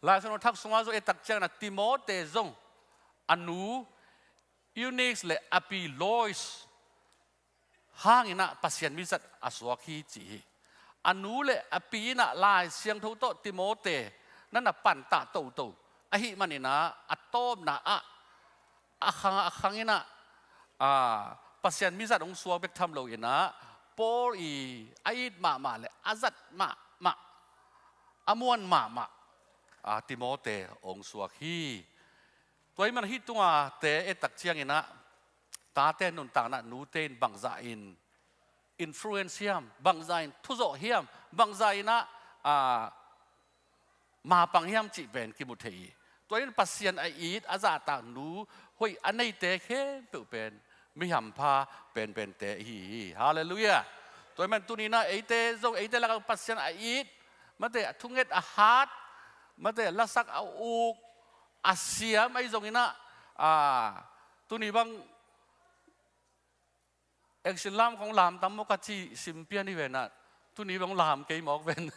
Lai Siangtho Thak sungah zong et tak ciangin ah Timote zong a nu Eunice le a pi Lois hangin ah Pasian mizat a suak hi ci hi. A nu le a pi in ah Lai Siangtho tawh Timote na na pantah toto ahih manin ah a tawpna ah a khang a khangin ah, ah, Pasian mizat hong suak bek tham loin ah Paul i a it mahmah le a zat mahmah, a muan mahmah, ah, Timote hong suak hi. Tua ahih man hih tunga te et tak ciangin ah tate nuntakna nute in bangzah in influence hiam, bangzah in thuzawh hiam, bangzah in ah, ah, mapang hiam cih pen kimu thei hi. Tua in Pasian a it a zahtak nu hoih a neite khempeuh pen mi hampha penpente ihi hi. Halleluiah. Tua ahih man tuni in ah eite zong eite lakah Pasian a it, mate, a thunget a hat, mate, lasak a uk a siam ahi zongin ah, ah, tuni bang Action lam kong lam tam maw ka ci sim pian hi ve na. Tuni bang lam kei mawk ven.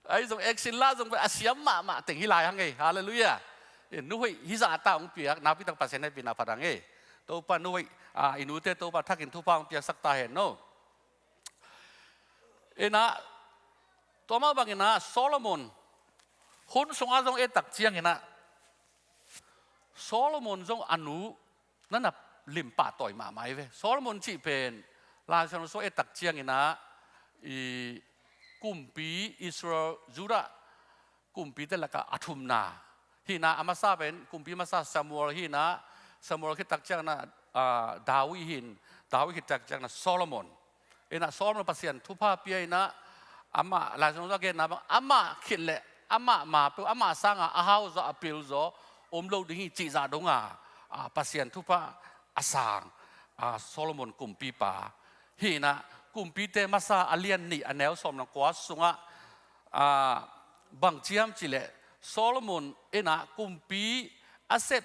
Ahi zong action la zong a siam mahmah teng hi lai hang ei. Halleluiah. Eh, nu hoih hi zahta hong piak nakpi tak Pasian hehpihna phat hang ei. Topa nu hoih, ah, i nute Topa thakin thupha hong piaksak ta hen no. Ina, tua mah bangin ah Solomon hun sungah zong et tak ciangin ah Solomon zong a nu na na lim pahtawi mahmah hi ve. Solomon cih pen Lai Siangtho sung et tak ciangin ah i kumpi Israel, Judah kumpite lakah a thumna hi na, a masa pen kumpi masa Samuel hi na, Samuel khit tak ciangin ah, ah, David hi in, David khit tak ciangin ah Solomon. Ina Solomon Pasian thupha pia ina amah Lai Siangtho a genna bang amah khit le amah ma peuh amah sanga a hau zaw a pil zaw om lo ding hi cih zah donga, ah, Pasian thupha a sang, ah, Solomon kumpipa hi ina Kumpite Masa a lian nih a neu sawm le kua sungah, ah, bang ci hiam cih leh Solomon in ah kumpi a sep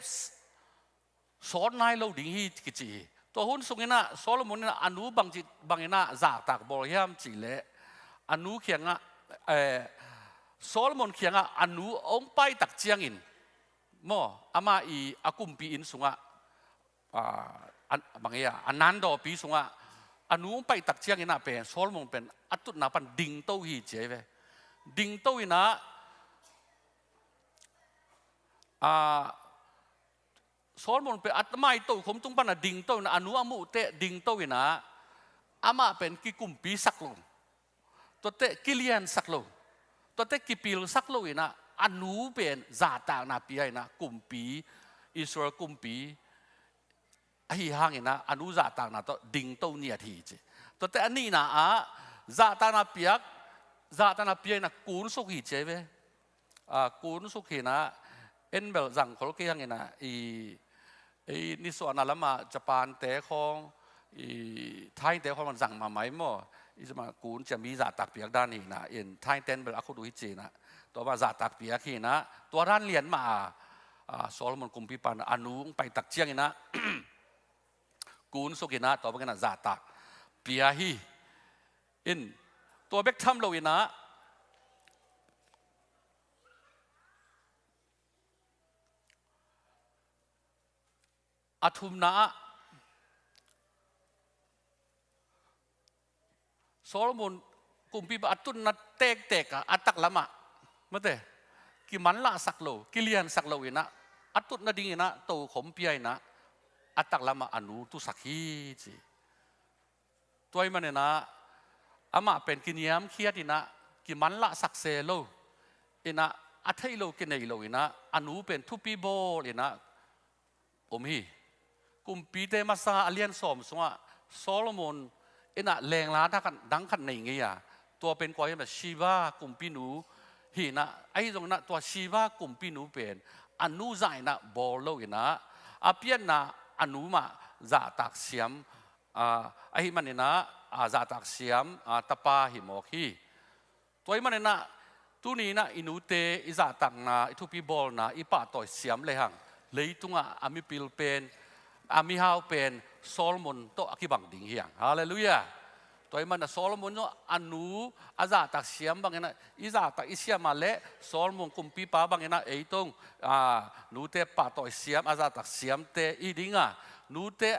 sawt nai lo ding hi kici hi. Tua hun sungin ah Solomon in ah a nu bangci bangin ah zahtak bawl hiam cih leh a nu kiangah, eh, Solomon kiangah a nu hong pai tak ciangin maw, amah i a kumpi inn sungah, ah, a, bang hi a, a nandawpi sungah a nu hong pai tak ciangin ah pen Solomon pen a tutna pan dingto hi ci hi ve. Dingto in ah, ah, Solomon pen amah i tokhom tung pan a dingto in ah, a nu a muh teh dingto in ah, amah pen kikumpisak lo, tuate kiliansak lo, tuate kipilsak lo in ah, a nu pen zahtakna pia in ah kumpi, Israel kumpi ahi hangin ah a nu zahtakna tawh dingto ngiat hi ci. Tuate a nihna ah zahtakna piak, zahtakna pia in ah kunsuk hi ci hi ve. Ah, kunsuk hi in ah, en bel zang khol kei hangin ah, i, i nisuahna lamah Japan te khawng, i Thai te khawng zang mahmah hi maw. I zama kun cia mi zahtak piak dan hi in ah, in Thai ten bel a khut uh hi ci in ah, tua mah zahtak piak hi in ah, tua dan lian mah a, ah, Solomon kumpipa in a nu hong pai tak ciangin ah kunsuk in ah, tua bangin ah zahtak pia hi. In, tua bek tham lo in ah, a thumna ah Solomon kumpipa a tutna tektek ah, a taklam ah, mate, kimanlahsak lo, kiliansak lo in ah, a tutna dingin ah tokhom pia in ah, a taklam ah a nu tusak hi ci. Tua ahih manin ah, amah pen kiniamkhiat in ah, kimanlahsak se lo in ah, a theih lo kinei lo in ah, a nu pen thupi bawl in ah om hi. Kumpite Masa a lian sawm sungah Solomon in ah lengla dang khat, dang khat nei ngei a, tua pen kua hiam a, Sheba kumpinu hi in ah, ahi zongin ah tua Sheba kumpinu pen a nu zah in ah bawl lo in ah, a pianna a nu mah zahtak siam, ah, ahih manin ah, ah, zahtak siam, ah, tapa hi mawk hi. Tua ahih manin ah, tuni in ah i nute i zahtakna, i thupi bawlna, i pahtawi siam lehang, leitungah a mipil pen, a mihau pen Solomon tawh a kibang ding hi hang. Halleluiah. Tua ahih manin ah Solomon zong a nu a zahtak siam bangin ah, i zahtak i siam a leh Solomon kumpipa bangin ah ei tong, ah, nute pahtawi siam, a zahtak siamte i ding a, nute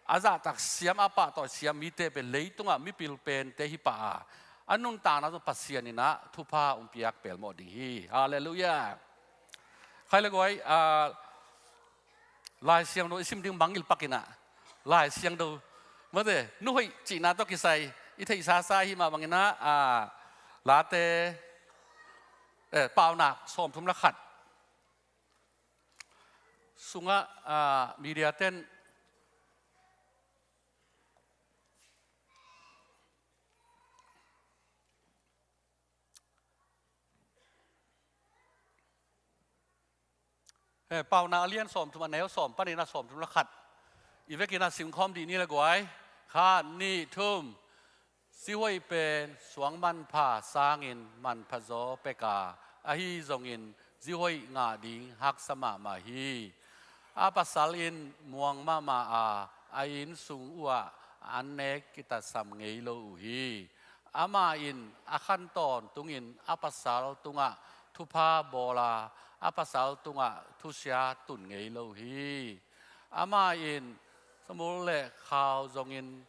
a zahtak siam, a pahtawi siam mite pen leitungah mipil pente hi pah a, a nuntakna zong Pasian in ah thupha hong piak pelmawh ding hi. Halleluiah. Khai le guai, ah, Lai Siangtho i sim ding mangngilh pak in ah, Lai Siangtho, mate, nuhoih cihna tawh kisai i theihsa sa hi mah bangin ah, ah, Late, eh, Paunak sawmthum le khat sungah, ah, media ten Eh, Paunak a lian sawmthum a neu sawm panin a sawmthum le khat i vekin a simkhawm dih ni le guai. Khat, nih, thum. Zihoih pen suang manpha sangin manpha zaw pek a, ahi zongin zihoih ngah ding haksa mahmah hi. A pasal in muang mahmah a, a inn sung uhah an nek kitasam ngei lo uh hi. Amah in a khan tawntungin a pasal tungah thupha bawl a, a pasal tungah thusia tun ngei lo hi. Amah in samul le khau zongin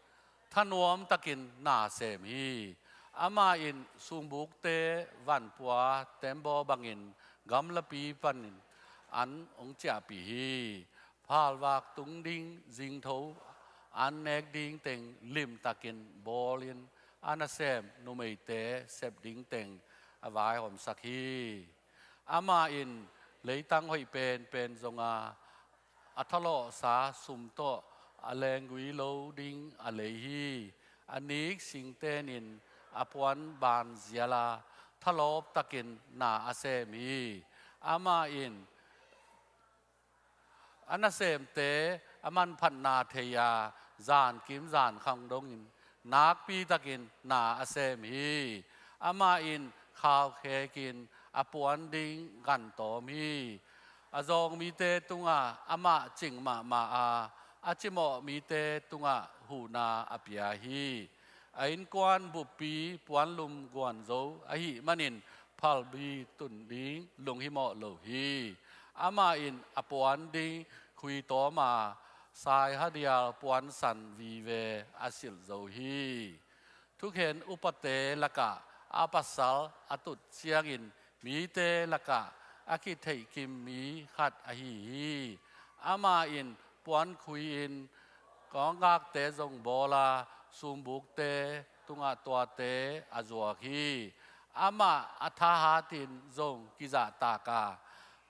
thanuamtakin na sem hi. Amah in sungbukte vanpua tembaw bangin gamlapi panin an hong ciahpih hi. Phalvak tung ding, zingtho an nek ding teng limtakin bawlin, a nasem numeite sep ding teng a vaihawmsak hi. Amah in leitang hoih penpen zong a, a thalawhsa sum tawh a lenggui lo ding a lei hi. A nik singtenin a puan ban zial a, thalawptakin na a sem hi. Amah in a nasemte a manphatna thei a, zankim zankhang dongin nakpi takin na a sem hi. Amah in khau khekin a puan ding gan tawm hi. A zawng mite tungah amah cing mahmah a, a cimawh mite tungah huhna a pia hi. A innkuan buppi puanlum guanzo ahih manin phalbi tun ding lunghimawh lo hi. Amah in a puan ding khui tawm a, saihadial puansan vive a silh zo hi. Thukhen upate lakah a pasal a tut ciangin mite lakah a kitheihkim mi khat ahi hi. Amah in puankhui-in kawnggakte zong bawl a, sumbukte tungah tuate a zuak hi. Amah a thahatin zong kizahtak a,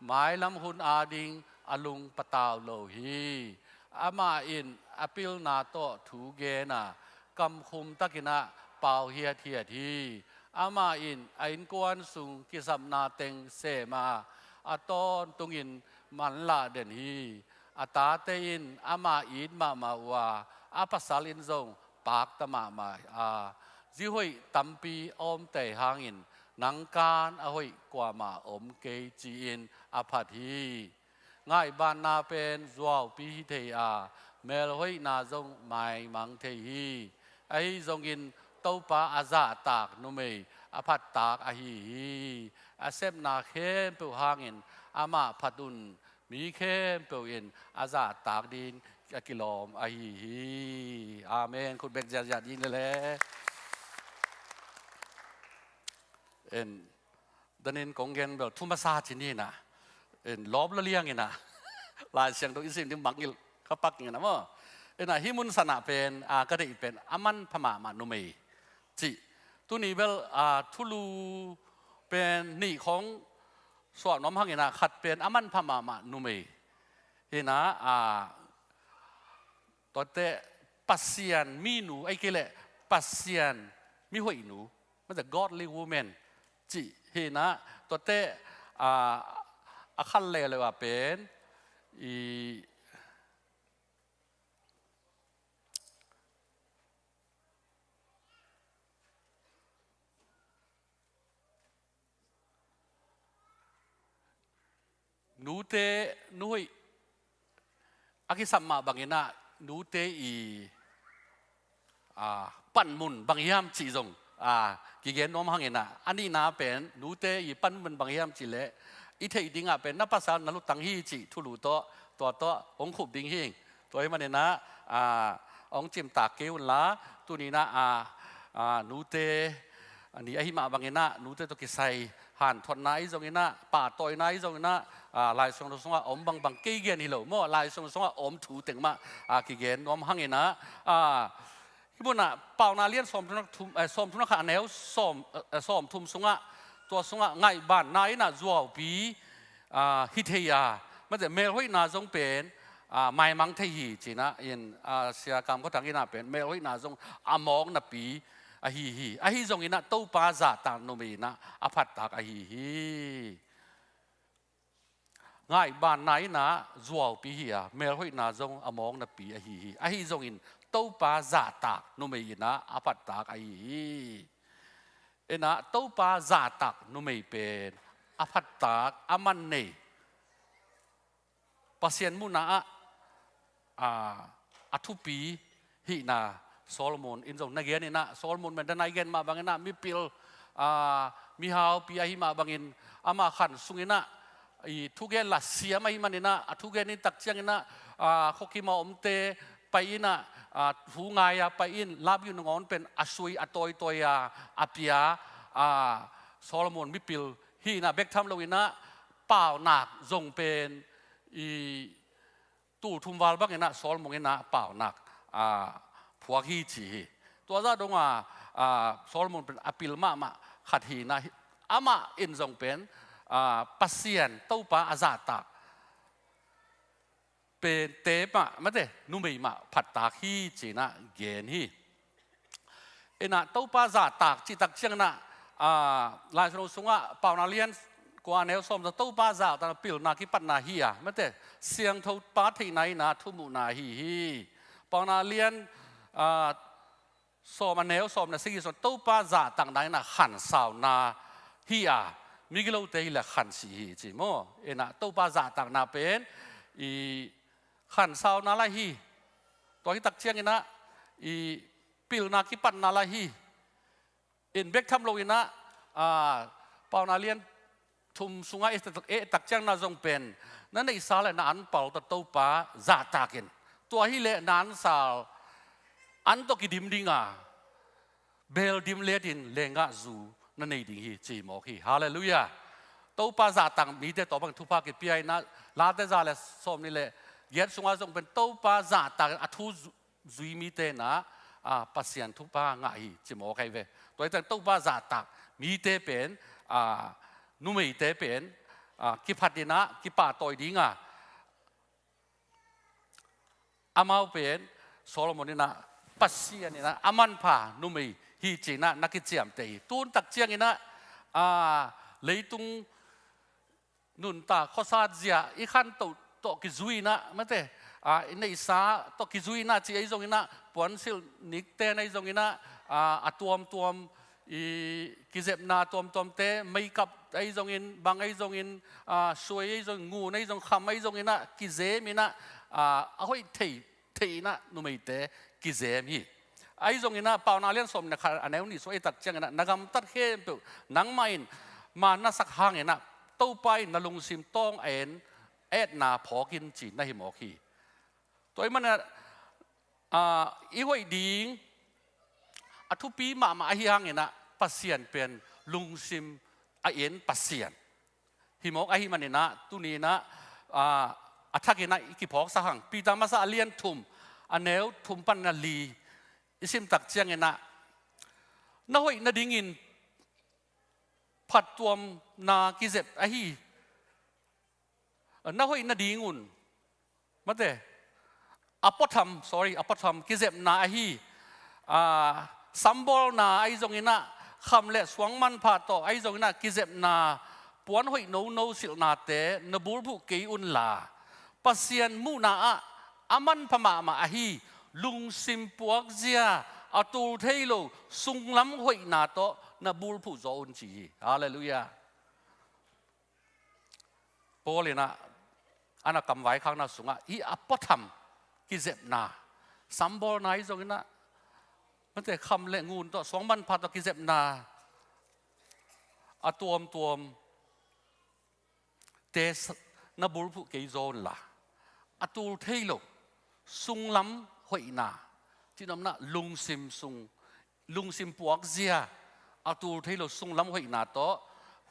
mailam hun ading a lung patau lo hi. Amah in a pilna tawh thu gen a, kamkhum takin ah pau hiathiat hi. Amah in a innkuan sung kisapna teng sem a, a tawntungin manlah den hi. A tate in amah it mahmah uh a, a pasal in zong pakta mahmah a, zi hoih tampi a om tei hangin nangkan a hoih kuamah om kei ci-in a phat hi. Ngaihbanna pen zuaupi hi thei a, melhoihna zong maimang thei hi. Ahi zongin Topa a zahtak numei a phattak ahi hi. A sepna khempeuh hangin amah phat un, mi khempeuh in a zahtak ding a kilawm ahi hi. Amen. Khut bek ziatziat ding lele. En, danin kong gen bel thu masa ci ni na. En, lawp la liang ina. Lai Siangtho i sim ding mangngilh ka pak ina maw. Ina, hih mun sanah pen, a, ka deih pen a manpha mahmah numei cih. Tuni bel, a, thulu pen nih khong suah nuam hang ina, khat pen a manpha mahmah numei. Ina, a, tuate Pasian minu, ei kei leh Pasian mihoihnu, mate godly woman cih hi na, tuate, a, a khat leuleu a pen i nute, nuhoih a kisam mah bangin ah nute i, a, panmun bang hiam cih zong, a, kigen nuam hangin ah, a nihna pen nute i panmun bang hiam cih leh i theih dingah pen na pasal na lutang hi cih thulu tawh, tua tawh hong khup ding hi. Tua hi manin ah, a, hong cimtak kei un la, tuni in ah, a, a, nute a ni ahi mah bangin ah, nute tawh kisai hanthotna ahi zongin ah, pahtawina ahi zongin ah, a, Lai Siangtho sungah a om bangbang kei gen hi lo maw, Lai Siangtho sungah a om thu teng mah, a, kigen nuam hangin ah, a, hih munah Paunak lian sawmthum, eh, sawmthum khat a neu sawm, eh, sawmthum sungah, tua sungah ngaihbanna in ah zuaupi, a, hi thei a, mate, melhoihna zong pen, a, maimang thei hi ci-in ah, in, a, Sia Kam Khua Thang in ah pen melhoihna zong a mawk napi ahi hi. Ahi zongin ah Topa zahtak numei in ah a phattak ahi hi. Ngaihbanna in ah zuaupi hi a, melhoihna zong a mawk napi ahi hi. Ahi zongin Topa zahtak numei in ah a phattak ahi hi. In ah Topa zahtak numei pen a phattak, a man nei, Pasian munah ah, a, a thupi hihna Solomon in zong na gen in ah, Solomon pen dan a i gen mah bangin ah mipil, a, mihaupi ahi mah bangin, amah khan sungin ah i thugen la siam ahi manin ah, a thugen in tak ciangin ah, a, khuakim a omte pai in ah, a, thu ngai a pai in, love you nangawn pen a sui a tawitawi a, a pia, a, Solomon mipil hihna bek tham loin ah, paunak zong pen i tul thum val bangin ah Solomon in ah paunak, a, phuak hi ci hi. Tua zah dong a, a, Solomon pen a pil mahmah khat hi na hi, amah in zong pen, a, Pasian Topa a zahtak pen te mah, mate, numei mah phattak hi ci-in ah gen hi. In ah Topa zahtak cih tak ciangin ah, a, Lai Siangtho sungah Paunak lian kua neu sawm zong Topa zahtakna pilna kipatna hi a, mate, siangtho pa theihna in ah thumuhna hi hi. Paunak lian, a, sawm a neu sawm na sigi sawm, Topa zahtakna in ah khansauna hi a, migilote hileh khansi hi ci maw. In ah Topa zahtakna pen i khansauna lai hi. Tua hi tak ciangin ah i pilna kipatna lai hi. In bek tham lo in ah, a, Paunak lian thum sungah i et tak ciang na zong pen na neihsa le na anpal tawh Topa zahtak in. Tua hileh na ansal an tawh kidim ding a, beel dim letin lenggahzu na nei ding hi ci mawk hi. Halleluiah. Topa zahtak mite tawh bang thupha kipia in ah, Late za le sawm nih le giat sungah zong pen Topa zahtak in a thu zu-, zui mite in ah, a, Pasian thupha ngah hi ci mawk ahi ve. Tua hi ciang Topa zahtak mite pen, a, numeite pen, a, kiphat in ah kipahtawi ding a, amau pen Solomon in ah Pasian in ah a manpha numei hi ci in ah na kiciamteh hi. Tun tak ciangin ah, a, leitung nuntak khuasat zia i khantoh tawh kizui in ah, mate, a, i neihsa tawh kizui in ah ci ahi zongin ah, puansilh nikten ahi zongin ah, a, a tuamtuam i kizepna tuamtuamte, makeup ahi zongin, bang ahi zongin, a, suai ahi zongin, ngun ahi zong, kham ahi zongin ah kizem in ah, a, a hoih thei thei in ah numeite kizem hi. Ahi zongin ah Paunak lian sawm nih le khat a neu nih sung i et tak ciangin ah, na gamtat khempeuh nangmah in man na sak hangin ah Topa in na lungsim tawng a en, etna phawk in ci na hi mawk hi. Tua ahih manin ah, a, i hoih ding a thupi mahmah ahi hangin ah Pasian pen lungsim a en Pasian hi mawk ahih manin ah, tuni in ah, a, a thak in ah i kiphawksak hang. Peter masa a lian thum a neu thum pan a li i sim tak ciangin ah, na hoih nadingin phattuamna kizep ahi, na hoih nadingun, mate, a puatham, sorry, a puatham kizepna ahi, a, sambawlna ahi zongin ah, kham le suang manpha tawh ahi zongin ah kizepna, puan hoih nono silhnate na bulphuh kei unla, Pasian muhna ah a manpha mahmah ahi lungsim puakzia, a tul thei lo sunglam hoihna tawh na bulphuh zaw un ci hi. Halleluiah. Paul in ah a na kamvaikhakna sungah hih a puatham kizepna, sambawlna ahi zongin ah, mate, kham le ngun tawh, suang manpha tawh kizepna a tuamtuam te s-, na bulphuh kei zaw unla, a tul thei lo sunglam hoihna, cih nopna lungsim sung, lungsim puakzia, a tul thei lo sunglam hoihna tawh,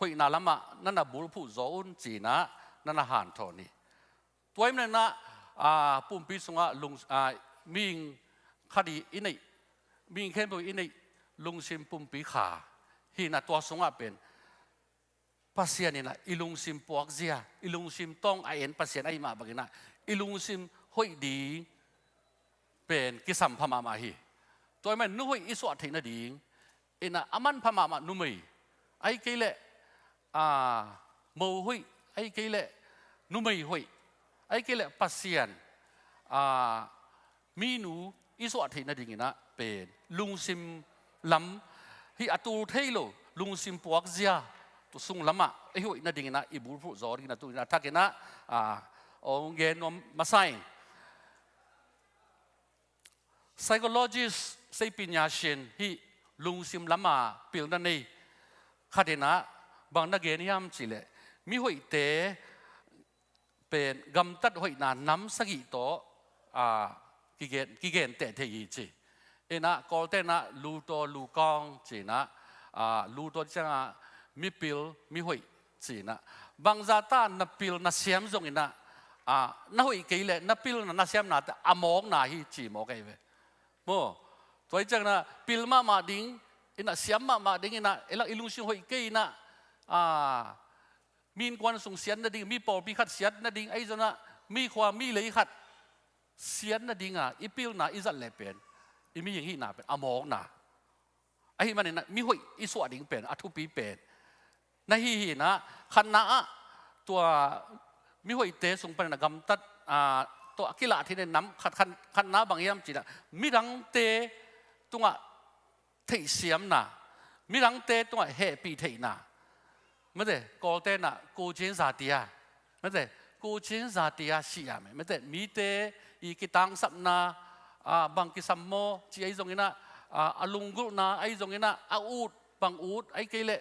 hoihna lamah na na bulphuh zaw un ci in ah na na hanthawn hi. Tua ahih manin ah, a, pumpi sungah lung, a, mihing khat i, i neih, mihing khempeuh i neih lungsim pumpi kha hi in ah, tua sungah pen Pasian in ah i lungsim puakzia, i lungsim tawng a en Pasian ahih mah bangin ah, i lungsim hoih ding pen kisampha mahmah hi. Tua ahih manin nu hoih i suah theih nading in ah a manpha mahmah numei, ahih kei leh, a, mo hoih, ahih kei leh numei hoih, ahih kei leh Pasian, a, minu i suah theih nadingin ah pen lungsim lam, hih a tul thei lo lungsim puakzia, tua sung lamah i hoih nadingin ah i bulphuh zaw dingin ah tuni in ah a thak in ah, a, ong gen nuam masa ing. Psychologist, seipinyasin, hih lungsim lama pilna nei khat in ah bang na gen hiam cih leh, mi hoihte pen gamtat hoihna nam sagih tawh, a, kigen, kigenteh thei hi ci. In ah Kawlte in ah lu taw lu kawng ci in ah, a, lu taw ciangah mipil, mihoih ci in ah. Bangzah ta na pil na siam zongin ah, a, na hoih kei leh na pilna na siamnate a mawkna hi ci mawk ahi ve. Maw, tua hi ciangin ah pil mahmah ding in ah, siam mahmah ding in ah, ei lak i lungsim hoih kei in ah, a, mi innkuan sung siat nading, mi pawlpi khat siat nading, ahi zongin ah mi khua mi lei khat siat nading a i pilna i zat leh pen i mihing hihna pen a mawkna. Ahih manin ah mi hoih i suah ding pen a thupi pen na hi hi in ah, khatna ah tua mi hoihte sung panin a gamtat, a, tua a kilah theih nam khat, khat, khatna bang hiam cih leh midangte tungah theihsiamna, midangte tungah hehpih theihna. Mate, Kawlte'n ah ကိုယ်ချင်းစာတရား, mate, ကိုယ်ချင်းစာတရားရှိရမယ်. Mate, mite i kitangsapna, ah, bang kisam maw ci ahi zongin ah, ah, a lunggulhna ahi zongin ah, a ut bang ut ahih kei leh,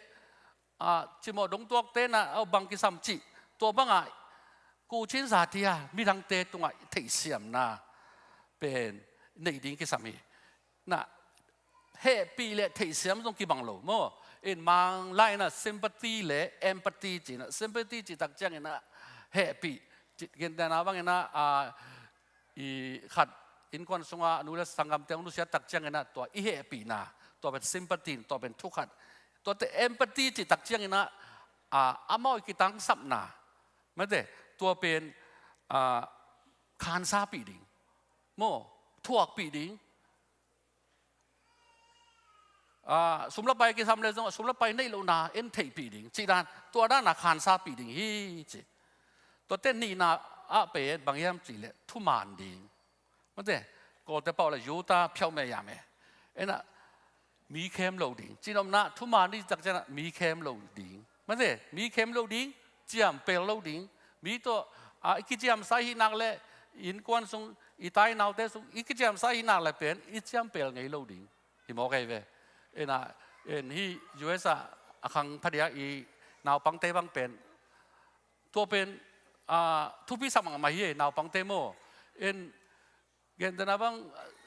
ah, cimawh dongtuakte'n ah, ah, bang kisam cih, tua bangah ကိုယ်ချင်းစာတရား, midangte tungah theihsiamna pen nei ding kisam hi. Na, hehpih le theihsiam zong kibang lo maw? In Manglai in ah sympathy le empathy ci in ah, sympathy cih tak ciangin ah hehpih, ci, gentehna bangin ah, ah, i khat innkuan sungah nu le sanggamte hong nusiat tak ciangin ah tua i hehpihna, tua pen sympathy, tua pen thukhat. Tuate empathy cih tak ciangin ah, ah, amau i kitangsapna, mate, tua pen, ah, khansapih ding maw, thuakpih ding. Ah, sum le pai kisam le zong, sum le pai neih lohna en theihpih ding cih dan, tua dan a khansapih ding hi ci. Tuate nihna ah pen bang hiam cih leh thuman ding. Mate, Kawlte pau leh ယူသားဖြောင့်မတ်ရမယ်. En ah, mi khem lo ding. Cihnopna, thuman ding tak ciangin ah mi khem lo ding. Mate, mi khem lo ding, ciampel lo ding. Mi tawh, ah, i kiciamsa ahih nak leh, innkuan sung, i tai naute sung i kiciamsa ahih nak leh pen i ciampel ngei lo ding hi mawk ahi ve. En ah, en hih U S ah a khang phadiak i naupangte bang pen, tua pen, ah, thupi sak mahmah hi, naupangte maw. En, gentehna bang,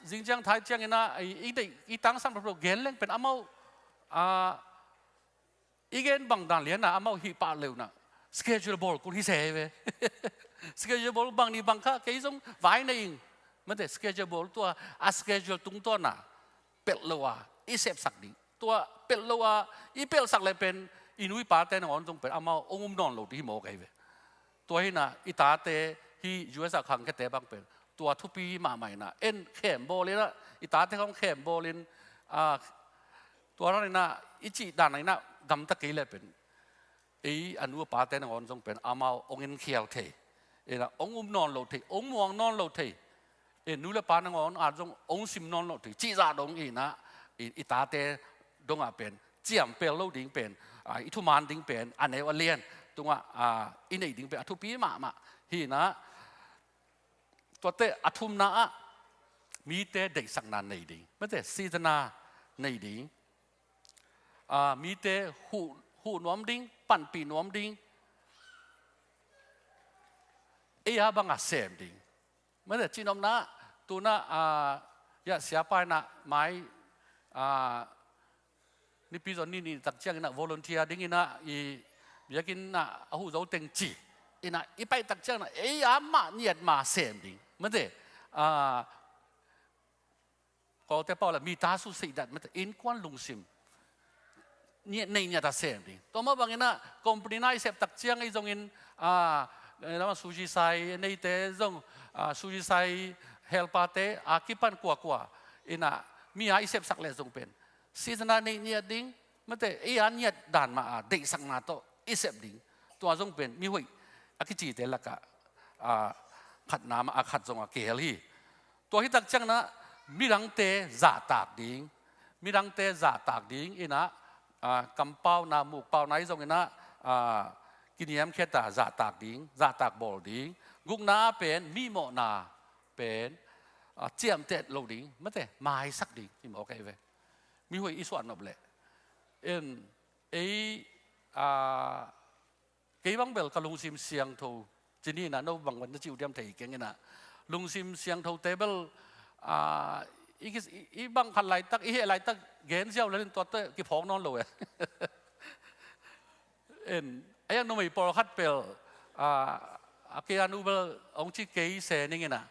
zing ciang thai ciangin ah, i, i deih, i tangsam lo gen leng pen amau, ah, i gen bang dan lian ah amau hih pah leh un ah schedule bawl kul hi se ve. Schedule bawl bang ni bang kha kei zong vai nei ing. Mate, schedule bawl, tua a schedule tungtawn ah pelh lo a i sepsak ding. Tua pelh lo a i pelhsak leh pen i nu i pate nangawn zong pen amau hong um nawn lo ding hi mawk ahi ve. Tua hi in ah i tate, hih U S ah khangkhiate bang pen tua thupi mahmah in ah, en khem bawl in ah, i tate khawng khem bawl in, ah, tua dan in ah i cih dan in ah gamta kei leh pen ei a nu a pate nangawn zong pen amau hong enkhial thei, en ah hong um nawn lo thei, hong muang nawn lo thei, en nu le pa nangawn ah zong hong sim nawn lo thei cih zah dong in ah, i, i tate dongah pen ciampel lo ding pen, ah, i thuman ding pen a neu a lian tungah, ah, i neih ding pen a thupi mahmah hi in ah, tuate a thumna ah mite deihsakna nei ding. Mate, sitana nei ding. Ah, mite huh, huh nuam ding, panpih nuam ding. Ei a bang a sem ding. Mate, cihnopna, tu in ah, ah, ya, siapa in ah mai, ah, Nipi zaw ni nih tak ciangin ah volunteer dingin ah i biakinn ah a huh zo teng ci in ah i pai tak ciangin ah ei a mah niat ma sem ding. Mate, ah, Kawlte pau leh မိသားစုစိတ်ဓာတ်, mate, innkuan lungsim niat, nei niat a sem ding. Tua mah bangin ah company na i sep tak ciang ei zongin, ah, sushi sai neite zong, ah, sushi sai helperte a kipan kuakua in ah mi a i sepsak leh zong pen sitana nei niat ding, mate, ei a niat dan mah a deihsakna tawh i sep ding. Tua zong pen mihoih a kicite lakah, ah, khatna mah a khat zong a kihel hi. Tua hi tak ciangin ah midangte zahtak ding, midangte zahtak ding in ah, ah, kampauna, mukpauna hi zongin ah, ah, kiniamkhiat a zahtak ding, zahtak bawl ding. Gukna ah pen mihmawhna pen, ah, ciamteh lo ding, mate, maisak ding hi mawk ahi ve. Mihoih i suah nop leh, en, ei, ah, kei bang bel ka lungsim siangtho ci ni in ah, no bang wan na ci uh diam thei keng in ah, lungsim siangthote bel, ah, i, i, i bang khat laitak, i heh laitak gen ziau lel in tuate kiphawk nawn lo e. En, a yang numei pawlkhat bel, ah, a kei a nu bel hong ci kei se ning in ah,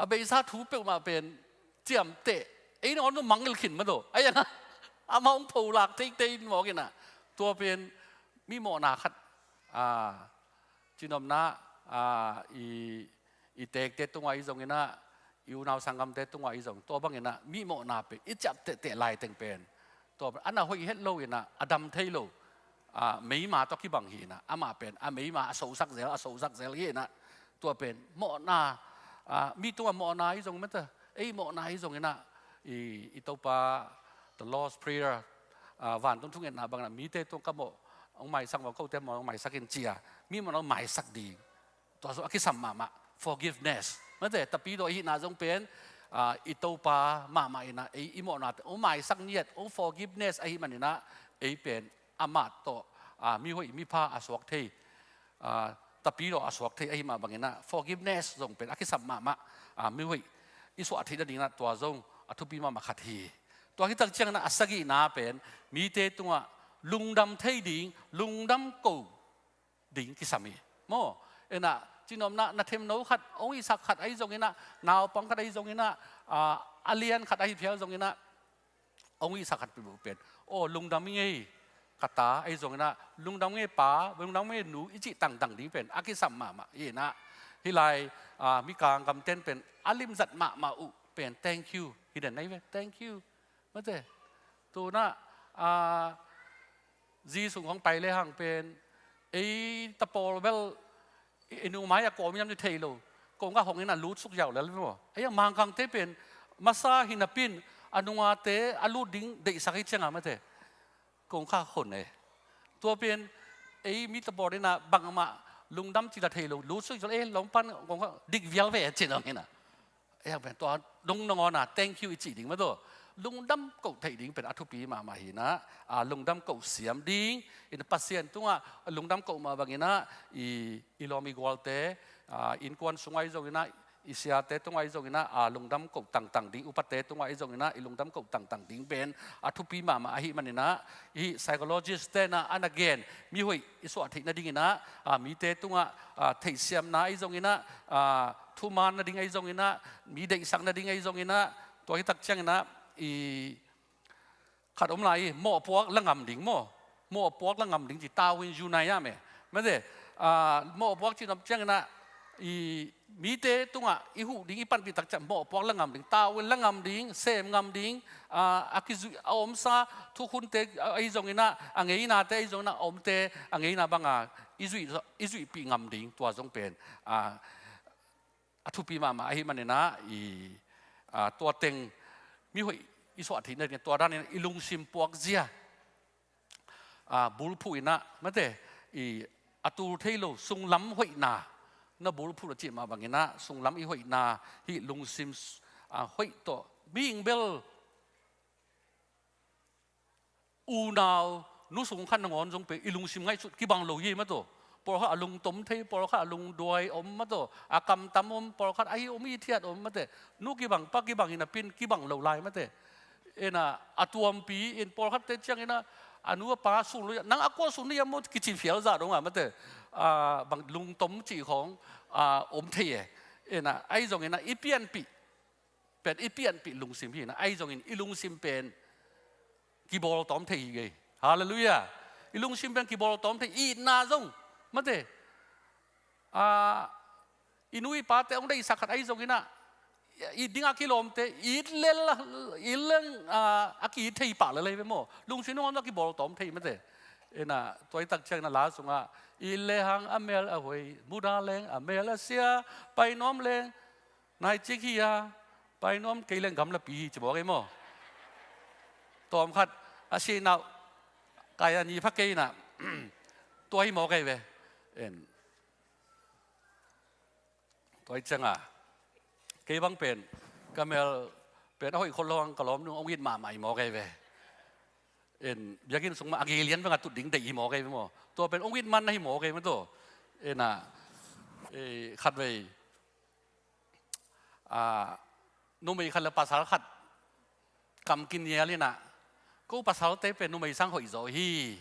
a beisa thu peuhmah pen ciamteh, ei nangawn zong mangngilh khin mah daw. A yang ah, amah hong pholak teitei in mawk in ah, tua pen mihmawhna khat, ah, cihnopna, ah, i, i teekte tungah i zongin ah, i unau sanggamte tungah i zong, tua bangin ah mihmawhna pen i ciamtehteh laiteng pen tua pen a na hoih het lo in ah, a dam thei lo, ah, meima tawh kibang hi in ah, amah pen a meima a sosak zel, a sosak zel hi in ah, tua pen mawhna, ah, mi tungah mawhna i zong, mate, ei mawhna i zongin ah, i, i Topa, the Lord's Prayer, ah, vantung thungetna bangin ah, mite tung ka mawh hong maisak maw, kote mawh hong maisak in ci a, mi mawh hong maisak ding. Tua zong a kisam mahmah, forgiveness. Mate, Tapidaw i hihna zong pen, ah, i Topa mahmah in ah, ei i mawhnate hong maisak ngiat, hong forgiveness ahih manin ah, ei pen amah tawh, ah, mihoih mipha a suak thei, ah, Tapidaw a suak thei ahih mah bangin ah, forgiveness zong pen a kisam mahmah, ah, mihoih i suah theih nadingin ah tua zong a thupi mahmah khat hi. Tua hi tak ciangin ah a sagihna pen, mite tungah lungdam thei ding, lungdam ko ding kisam hi. Maw, en ah, cihnopna, na themno khat hong hihsak khat ahi zongin ah, naupang khat ahi zongin ah, ah, a lian khat ahi phial zongin ah, hong hihsak khat peuhpeuh pen, aw, lungdam ing ei, ka ta ahi zongin ah, lungdam ing ei pa, lungdam ing ei nu, i cih tangtang ding pen a kisam mahmah hi in ah, hih lai, ah, Mikang gamten pen a limzat mahmah uh pen thank you hi den na hi ve, thank you. Mate, tu-in ah, ah, zi sung hong pai lehang pen, ei tapawl bel, ei nu mai-ah kawm hiam ci thei lo. Kong kha hong in ah lutsuk ziau lel maw. Ei a Mangkangte pen, masa hi napi-in, a nungate a lut ding deihsak hi ciangah mate, kong kha hon e. Tua pen, ei mi tapawl in ah bangmah lungdam ci la thei lo, lutsuk ziau, ei lawmpan kong kha dik vial ve ci-in hong in ah. Ei a pen tua dong nangawn ah thank you i cih ding mate, lungdam koh theih ding pen a thupi mahmah hi in ah, ah, lungdam koh siam ding, in Pasian tungah lungdam koh mah bangin ah, i, i lawm i gualte, ah, innkuan sungah ahi zongin ah, i siate tungah ahi zongin ah, ah, lungdam koh tangtang ding, upate tungah ahi zongin ah, i lungdam koh tangtang ding pen a thupi mahmah ahih manin ah, i psychologist-te'n ah a na gen, mihoih i suah theih nadingin ah, ah, mite tungah, ah, theihsiamna ahi zongin ah, ah, thuman nading ahi zongin ah, mi deihsak nading ahi zongin ah, tua hi tak ciangin ah, i khat om lai hi, mawhpuak la ngam ding maw. Mawhpuak la ngam ding ci, တာဝန်ယူနိုင်ရမယ်. Mate, ah, mawhpuak cihnop ciangin ah, i mite tungah i huh ding, i panpih tak ciang mawhpuak la ngam ding, တာဝန် la ngam ding, sem ngam ding, ah, a kizui, a omsa thukhunte ahi zongin ah, a ngeinate ahi zongin ah, a omte a ngeina banga i zuih, i zuihpih ngam ding, tua zong pen, ah, a thupi mahmah ahih manin ah, i, ah, tua teng mihoih i suah theih nadingin, tua danin i lungsim puakzia, ah, bulphuh in ah, mate, i a tul thei lo sunglam hoihna na bulphuh a cih mah bangin ah, sunglam i hoihna, hih lungsim, ah, hoih tawh, mihing bel unau, nu sung khat nangawn zong pen i lungsim ngaihsut kibang lo hi mate. Pawlkhat a lungtom thei, pawlkhat a lungduai om mate, a kamtam om, pawlkhat ahi om, hithiat om mate. Nu kibang, pa kibang hi napi-in kibang lo lai mate. En ah, a tuampi in pawlkhatte ciangin ah, a nu a pa sun lo, nang a kua sun lo hiam maw kici phial zah dong ah mate. Ah, bang lungtom cih khawng, ah, om thei e. En ah, ahi zongin ah i pianpih pen i pianpih lungsim hi in ah, ahi zongin i lungsim pen kibawltawm thei hi kei. Halleluiah. I lungsim pen kibawltawm thei, i itna zong mate. Ah, i nu i pate hong deihsak khat ahi zongin ah, it dingah kilawmte, it lel, it leng, ah, a ki-it thei pah lel hi ve maw. Lungsim nangawn zong a kibawltawm thei mate. En ah, tua hi tak ciangin ah la sungah, it lehang a mel a huai, muda leng a mel a sia, pai nuam leng naicik hi a, pai nuam kei leng gamlapi hi ci mawk ei maw. Tawmkhat a si nau, kai a ni pha kei in ah, tua hi mawk ei ve. En. Tua hi ciangah, kei bang pen, ka mel pen a hoih khol lo hang ka lawmnu hong it mahmah hi mawk ei ve. En, biakinn sung mah a gei lian bangah tut ding deih hi mawk ei ve maw. Tua pen hong it man na hi mawk ei maw tua. En ah, eh, khatvei, ah, numei khat le pasal khat kam kinial in ah, ko pasalte pen numei sang hoih zaw hi.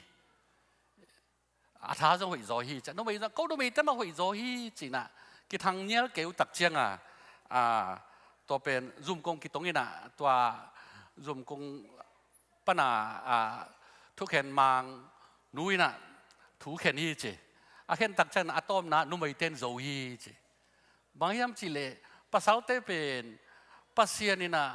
A tha zong hoih zaw hi, ci a, numei zong, ko numeite mah hoih zaw hi, ci in ah, kithang nial keu tak ciangah, ah, tua pen zumkong kitong in ah, tua zumkong pan a, ah, thukhen mang nu in ah thu khen hi ci. A khen tak ciangin a tawpna numeite'n zo hi ci. Bang hiam cih leh pasalte pen Pasian in ah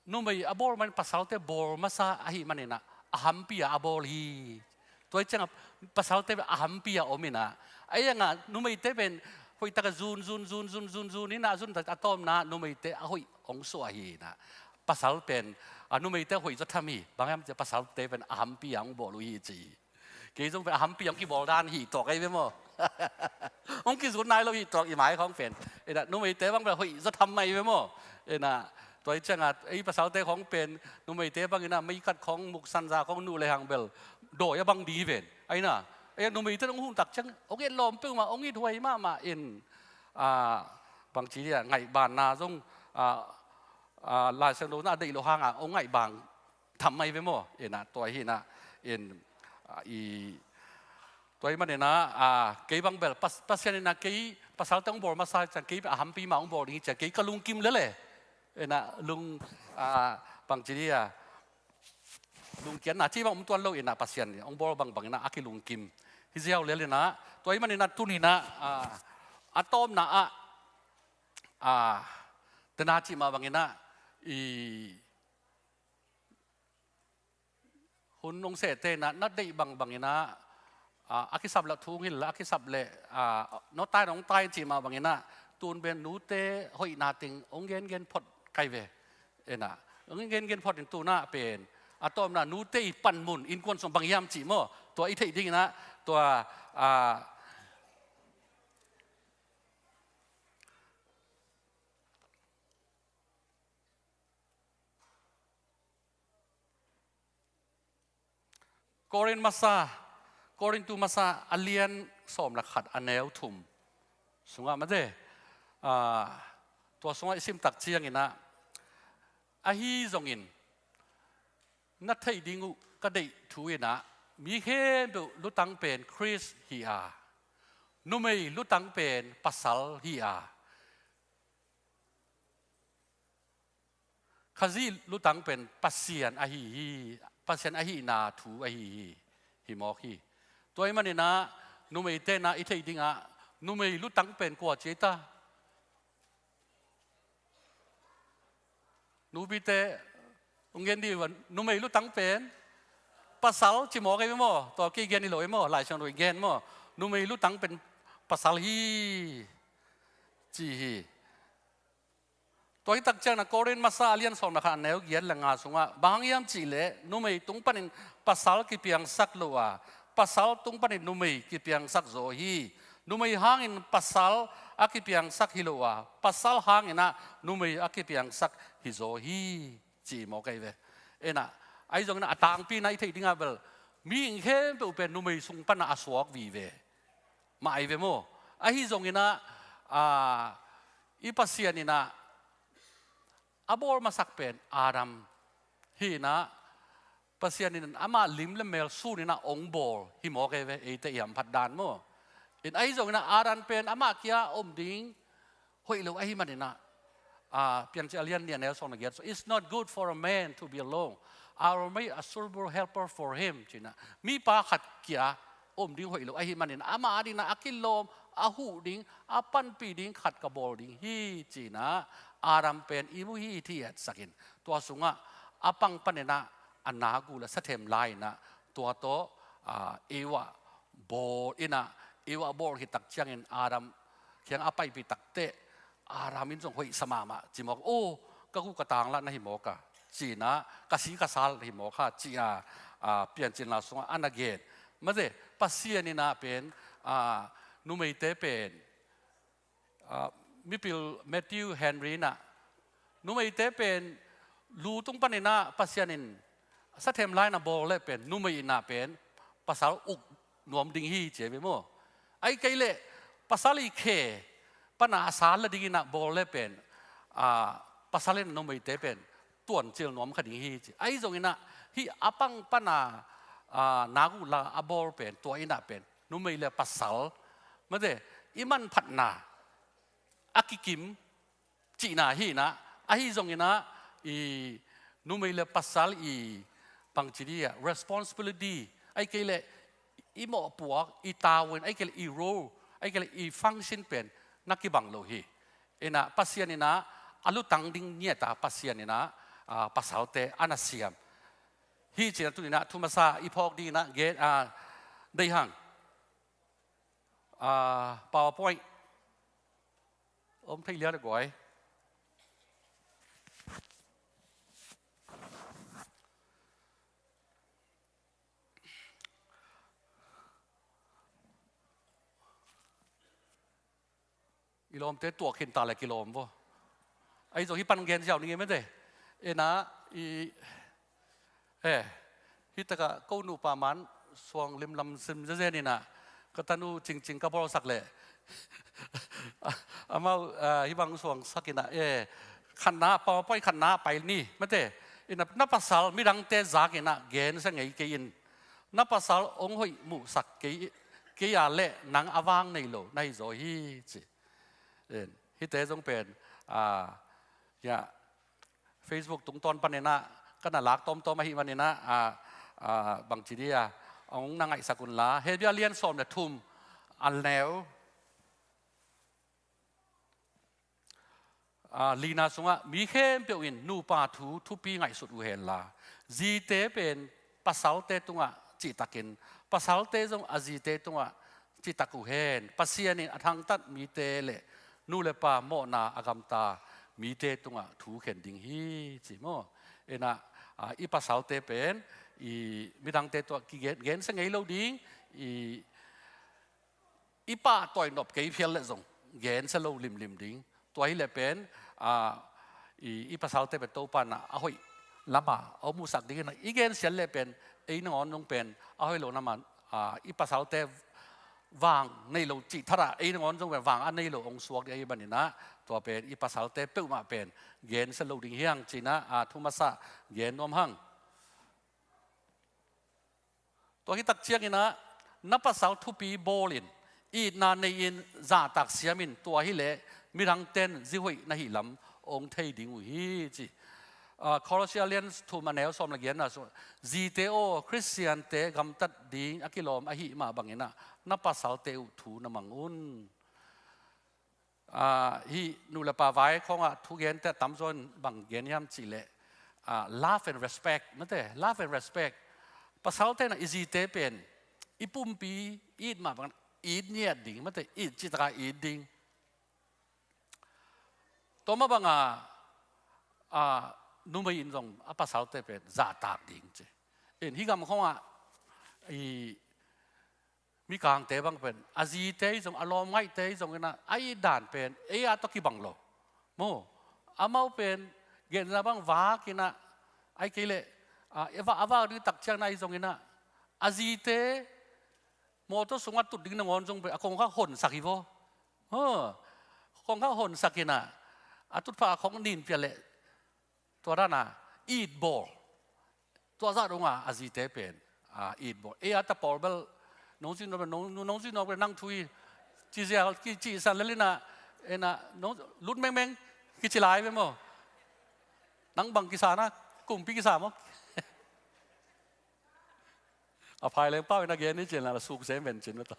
numei a bawl man pasalte bawl masa ahih manin ah a hampi ah a bawl hi. Tua hi ciangah pasalte a hampi ah om in ah, a iangah numeite pen Hoih taka zun, zun, zun, zun, zun, zun in a zun a tawmna numeite a hoih hong suah hi in a. Pasal pen, a numeite hoih zaw tham hi. Bang hiam cih pasalte pen a hampi a hong bawl uh hi ci hi. Kei zong pen a hampi hong kibawl dan hi tuak ahi ve maw? Hong kizun nai lo hi tuak i mai khawng pen. Ina numeite bang pen hoih zaw tham mah hi ve maw? Ina tua hi cianga ei pasalte khawng pen numeite bang ina meikat khawng muksanza khawng nuh le hang bel dawi a bang di ven. Aina ei numeite hong hun tak ciang hong et lawm peuhmah hong it huai mahmah in, a, bangci dia ngaihbanna zong, a, a, Lai Siangtho na a deih loh hanga hong ngaihbang tham mai ve maw? Ina tua hi ina in, a, i tua hi man ina, a, kei bang bel pas, Pasian ina kei pasalte hong bawl masa ciang kei a hampi mah hong bawl ding hi ciang kei ka lungkim lele. Ina lung, a, bangci dia lungkiatna ci bang om tuan lo ina Pasian ina hong bawl bangbang ina a kilungkim hi ziau lel ina tua hi man ina tuni ina, a, a tawmna ah, a, tena cih mah bang ina i hun hong sehte ina na deih bangbang ina, a, a kisap le thu hong hilh a kisap le, a, nawtai nong tai cih mah bang ina tun pen nute hoihna teng hong gengen phot kai ve. Ina hong gengen phot in tuna pen a tawmna nute i panmun innkuan sung bang hiam cih maw? Tua i theih ding ina tua, a, Korin masa, Korintu masa a lian sawm le khat a neu thum sungah mate, a, tua sungah i sim tak ciang ina ahi zongin na theih ding uh ka deih thu ina mi khempeuh lutang pen Khrist hi a, numei lutang pen pasal hi a, Khazih lutang pen Pasian ahi hi, Pasian ahihna thu ahi hi, hi mawk hi. Tua hi man ina numeite ina i theih dingah numei lutang pen kua ci ei ta? Nupite hong gen dih uh a, numei lutang pen pasal ci mawk ei maw? Tua kei gen hi lo ei maw? Lai Siangtho i gen maw? Numei lutang pen pasal hi ci hi. Tua hi tak ciangin a Korin masa a lian sawm le khat a neu giat le nga sungah bang hang hiam cih leh numei tung panin pasal kipiangsak lo a, pasal tung panin numei kipiangsak zaw hi. Numei hangin pasal a kipiangsak hi lo a, pasal hangin ah numei a kipiangsak hi zaw hi, ci mawk ei ve. Ina ahi zongin ah a tangpi ina i theih dingah bel mihing khempeuh pen numei sung pana a suak vive mah ei ve maw? Ahi zongin ah, a, i Pasian ina a bawl masak pen Adam hi ina Pasian in amah lim le mel sun ina hong bawl hi mawk ei ve, eite i hamphat dan maw? In ahi zongin ah Adam pen amah kia om ding hoih lo ahi man ina, a, Piancil a lian nih a neu sawm le giat, "It's not good for a man to be alone. I will make a suitable helper for him," ci ina mipa khat kia om ding hoih lo ahi man ina amah adingin ah a kilawm, a huh ding, a panpih ding khat ka bawl ding hi ci ina Adam pen i mu hi, i thi etsak in tua sungah a pang pan ina a nak uh la sa them lai ina tua tawh, a, Eva bawl ina Eva bawl hi tak ciangin Adam kiang a paipih takteh Adam in zong hoih sa mahmah ci mawk. "Oh, ka gu ka tangla na hi mawk a," ci ina, "Ka si ka sal na hi mawk a," ci a, a, Piancilna sungah a na gen. Mate, Pasian ina pen, a, numeite pen, a, mipil Matthew Henry ina numeite pen lu tung pan ina Pasian in sa them lai ina bawl le pen numei ina pen pasal uk nuam ding hi ci ei ve maw? Ahi kei leh pasal i khe pana a sal la ding ina bawl le pen, a, pasal in numeite pen tuancil nuam kha ding hi ci. Ahi zongin ah hih a pang pana, a, nak uh la a bawl pen tua ina pen numei le pasal mate i manphatna a kikim cihna hi ina, ahi zongin ah i numei le pasal i bangci dih a responsibility, ahi kei leh i mawhpuak, i tavuan, ahi kei leh i role, ahi kei leh i function pen na kibang lo hi. Ina Pasian ina a lutang ding ngiat a Pasian ina, a, pasalte a na siam hi ci ina tuni ina thu masa i phawk ding ina gen, a, deih hang. A, PowerPoint Om thei lian a guai. I lawmte tuak khin ta le kilawm vaw. Ahi zong hi pan gen ziau ning e mete. Ena i e hi taka ko nupa man suang limlam sim zezen ina ka tanu cingcing ka bawlsak le amau hi bang suang sak ina e khatna PowerPoint khatna pai ni mete. Ina na pasal midangte zak ina gen sa ngei kei in na pasal ong hoih muhsak kei, kei a le nang a vang nei lo na hi zaw hi ci. Hite zong pen a ya Facebook tungtawn paninah ka na lak tawmtawm ahi maninah a bangci dia ong na ngaihsak unla Hebrew lian sawm le thum a neu lina sungah mi khempeuh in nupa thu thupi ngaihsut uh henla zite pen pasalte tungah cihtakin pasalte zong a zite tungah cihtak uh hen. Pasian in a thangtat mite le nu le pa mawhna a gamta mite tungah thu khen ding hi ci maw? Ena i pasalte pen i midangte tuah kigen gensia ngei lo ding i i pahtawi nop kei phial le zong gensia lo limlim ding. Tua hi le pen i pasalte pen Topa na a hoih lama a musak ding ina i gensiat le pen ei nangawn zong pen a hoih lo lama i pasalte vang nei lo cih thara ei nangawn zong pen vang a nei lo ong suak ding ahi maninah tua pen i pasalte peuhmah pen gensia lo ding hiang cinah a thumasa gen nuam hang. Tua hi tak cianginah na pasal thupi bawlin itna nei-in zahtak siamin tua hileh midangten zihoih na hihlam ong thei ding uh hi ci. Kolosialian thum a neu sawm le gianna sung zite aw Khristiante gamtat ding a kilawm ahi mah banginah na pasalte uh thu na mang un. Hih nu le pa vai khawngah thugente a tamzaw in bang gen hiam cihleh love and respect mate love and respect. Pasalte na i zite pen i pumpi it mah bang it ngiat ding mate it citaka it ding. Tua mah banga numei in zong a pasalte pen zahtak ding ci. In hih gam khawngah i mikangte bang pen a zite hi zong a lawmngaihte hi zong inah a it dan pen ei a tawh kibang lo maw? Amau pen genna bang vak inah ai kei leh a vak ding tak ciangna hi zong inah a zite mawtaw sungah tut ding nangawn zong pen a kongkhak honsak hi vaw. Kongkhak honsak inah a tutphah a khong ninpia leh tua dana it bawl. Tua zah donga a zite pen it bawl ei a ta pawl bel nong zin nong zin nong bel nang thui ci zial ki ci san lelina ena nong lut mengmeng ki ci lai be maw? Nang bang kisa na kumpi kisa maw? A phai leng pau ina gen ni cin la suk sem ven cin mata.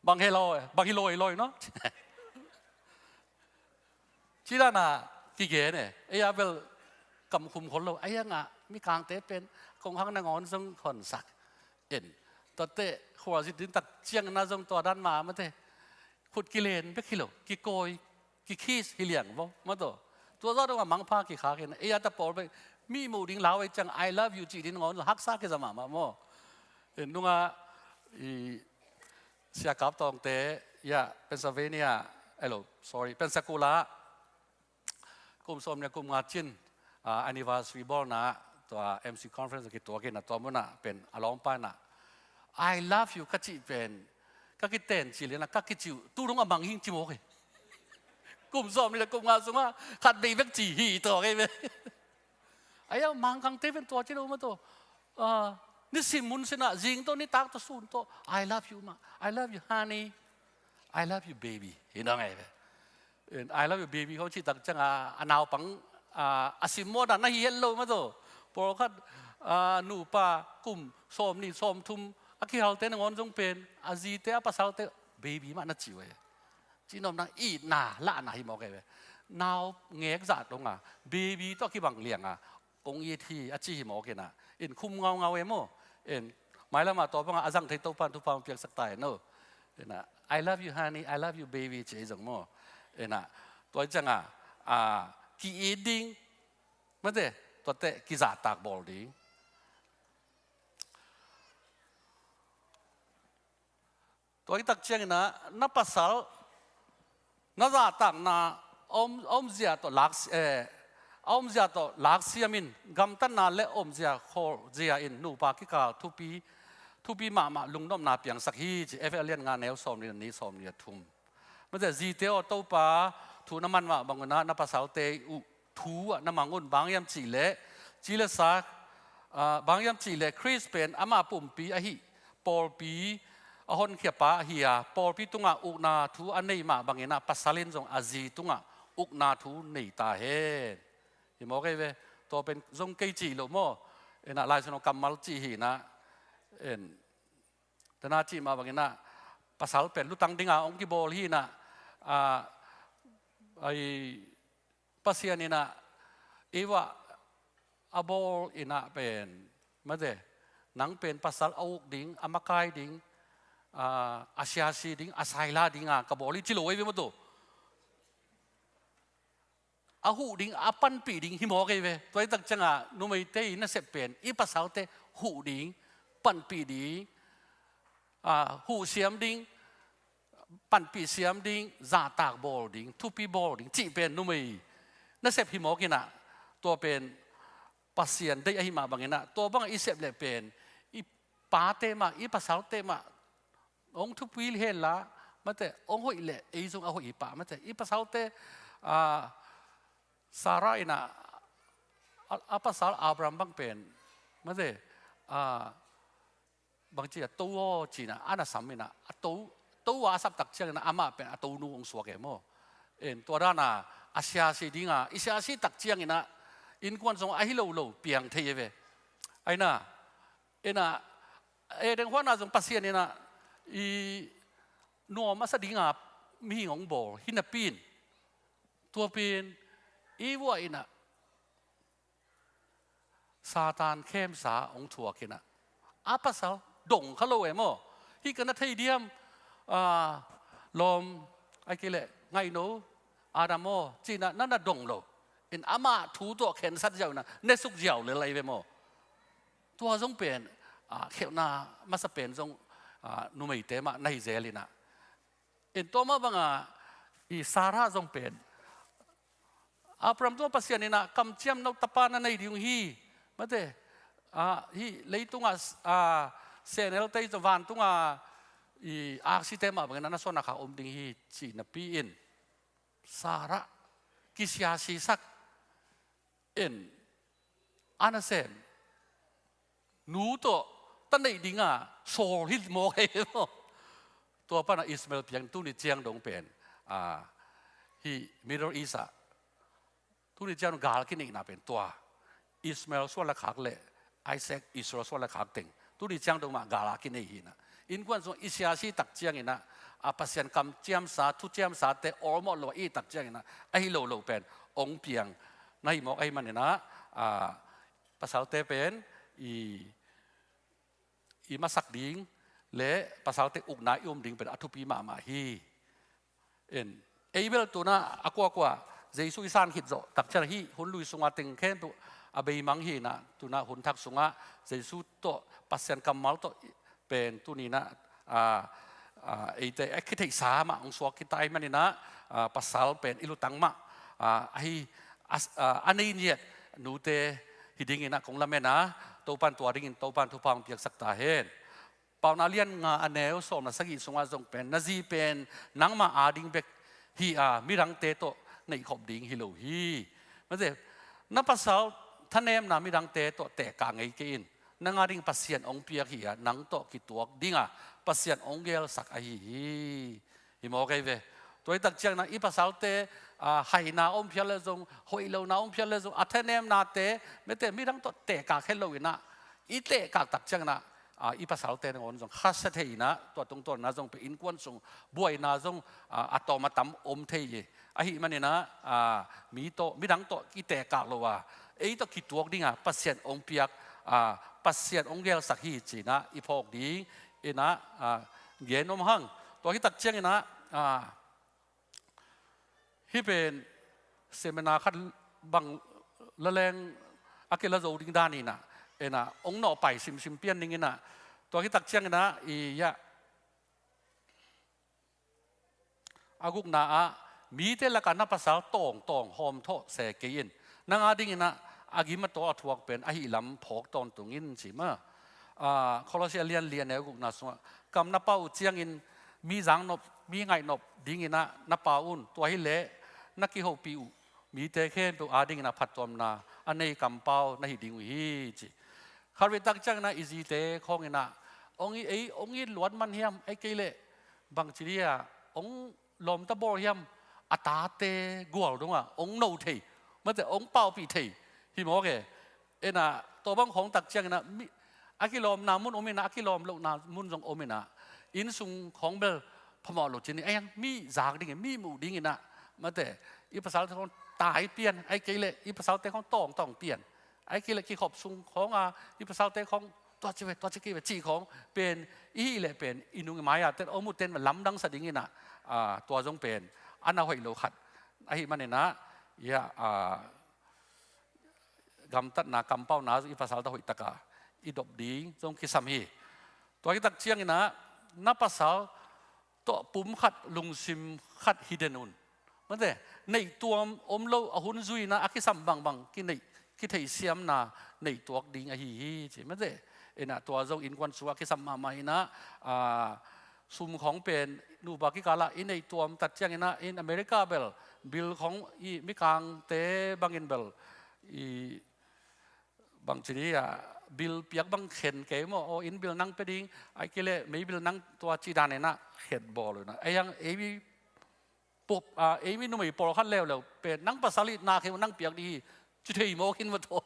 Bang he lo bang hi loi loi no. Ci dana kigen e ei a bel kamkhum khol lo ei a ngah mikangte pen kong hang nangawn zong honsak. En tuate khualzit din tak ciangna zong tua dan ma mate khut kilen bek hi lo kikawi kikhis hi liang vo mataw. Tua zah dongah mangpha kikhak in ei a ta pawl bek mi muh ding lau ei ciang I love you cih din nangawn zong haksa kiza mahmah maw? En nungah i Sia Kap Tawngte ia Pennsylvania elo sorry Pensacola kum sawm nia kum nga cin anniversary bawlna tua M C conference kituak in a tua munah pen a lawmpa inah I love you ka cih pen ka kiten cil inah ka kicih uh tu dong a mang hing ci mawk hi. Kum sawm nia kum nga sungah khat bei bek ci hi tua kei ve. Aia mangkangte pen tua ci lo mataw. Nisim mun sinah zing tawh nitak tawh sun tawh I love you ma I love you honey. I love you baby. Hi na ngai ve. I love you baby ho cih tak cianga a naupang a simmawh dan na hi het lo mataw. Pawlkhat nupa kum sawm nih sawm thum a kihalte nangawn zong pen a zite a pasalte baby mah na ci uh e. Cihnopna itna lahna hi mawk e ve. Nau ngek zah donga baby tawh a kibang lianga kong it hi a ci hi mawk inah in khum ngaungau e maw? In mailamah tua bangah a zang thei Topan thupha piaksak ta e no. Inah I love you honey I love you baby ci ei zong maw? Ina, tua cianga, a, ki-it ding, mate, tuate kizahtak bawl ding. Tua i tak ciangina, na pasal, na zahtakna a om, a omzia tawh lak, eh, a omzia tawh laksiamin, gamtatna le omzia khawlzia in nupa kikal thupi, thupi mahmah lungnopna piangsak hi, ci. Efesa lian nga neu sawmnih le nih, sawmnih le thum. Mate, zite aw, Topa thu na man mah bangina na pasalte uh thu ah na mang un, bang hiam cihleh, ci le sa, ah, bang hiam cihleh Khrist pen amah pumpi ahi, pawlpi a honkhiapa ahi a, pawlpi tungah ukna thu a nei mah bangina pasal in zong a zi tungah ukna thu nei ta hen. Hi mawk ei ve. Tua pen zong kei cih lo maw? Ina, Lai Siangtho kammal cih hina. En, tana cih mah bangina pasal pen lutang dinga hong kibawl hina, a, ai, Pasian ina, Eva a bawl ina pen, mate, nang pen pasal a uk ding, a makai ding, a, a siasi ding, a saila dinga ka bawl hi, ci lo ei ve maw tu. A huh ding, a panpih ding hi mawk ei ve. Tua i tak cianga numeite i nasep pen i pasalte huh ding, panpih ding, a, huh siam ding, panpih siam ding, zahtak bawl ding, thupi bawl ding cih pen numei nasep hi mawk ina, tua pen Pasian deih ahi mah bangina, tua banga i sep leh pen i pate mah, i pasalte mah hong thupi hen la, mate, hong hoih leh ei zong a hoih hi pah, mate, i pasalte, a, Sarah ina, a, a pasal Abraham bang pen, mate, a, bangci a to aw cina, a na sam ina, a to, to a a sap tak ciangina amah pen a tonu hong suak e maw. En, tua dana a siasi dinga, i siasi tak ciangina, innkuan zong ahi lo lo piang thei e ve. Aina, ina, Eden huana zong Pasian ina, i nuam a sa dinga mihing hong bawl, hi napi in, tua pen, i vua ina, Satan khemsa hong thuak ina, a pasal dong kha lo e maw. Hih ka na thei diam, a, lawm, ai kei leh ngaihno, Adam aw, cina na na dong lo. In amah thu tawh khensat ziau ina, ne suk ziau lel lai ve maw. Tua zong pen, a, khelhna masa pen zong, a, numeite mah na hi zel ina. In tua mah banga i Sarah zong pen, Abraham tungah Pasian ina kamciam no tapa na nei ding uh hi. Mate, a, hih leitungah, a, sehnel tei zong vantunga i aksite mah bangin a na suan a kha om ding hi ci napi in, Sarah kisiasisak in, a nasem nu tawh ta neih dinga sawl hi mawk hi maw. Tua pana Ishmael piang, tuni ciang dong pen, a, hih Middle East ah tuni ciang dong gal kineihna pen tua Ishmael suan le khak le Isaac, Israel suan le khak teng tuni ciang dong mah gal a kinei hi ina. Innkuan zong i siasi tak ciang ina, a, Pasian kamciamsa, thuciamsate awlmawh lo a i tak ciang ina, ahi lo lo pen hong piang na hi mawk ahi man ina, a, pasalte pen i, i masak ding le pasalte ukna i um ding pen a thupi mahmah hi. En, ei bel tuna a kuakua Jesu i san khit zawh tak ciang hih hun lui sunga teng khempeuh a beimang hi ina, tuna hun thak sunga Jesu tawh Pasian kammal tawh pen tuni ina, a, a, eite a kitheihsa mah hong suak kita ahi man ina, a, pasal pen i lutang mah, a, ahi, a, a, a nei ngiat nute hi ding ina kong lamen a, Topan tua dingin Topan thupha hong piaksak ta hen. Paunak lian nga a neu sawm le sagih sungah zong pen, na zi pen nangmah ading bek hi a, midangte tawh neihkhop ding hi lo hi. Mate, na pasal thanemna midangte tawh tehkah ngei kei in. Nang ading Pasian hong piak hi a, nang tawh kituak dinga Pasian hong gelsak ahi hi. Hi mawk ei ve. Tua i tak ciang ina i pasalte, a, haina om phial le zong, hoih lona om phial le zong, a thanemnate, mate, midang tawh tehkak het lo ina, i tehkak tak ciang ina, a, i pasalte nangawn zong khasia thei ina, tua tungtawn ina zong pen innkuan sung buaina zong, a, a tawm a tam om thei hi. Ahi man ina, a, mi tawh, midang tawh i tehkak lo a, ei tawh kituak dinga Pasian hong piak, a, Pasian hong gelsak hi ci ina i phawk ding ina, a, gen om hang. Tua hi tak ciang ina, a, Hih pen seminar khat bang la leng a kila zo ding dan inah, inah ong nawhpai simsim pian ding inah, tua kitak ciang inah i ya a gukna ah mite lakah na pasal tawngtawng hawmthawh se kei in. Nang a ding inah a gim a tawl a thuak pen ahi lam phawk tawntung in ci mah. Kolosia lian li a neu gukna sungah kam na pau uh ciangin mi zangnop, mi ngaihnop ding inah na pau un. Tua hileh na kihopih uh mite khempeuh a ding inah phattuamna a nei kampau na hi ding uh hi ci. Khatvei tak ciang inah i zite khawng inah ong i, ei ong it luat man hiam, ei kei leh bangci dia ong lawmta bawl hiam, a tate gual dongah ong no thei, mate ong paupih thei hi mawk e. Inah tua bang khawng tak ciang inah mi, a kilawmna mun om inah, a kilawm lohna mun zong om inah, inn sung khawng bel phamawh lo cin i, ei hang mi zak ding e, mi muh ding inah, mate i pasalte khawng tai pian, ei kei leh i pasalte khawng tawngtawng pian, ei kei leh kikhop sung khawng a i pasalte khawng tua ci ve, tua ci kei ve cih khawng pen i hih leh pen i nung i mai-a ten om uh ten lamdang sa ding inah, tua zong pen a na hoih lo khat ahi man inah, ya, gamtatna kampauna i pasalte hoihtaka i dop ding zong kisam hi. Tua kitak ciang inah na pasal tawh pum khat, lungsim khat hi den un. Mate, neihtuam om lo a hun zui inah a kisam bangbang kineih, kitheihsiamna neihtuak ding ahi hi ci. Mate, inah tua zong innkuan sungah kisam mahmah inah, sum khawng pen nupa kikalah i neihtuam tak ciang inah in America bel bill khawng i mikangte bangin bel i bangci dia bill piak bang khen kei maw, aw inn bill nang pia ding, ei kei leh mei bill nang tua ci dan inah khen bawl uh inah, ei hang ei mi pop, ei mi numei pawlkhat leuleu pen nang pasal itna khen nang piak ding hi ci thei mawk in maw tua.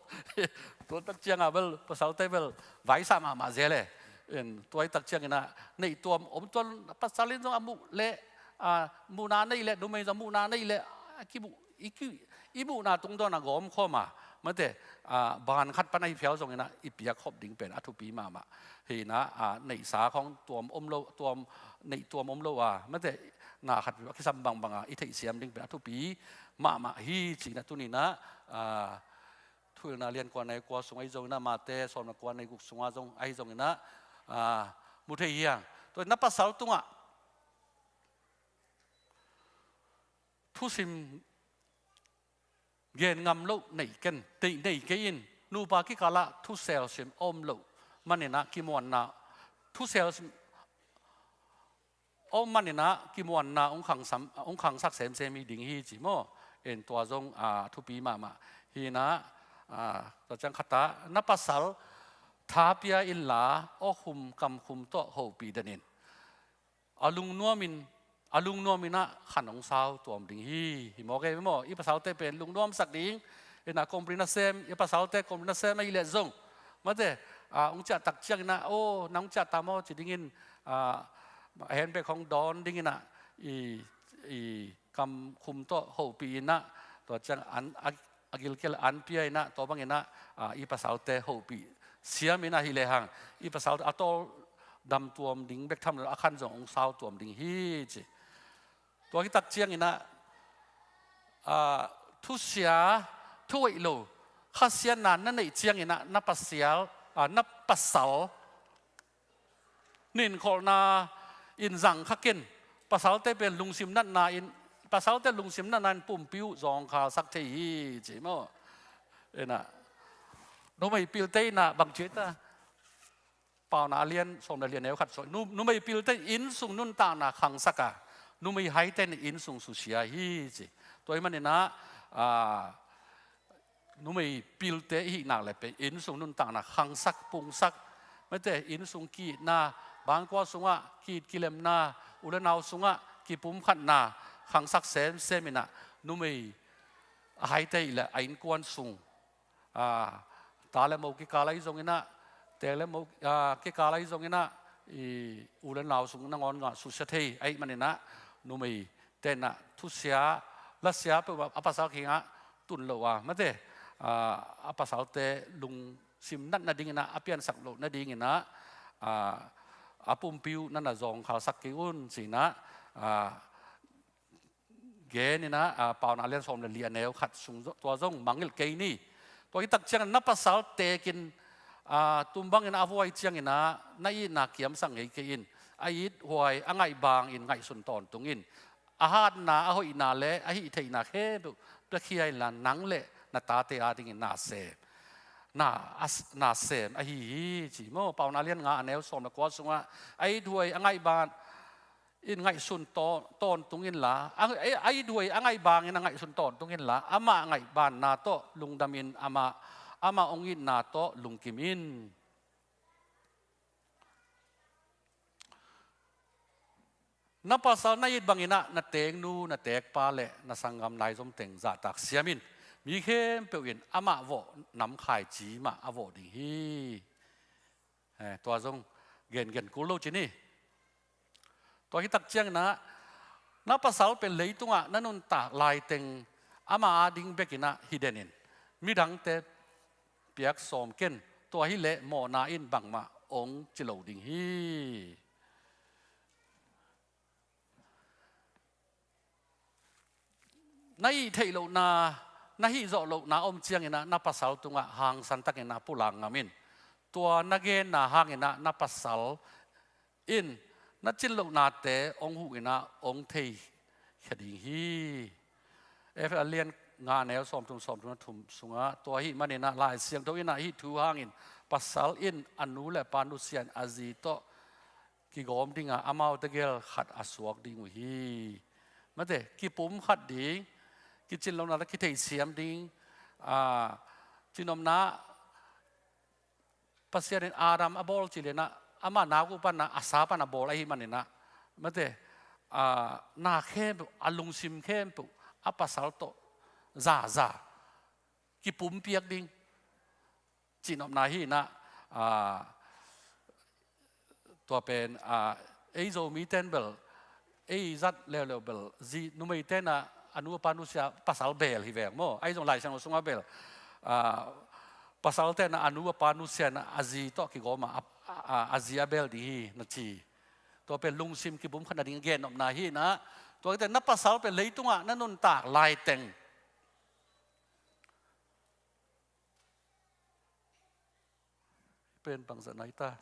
Tua tak ciang a bel pasalte bel vaisa mahmah zel e. Tua i tak ciang inah neihtuam om tuan, pasal in zong a muh leh, muhna nei leh, numei zong muhna nei leh, a kimuh i ki, i muhna tungtawn a gawm khawm a, mate, ban khat pan ahi phial zong inah i piak khop ding pen a thupi mahmah. Hi inah neihsa khawng tuam om lo, tuam, neihtuam om lo a, mate, na khat a kisam bangbang a i theihsiam ding pen a thupi mahmah hi ci inah tuni inah, Thuhilhna lian kua neu kua sung ahi zong inah, Mate sawm le kua neu guk sungah zong ahi zong inah, mu thei hi hang. Tua na pasal tungah thusim gen ngam loh nei ken, nei, nei kei in, nupa kikalah thuselsim om loh man inah kimuanna, thuselsim om man inah kimuanna hong khangsam, hong khangsak semsem hi ding hi ci maw. En tua zong thupi mahmah hi inah, tua ciang khat ah na pasal tha pia inla awkhum kamkhum tawh hopih den in. A lungnuam in, a lungnuam inah khan hong sau tuam ding hi, hi mawk e maw. I pasalte pen lungnuamsak ding inah company nasem, i pasalte company nasem ahih leh zong, mate, hong ciah tak ciang inah, aw nang hong ciah ta maw ci dingin, a handbag hong dawn ding inah, i, i kamkhum tawh hopih inah, tua ciang an, a a gilkial an pia inah, tua bang inah i pasalte hopih siam inah hi lehang, i pasalte a tawl damtuam ding bek tham lo a khan zong hong sau tuam ding hi ci. Tua kitak ciang inah thusia, thuhoih lo khasiatna na neih ciang inah na pasial, na pasal ninkholhna in zang kha ken, pasalte pen lungsim natna in, pasalte lungsim natna in pumpi uh zawngkhalsak thei hi ci maw. Inah numei pilte inah bang ci ta, Paunak a lian sawm le lian neu khat sung, nu, numei pilte in innsung nuntakna khangsak a, numei haite in innsung susia hi ci. Tua ahih man inah numei pilte i hih nak leh pen innsung nuntakna khangsak, pungsak, mate, innsung ki-itna, bangkua sungah ki-it kilemna, u le nau sungah kipumkhatna khangsak semsem inah, numei a haite i leh a innkuan sung, ta le mo kikal ahi zong inah, tek le mo kikal ahi zong inah, i u le nau sung nangawn zong ah susia thei ahih man inah, numei te inah thusia, lasia peuhmah a pasal kiangah tun lo a, mate, a pasalte lungsim natna ding inah, a piansak loh nading inah, a pumpi uh na na zawngkhalsak kei un ci inah, Gen in ah, a, Paunak lian sawm le li a neu khat sung zo-, tua zong mangngilh kei ni. Tua hi tak ciangin na pasal tekin, a, tum bangin a vuai ciangin ah na itna kiamsak ngei kei in. A ithuai a ngaih bangin ngaihsun tawntung in. A hatna, a hoihna le a hih theihna khempeuh piakhia inla nang le na tate adingin na sem. Na, a s-, na sem ahi hi, ci maw. Paunak lian nga a neu sawm le kua sungah a ithuai a ngaih bang in ngaihsun taw-, tawntung inla, a, a, a ithuai a ngaih bangin a ngaihsun tawntung inla, amah ngaihbanna tawh lungdam in, amah, amah hong itna tawh lungkim in. Na pasal na it bangin ah na teeknu, na teekpa le na sanggam naizom teng zahtak siam in. Mi khempeuh in amah vawh namkhaici mah a vawh ding hi. Eh, tua zong gengen kul lo ci ni. Tua hi tak ciangin ah, na pasal pen leitungah na nuntak laiteng ama ading bekin ah hi den in. Midangte piak sawm ken, tua hi leh mawhna in bangmah hong ci lo ding hi. Na hih theih lohna, na hih zawh lohna om ciangin ah na pasal tungah hangsan takin ah pulak ngam in. Tua na genna hangin ah na pasal in na cin lohnate hong huh in ah hong theikhia ding hi. Efesa lian nga neu sawmthum, sawmthum le thum sungah, tua ahih manin ah Lai Siangtho in ah hih thu hangin pasal in a nu le a pa nusia in a zi tawh kigawm ding a, amaute gel khat a suak ding uh hi. Mate, kipumkhat ding, kicin lohna le kitheisiam ding, a, cinopna, Pasian in Adam a bawl cih leh ah, amah nak uh pan ah, a sa pan a bawl ahih manin ah, mate, a, na khempeuh, a lungsim khempeuh a pasal tawh zaza kipumpiak ding. Cihnopna hi in ah, a, tua pen, a, ei Zomite in bel, ei zat leuleu bel, zi, numeite in ah a nu a pa nusia, pasal beel hi veng maw. Ahi zong Lai Siangtho sungah bel, a, pasalte in ah a nu a pa nusia in ah a zi tawh kigawm a, a, a, a zi a beel ding hi na ci. Tua pen lungsim kipumkhat nading gennopna hi in ah, tua hi teh na pasal pen leitungah na nuntak laiteng pen bangzah nai ta.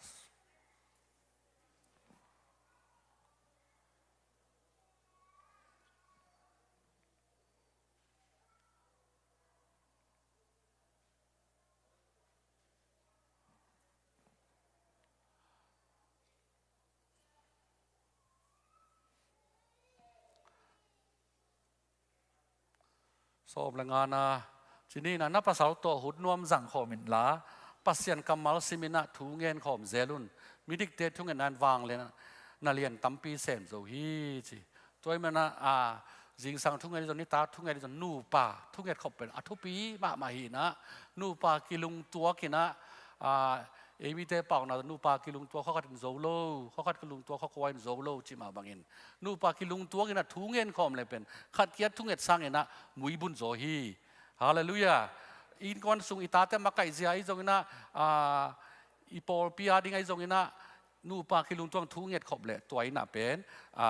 Sawm le ngana, ci ni in ah, na pasal tawh hut nuam zang khawm inla, Pasian kammal sim in ah thu ngen khawm zel un. Midikte thungetna in vanglian, na lian tampi sem zo hi ci. Tua ahih manin ah, a, zingsang thunget hi zong, nitak thunget hi zong, nupa thunget khop pen a thupi mahmah hi in ah, nupa kilungtuak in ah, a, ei mite pauna nupa kilungtuak khua khat in zo lo, khua khat kilungtuak khua kua in zo lo cih mah bangin, nupa kilungtuak in ah thu ngen khawm le pen khat kia thunget sang in ah muibun zaw hi. Halleluiah. Innkuan sung i tate makaih zia ahi zong in ah, a, i pawlpi ading ahi zong in ah, nupa kilungtuak thu nget khop le tua in ah pen, a,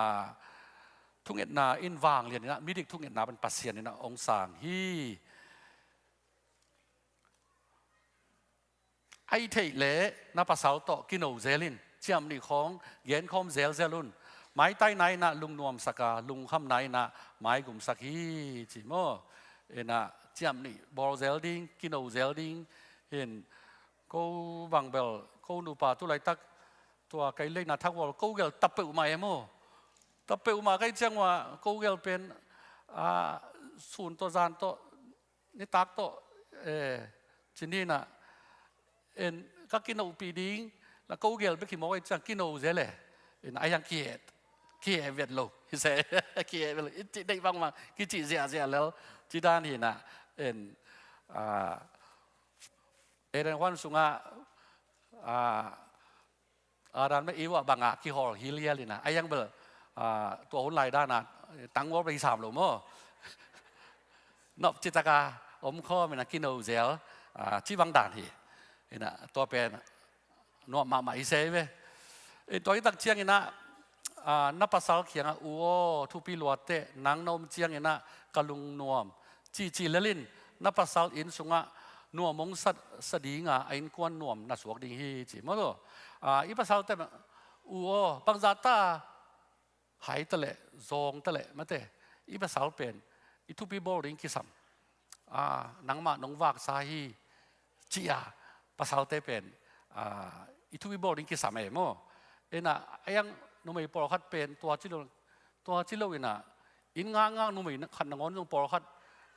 thungetna in vanglian in ah, midik thungetna pen Pasian in ah hong sang hi. Ahih theih leh na pasal tawh kino zel in, ciam nih khawng gen khawm zelzel un. Maitai nai in ah lungnuamsak a, lungkham nai in ah maigumsak hi ci maw. In ah ciam nih bawl zel ding, kino zel ding. In ko bang bel, ko nupa tu laitak tua kei leina thak bawl, ko gel ta peuhmah e maw. Ta peuhmah kei ciang ua, ko gel pen, a, sun tawh zan tawh, nitak tawh, eh, ci ni in ah, en, ka kinohpih ding, na ko gel bek hi mawk ahih ciang kino zel e. En, a hiang kihet, kihet vet lo hi se, kihet vet lo, i cih deih bangmah, kicih ziahziah lel, ci dan hi in ah, en, a, Eden huan sungah, a, Adam le Eva bangah kihawl hilhial in ah, a hiang bel, a, tua hun lai dan ah tangval bel hi sam lo maw. Nop citak a om khawm in ah kino zel, a, ci bang dan hi. In ah tua pen nuam mahmah hi se ve. In tua hi tak ciang in ah, ah, na pasal kiangah, "U aw, thupi luat teh, nang na om cianginah ka lungnuam," cihcih lelin, na pasal inn sungah nuam hong sa, sa dinga, a innkuan nuam na suak ding hi, ci maw. Ah, i pasalte, "U aw, bangzah ta hai taleh, zawng taleh, mate, i pasal pen i thupi bawl ding kisam. Ah, nangmah nong vaksa hi," ci-a pasalte pen, ah, i thupi bawl ding kisam e maw. Ena, a iang numei pawlkhat pen tua ci lo, tua ci lo ina, inn ngakngak numei khat nangawn zong pawlkhat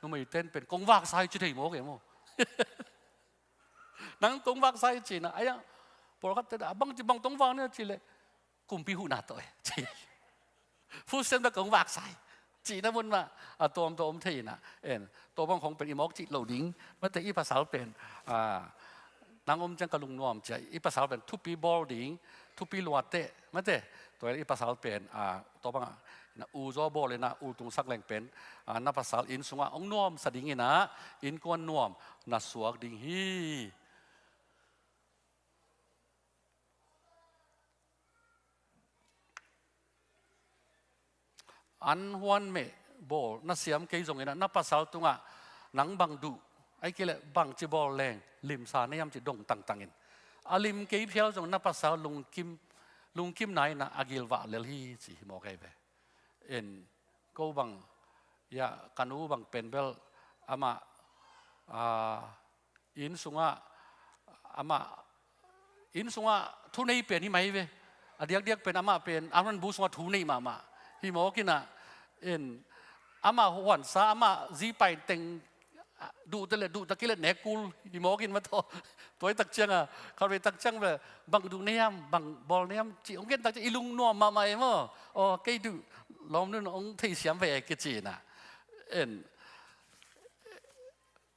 numei ten pen, "Kong vaksa hi," ci thei mawk e maw. "Nang kong vaksa hi," ci ina, a iang pawlkhat ten, "A bang ci, bang tong vak ni?" ci leh, "Kumpi huhna tawh e," ci. "Fusiam tawh kong vaksa hi," cihna mun mah a tuamtuam om thei ina. En, tua bang khong pen i mawk cih lo ding, mate, i pasal pen, ah, "Nang om ciang ka lungnuam," ci-a i pasal pen thupi bawl ding, thupi luat teh, mate, tua i pasal pen, ah, tua bangah, ina, u zaw bawl ina, u tungsak leng pen, ah, na pasal inn sungah hong nuam sa ding ina, innkuan nuam na suak ding hi. An huan meh bawl na siam kei zongin ah, na pasal tungah, "Nang bang duh, ahih kei leh bang ci bawl leng limsa na hiam?" ci dong tangtang in. A lim kei phial zong na pasal lungkim, lungkimna in ah a gilvah lel hi, ci hi mawk ahi ve. En, ko bang, ya, ka nu bang pen bel amah, ah, inn sungah, amah inn sungah thunei pen hi mai ve. A diakdiak pen amah pen R and B sungah thunei mahmah hi mawk ina. En, amah huansa, amah zipain teng, duh taleh duh, tak kei leh nek kul hi mawk in maw. Tua i tak cianga, khatvei tak ciang ve, "Bang duh na hiam, bang bawl na hiam?" ci hong gen tak ciang i lungnuam mahmah e maw. "Aw, kei duh lawmnu in hong theisiam ve e," kici ina. En,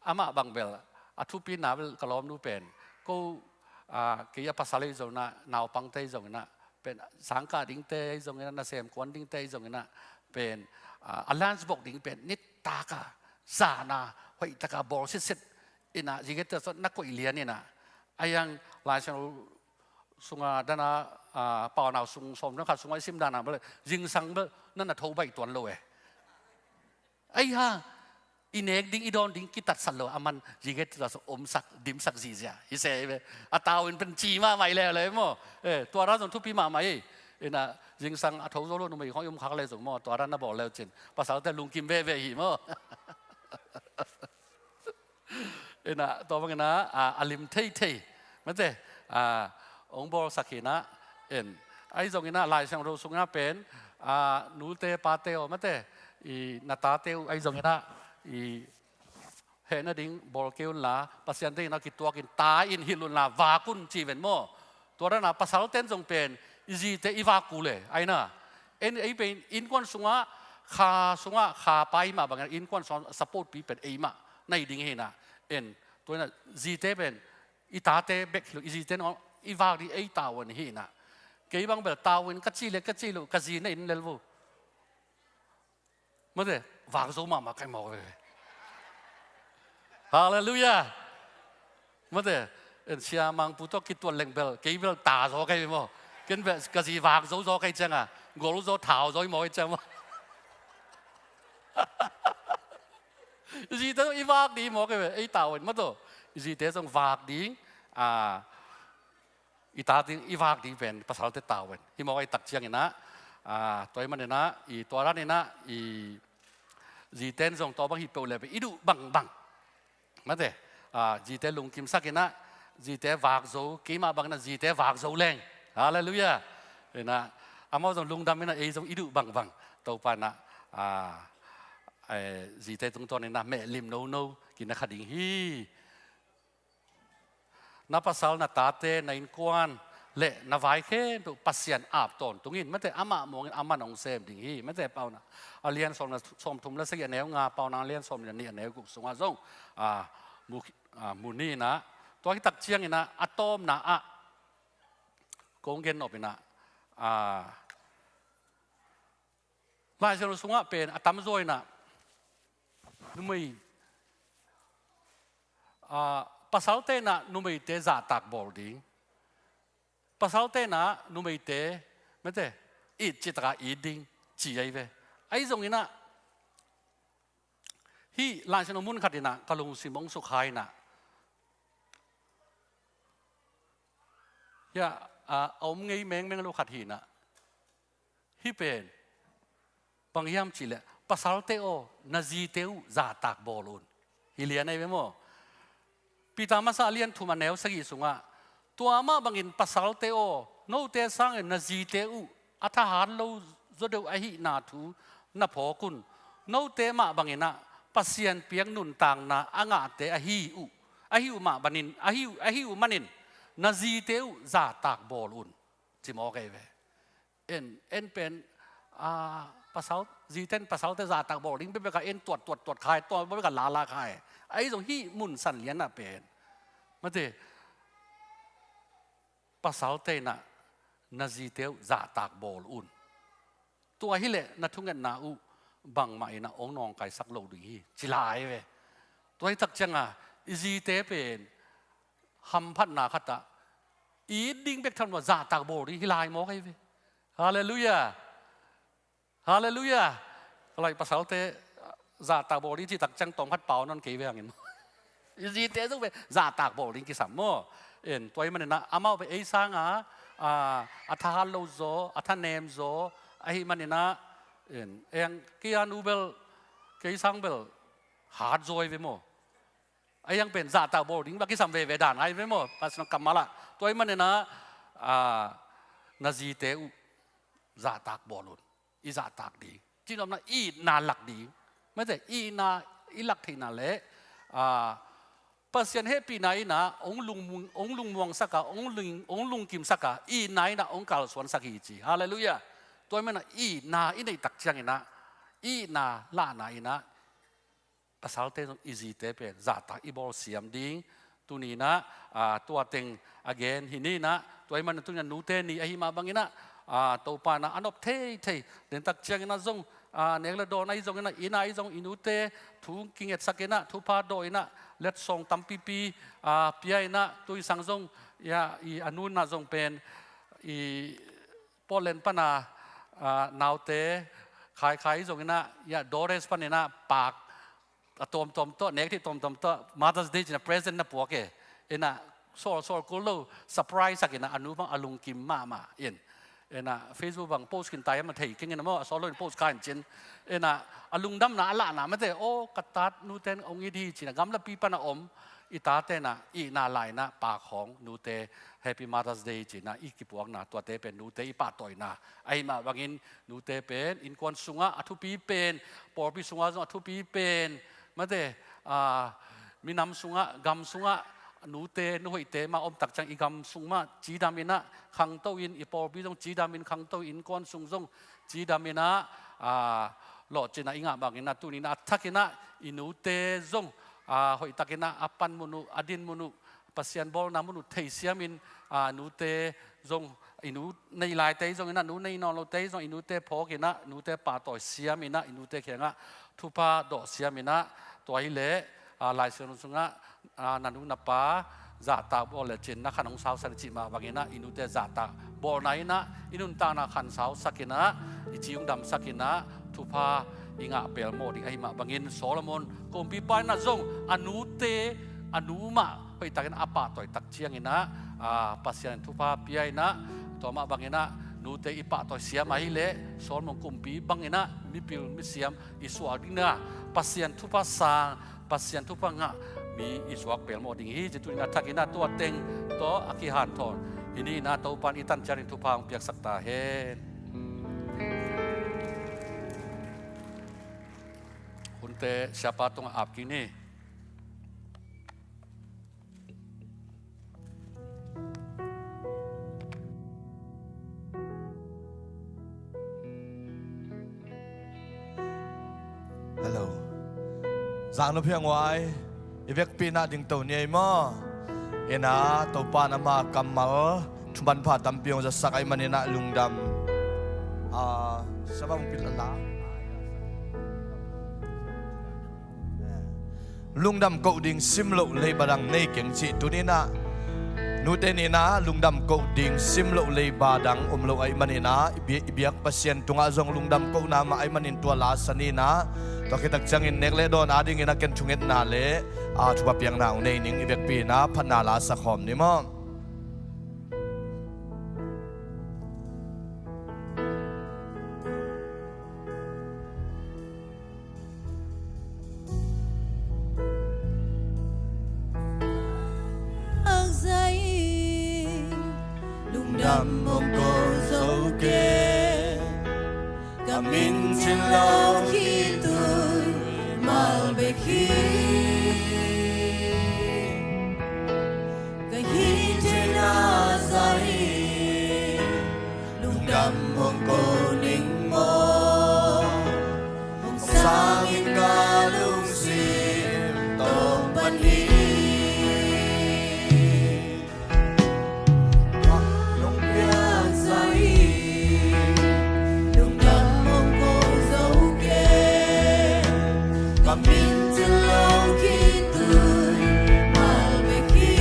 amah bang bel, a thupina bel ka lawmnu pen, ko, ah, kei a pasal ahi zongin ah, naupangte ahi zongin ah, pen sangkah dingte ahi zongin ah, nasem kuan dingte ahi zongin ah, pen, ah, a lunch box ding pen nitak a, zan a, hoih taka bawl sitset ina, zingkei tawh na koih lian ina. A iang Lai Siangtho sunga dana, ah, Paunau sung sawm le khat sunga i sim dana bel, zingsang bel na na tho baih tuan lo e. Ai ha, i nek ding, i dawn ding kitatsat lo, a man zingkei tawh omsak, dimsak zihziah hi se hi ve. A tau in pen ci mahmah hi leuleu maw. Eh, tua dan zong thupi mahmah hi. Ina, zingsang a tho zo lo numei khawng i om khak le zong maw, tua dan na bawl leu cin, pasalte lungkim veve hi maw. Ina, tua bang ina, a, a lim theithei, mate, a, hong bawlsak hi ina. En, ahi zong ina, Lai Siangtho sung ina pen, a, nute pate aw, mate, i na tate uh ahi zong ina, i heh nading bawl kei unla, Pasian teng ina kituakin ta in hilh unla, vak un ci ven maw. Tua dana pasalten zong pen i zite i vak kul e, aina. En, ei pen innkuan sungah, kha sungah, kha pa i mah bangin innkuan sungah support pi pen ei mah na hi ding hi ina. En, tua ina zite pen i tate bek hi lo, i zite nong i vak ding ei tavuan hi ina. Kei bang bel tavuan ka ci le ka ci lo, ka zi na in lel vo. Mate, vak zo mahmah kai mawk ve. Halleluiah. Mate, en, Sia Mangpu tawh kituat leng bel, kei bel ta zaw kai maw. Ken bel ka zi vak zo zaw kai cianga, gol zaw, thau zaw i mawk kai ciang maw. I zite zong i vak ding i mawk kai ve, ei tavuan maw taw. I zite zong vak ding, a, i tate i vak ding pen pasalte tavuan hi mawk ahi tak ciang ina, a, tua ahih man ina, i tua dan ina, i ziten zong tua bang hi peuh le pen i duh bangbang, mate, a, zite lungkimsak ina, zite vak zo, keimah bang ina zite vak zo leng. Halleluiah. Ina, amau zong lungdam ina, ei zong i duh bangbang Topa ina, a, eh, zite tungtawn ina meh lim nono kina kha ding hi. Na pasal, na tate, na innkuan le na vai khempeuh Pasian ap tawntung in, mate, amah muangin aman hong sem ding hi, mate, Paunak a lian sawm le, sawmthum le sagih a neu nga, Paunak a lian sawmnih le nih a neu guk sungah zong, a, mu, a, mu ni ina, tua hi tak ciang ina, a tawpna ah kong gen nop ina, a, Lai Siangtho sungah pen a tamzaw ina numei, a, pasalte ina numeite zahtak bawl ding, pasalte ina numeite, mate, it citaka it ding ci ahi ve. Ahi zonginah hih Lai Siangtho mun khatinah ka lungsim hong sukha inah hia a om ngei mengmeng lo khat hinah hih pen bang hiam cihleh, pasalte aw, na zite uh zahtak bawl un. Hi lian ahi ve maw? Peter masa a lian thum a neu sagih sungah, tua mah bangin pasalte aw, note sangin na zite uh a thahat lo zaw deuh ahihna thu na phawk un. Note mah banginah Pasian piak nuntakna a ngahte ahi uh, ahi uh mah banin, ahi uh, ahi uh manin na zite uh zahtak bawl un. Ci mawk ahi ve. En, en pen, a, pasal, zite in pasalte zahtak bawl ding bekbek a en tuat, tuat, tuat khai, tua bekbek a lala khai. Ahi zong hih mun san lianah pen, mate, pasalte inah na zite uh zahtak bawl un. Tua hileh na thungetna uh bangmah inah hong nawngkaisak lo ding hi, ci lai ve. Tua hi tak cianga i zite pen hamphatna khatah it ding bek tham lo zahtak bawl ding hi lai mawk ahi ve. Halleluiah. Halleluiah. Ka lai pasalte zahtak bawl ding cih tak ciang tawm khat pau nawn kei ve hangin i zite zong ve zahtak bawl ding kisam maw? En, tua ahih maninah amau ve ei sanga, a, a thahat lo zaw, a thanem zaw ahih maninah, en, ei ang kei a nu bel, kei sang bel hat zaw ahi ve maw? Ahi ang pen zahtak bawl ding bek kisam veve dan ahi ve maw? Pasian kammal ah. Tua ahih maninah, a, na zite uh zahtak bawl un. I zahtak ding, cihnopna itna lak ding. Mate, itna i lak theihna leh, a, Pasian hehpihna inah hong lungmuang, hong lungmuangsak a, hong lung, hong lungkimsak a, itna inah hong kalsuansak hi ci. Halleluiah. Tua ahih maninah itna i neih tak cianginah, itna lahna inah pasalte zong i zite pen zahtak i bawl siam ding. Tuninah, a, tua teng a gen hi ninah, tua ahih manin tuninah nute ni ahih mah banginah, a, Topa inah a nop theithei. Den tak cianginah zong, a, nek le dawn ahi zonginah, inn ah ahi zong i nute thu kingetsakinah, thupha dawh inah, letsong tampipi, a, pia inah, tuisang zong, ya, i a nu inah zong pen i Portland pana, a, naute khaikhai zonginah, ya, Dores paninah pak a tuamtuam tawh, nek thei tuamtuam tawh, Mother's Day cinah present na puak e. Inah sawlsawl kul lo, surprise sakinah a nu bang a lungkim mahmah in. Inah Facebook bang post kintai ama thei kengin a maw, a sawt lo in post kha in cin. Inah a lungdamna a lahna mate, aw, ka tat nuten hong it hi cinah gamlapi pana om i tate inah itna lainah pak hong nute Happy Mother's Day cinah i kipuakna, tuate pen nute i pahtawina ahih mah bangin nute pen innkuan sungah a thupi pen, pawlpi sungah zong a thupi pen, mate, a, minam sungah, gam sungah nute, nuhoihte mah om tak ciang i gam sung mah cidam inah khangto in, i pawlpi zong cidam in khangto in, innkuan sung zong cidam inah, a, lawhcinah i ngah banginah tuninah a thakinah i nute zong, a, hoihtakinah a pan mun uh, a din mun uh, Pasian bawlna mun uh thei siamin, a, nute zong, i nu nei laite hi zonginah, nu nei nawn lote hi zong i nute phawkinah, nute pahtawi siaminah, i nute kiangah thupha dawh siaminah, tua hileh, a, Lai Siangtho sungah, a, na nu na pa zahtak bawl lecin na khan hong sausak cih mah banginah, i nute zahtak bawlna inah i nuntakna khan sausakinah, i ci hong damsakinah, thupha i ngah pelmawh ding ahih mah bangin Solomon kumpipa inah zong a nute, a nu mah hoihtakin a pahtawi tak cianginah, a, Pasian in thupha pia inah, tua mah banginah nute i pahtawi siam ahileh Solomon kumpi banginah mipil misiam i suak ding inah, Pasian thupha sang, Pasian thupha ngah mi i suak pelmawh ding hi ci. Tuninah thakinah tua teng tawh a kihanthawn hi ninah, Topa in i tan ciatin thupha hong piaksak ta hen. Hunte siapa tungah ap kik ni. Hello. Zang nupi a nguai, i vekpi nah ding to ni ei maw? Ina Topa in ama kammal thuman pha tampi hong zasak ahih maninah lungdam. Ah, siapa hong pil a la. Lungdam koh ding sim loh leiba dang nei keng cih tuninah Nute ni in ah lungdam koh ding sim loh leiba dang om lo ahih manin ah, i bi-, i biak Pasian tungah zong lungdam kohna mah ahih manin tua la sa ni in ah, tua khit tak ciangin nek le dawn adingin ah ken thungetna le, aa, thupha piakna hong nei ning. I vekpi in ah phatna la sa khawm ni maw. Lungdam hong ko zo kei, ka min cin lo khitui mal bek hi. Ka hih theihna zah in lungdam hong ko ning maw. Hong sangin ka lungsim tawng pan hi. Nong piak zah in lungdam hong ko zo kei, ka min cin lo khitui mal bek hi.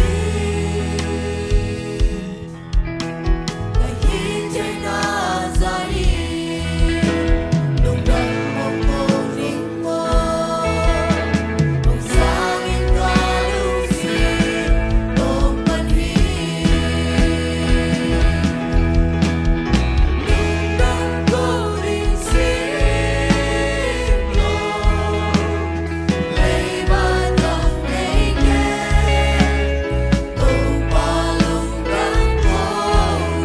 Ka hih theihna zah in lungdam hong ko ning maw. Hong sangin ka lungsim tawng pan hi. Lungdam ko ding sim lo leiba dang nei kei. Topa lungdam ko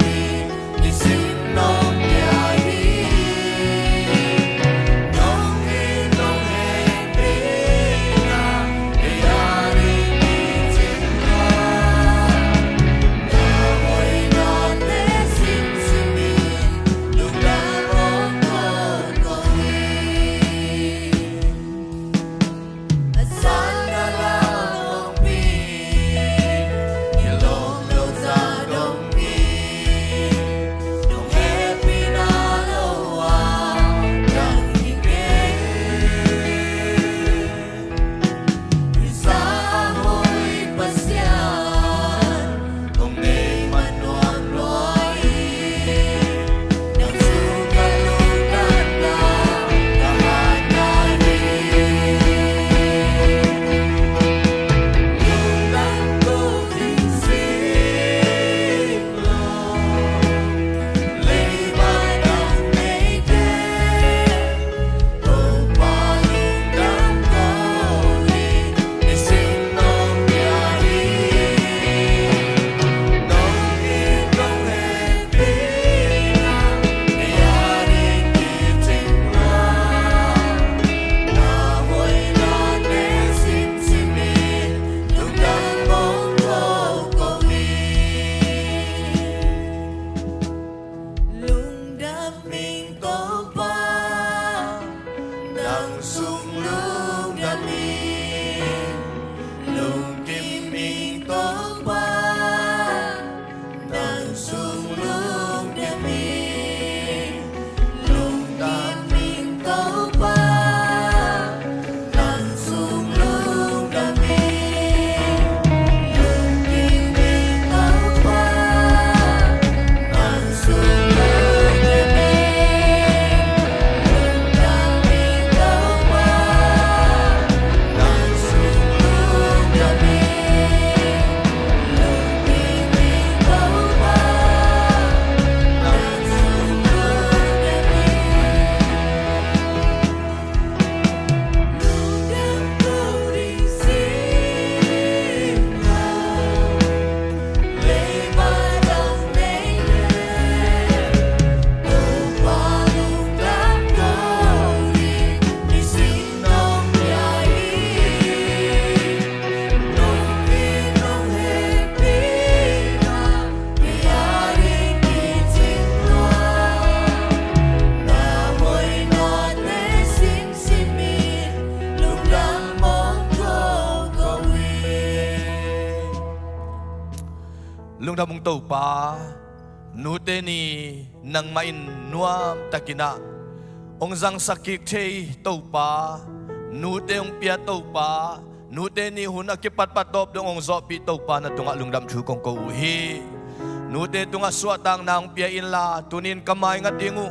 ding nisim nong pia hi. Nong it nong hehpihna kei a ding kicing lo. Na hoihnate simsim in lungdam hong ko ko hi. A sanna lam hong pi, i lawm lo za dong hi. Nong hehpihna lo a dang hi kei. Hih sa a hoih Pasian hong nei man nuam lua hi. Nang sung ka lungdamna ka hatna hi. Lungdam ko ding sim lo leiba dang nei kei. Topa lungdam ko ding nisim nong pia hi. Nong it nong hehpihna kei a ding kicing lo. Na hoihnate simsim in lungdam hong ko ko hi. Lungdam ing Topa, nang sung lungdam ing. Lungkim ing Topa, nang sung lungdam ing. Lungdam ing Topa, nang sung lungdam ing. Lungkim ing Topa, nang sung lungdam ing. Lungdam ing Topa, nang sung lungdam ing. Lungkim ing Topa, nang sung lungdam ing. Lungdam ung Topa, nute ni nangmah in nuamtakin ah hong zangsak kik thei Topa, nute hong pia Topa, Nute ni hun a kipatpat tawp dong hong zawhpih Topa na tungah lungdam thu kong ko uh hi. Nute tungah suahtakna hong pia inla, tunin ka maingat ding uh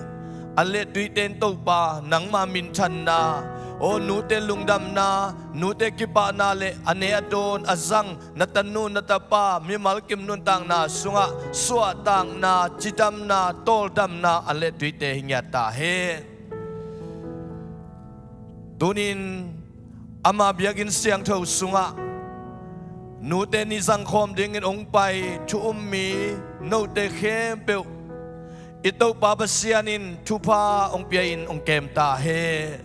a lettuite in Topa nangma minthanna, aw nute lungdamna, nute kipahna le a ne a dawn a zang na tanu na tapa mimal kim nuntakna sungah suahtakna, cidamna, tawldamna a lettuite hi ngiat ta hen. Tunin ama biakinn siangtho sungah nute ni zangkhawm dingin hong pai thu um mi note khempeuh i Topa Pasian in thupha hong pia-in hong kem ta hen.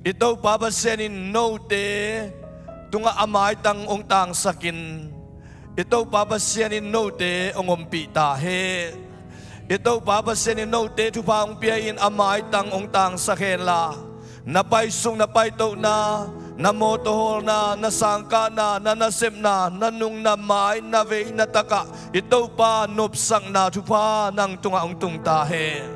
I Topa Pasian in note tungah a maitang hong tangsakin i Topa Pasian in note hong ompih ta hen. I Topa Pasian in note thupha hong pia-in a maitang hong tangsak henla, na paisuk na paitohna, na mawtaw hawlna, na sangkahna, na nasepna, na nung na mai na vei na takah i Topa nopsakna thupha nang tungah hong tung ta hen.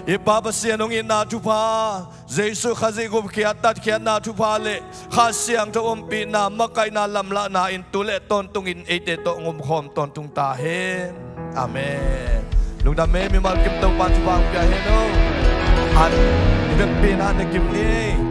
I Pa Pasian hong itna thupha, Jesuh Khazih gupkhiat tatkhiatna thupha le Kha Siangtho ompihna makaihna lamlahna in tu le tawntungin eite tawh hong omkhawm tawntung ta hen. Amen. Lungdam e, mimal kim Topa thupha hong pia hen o. An i vekpi na ne kim ni.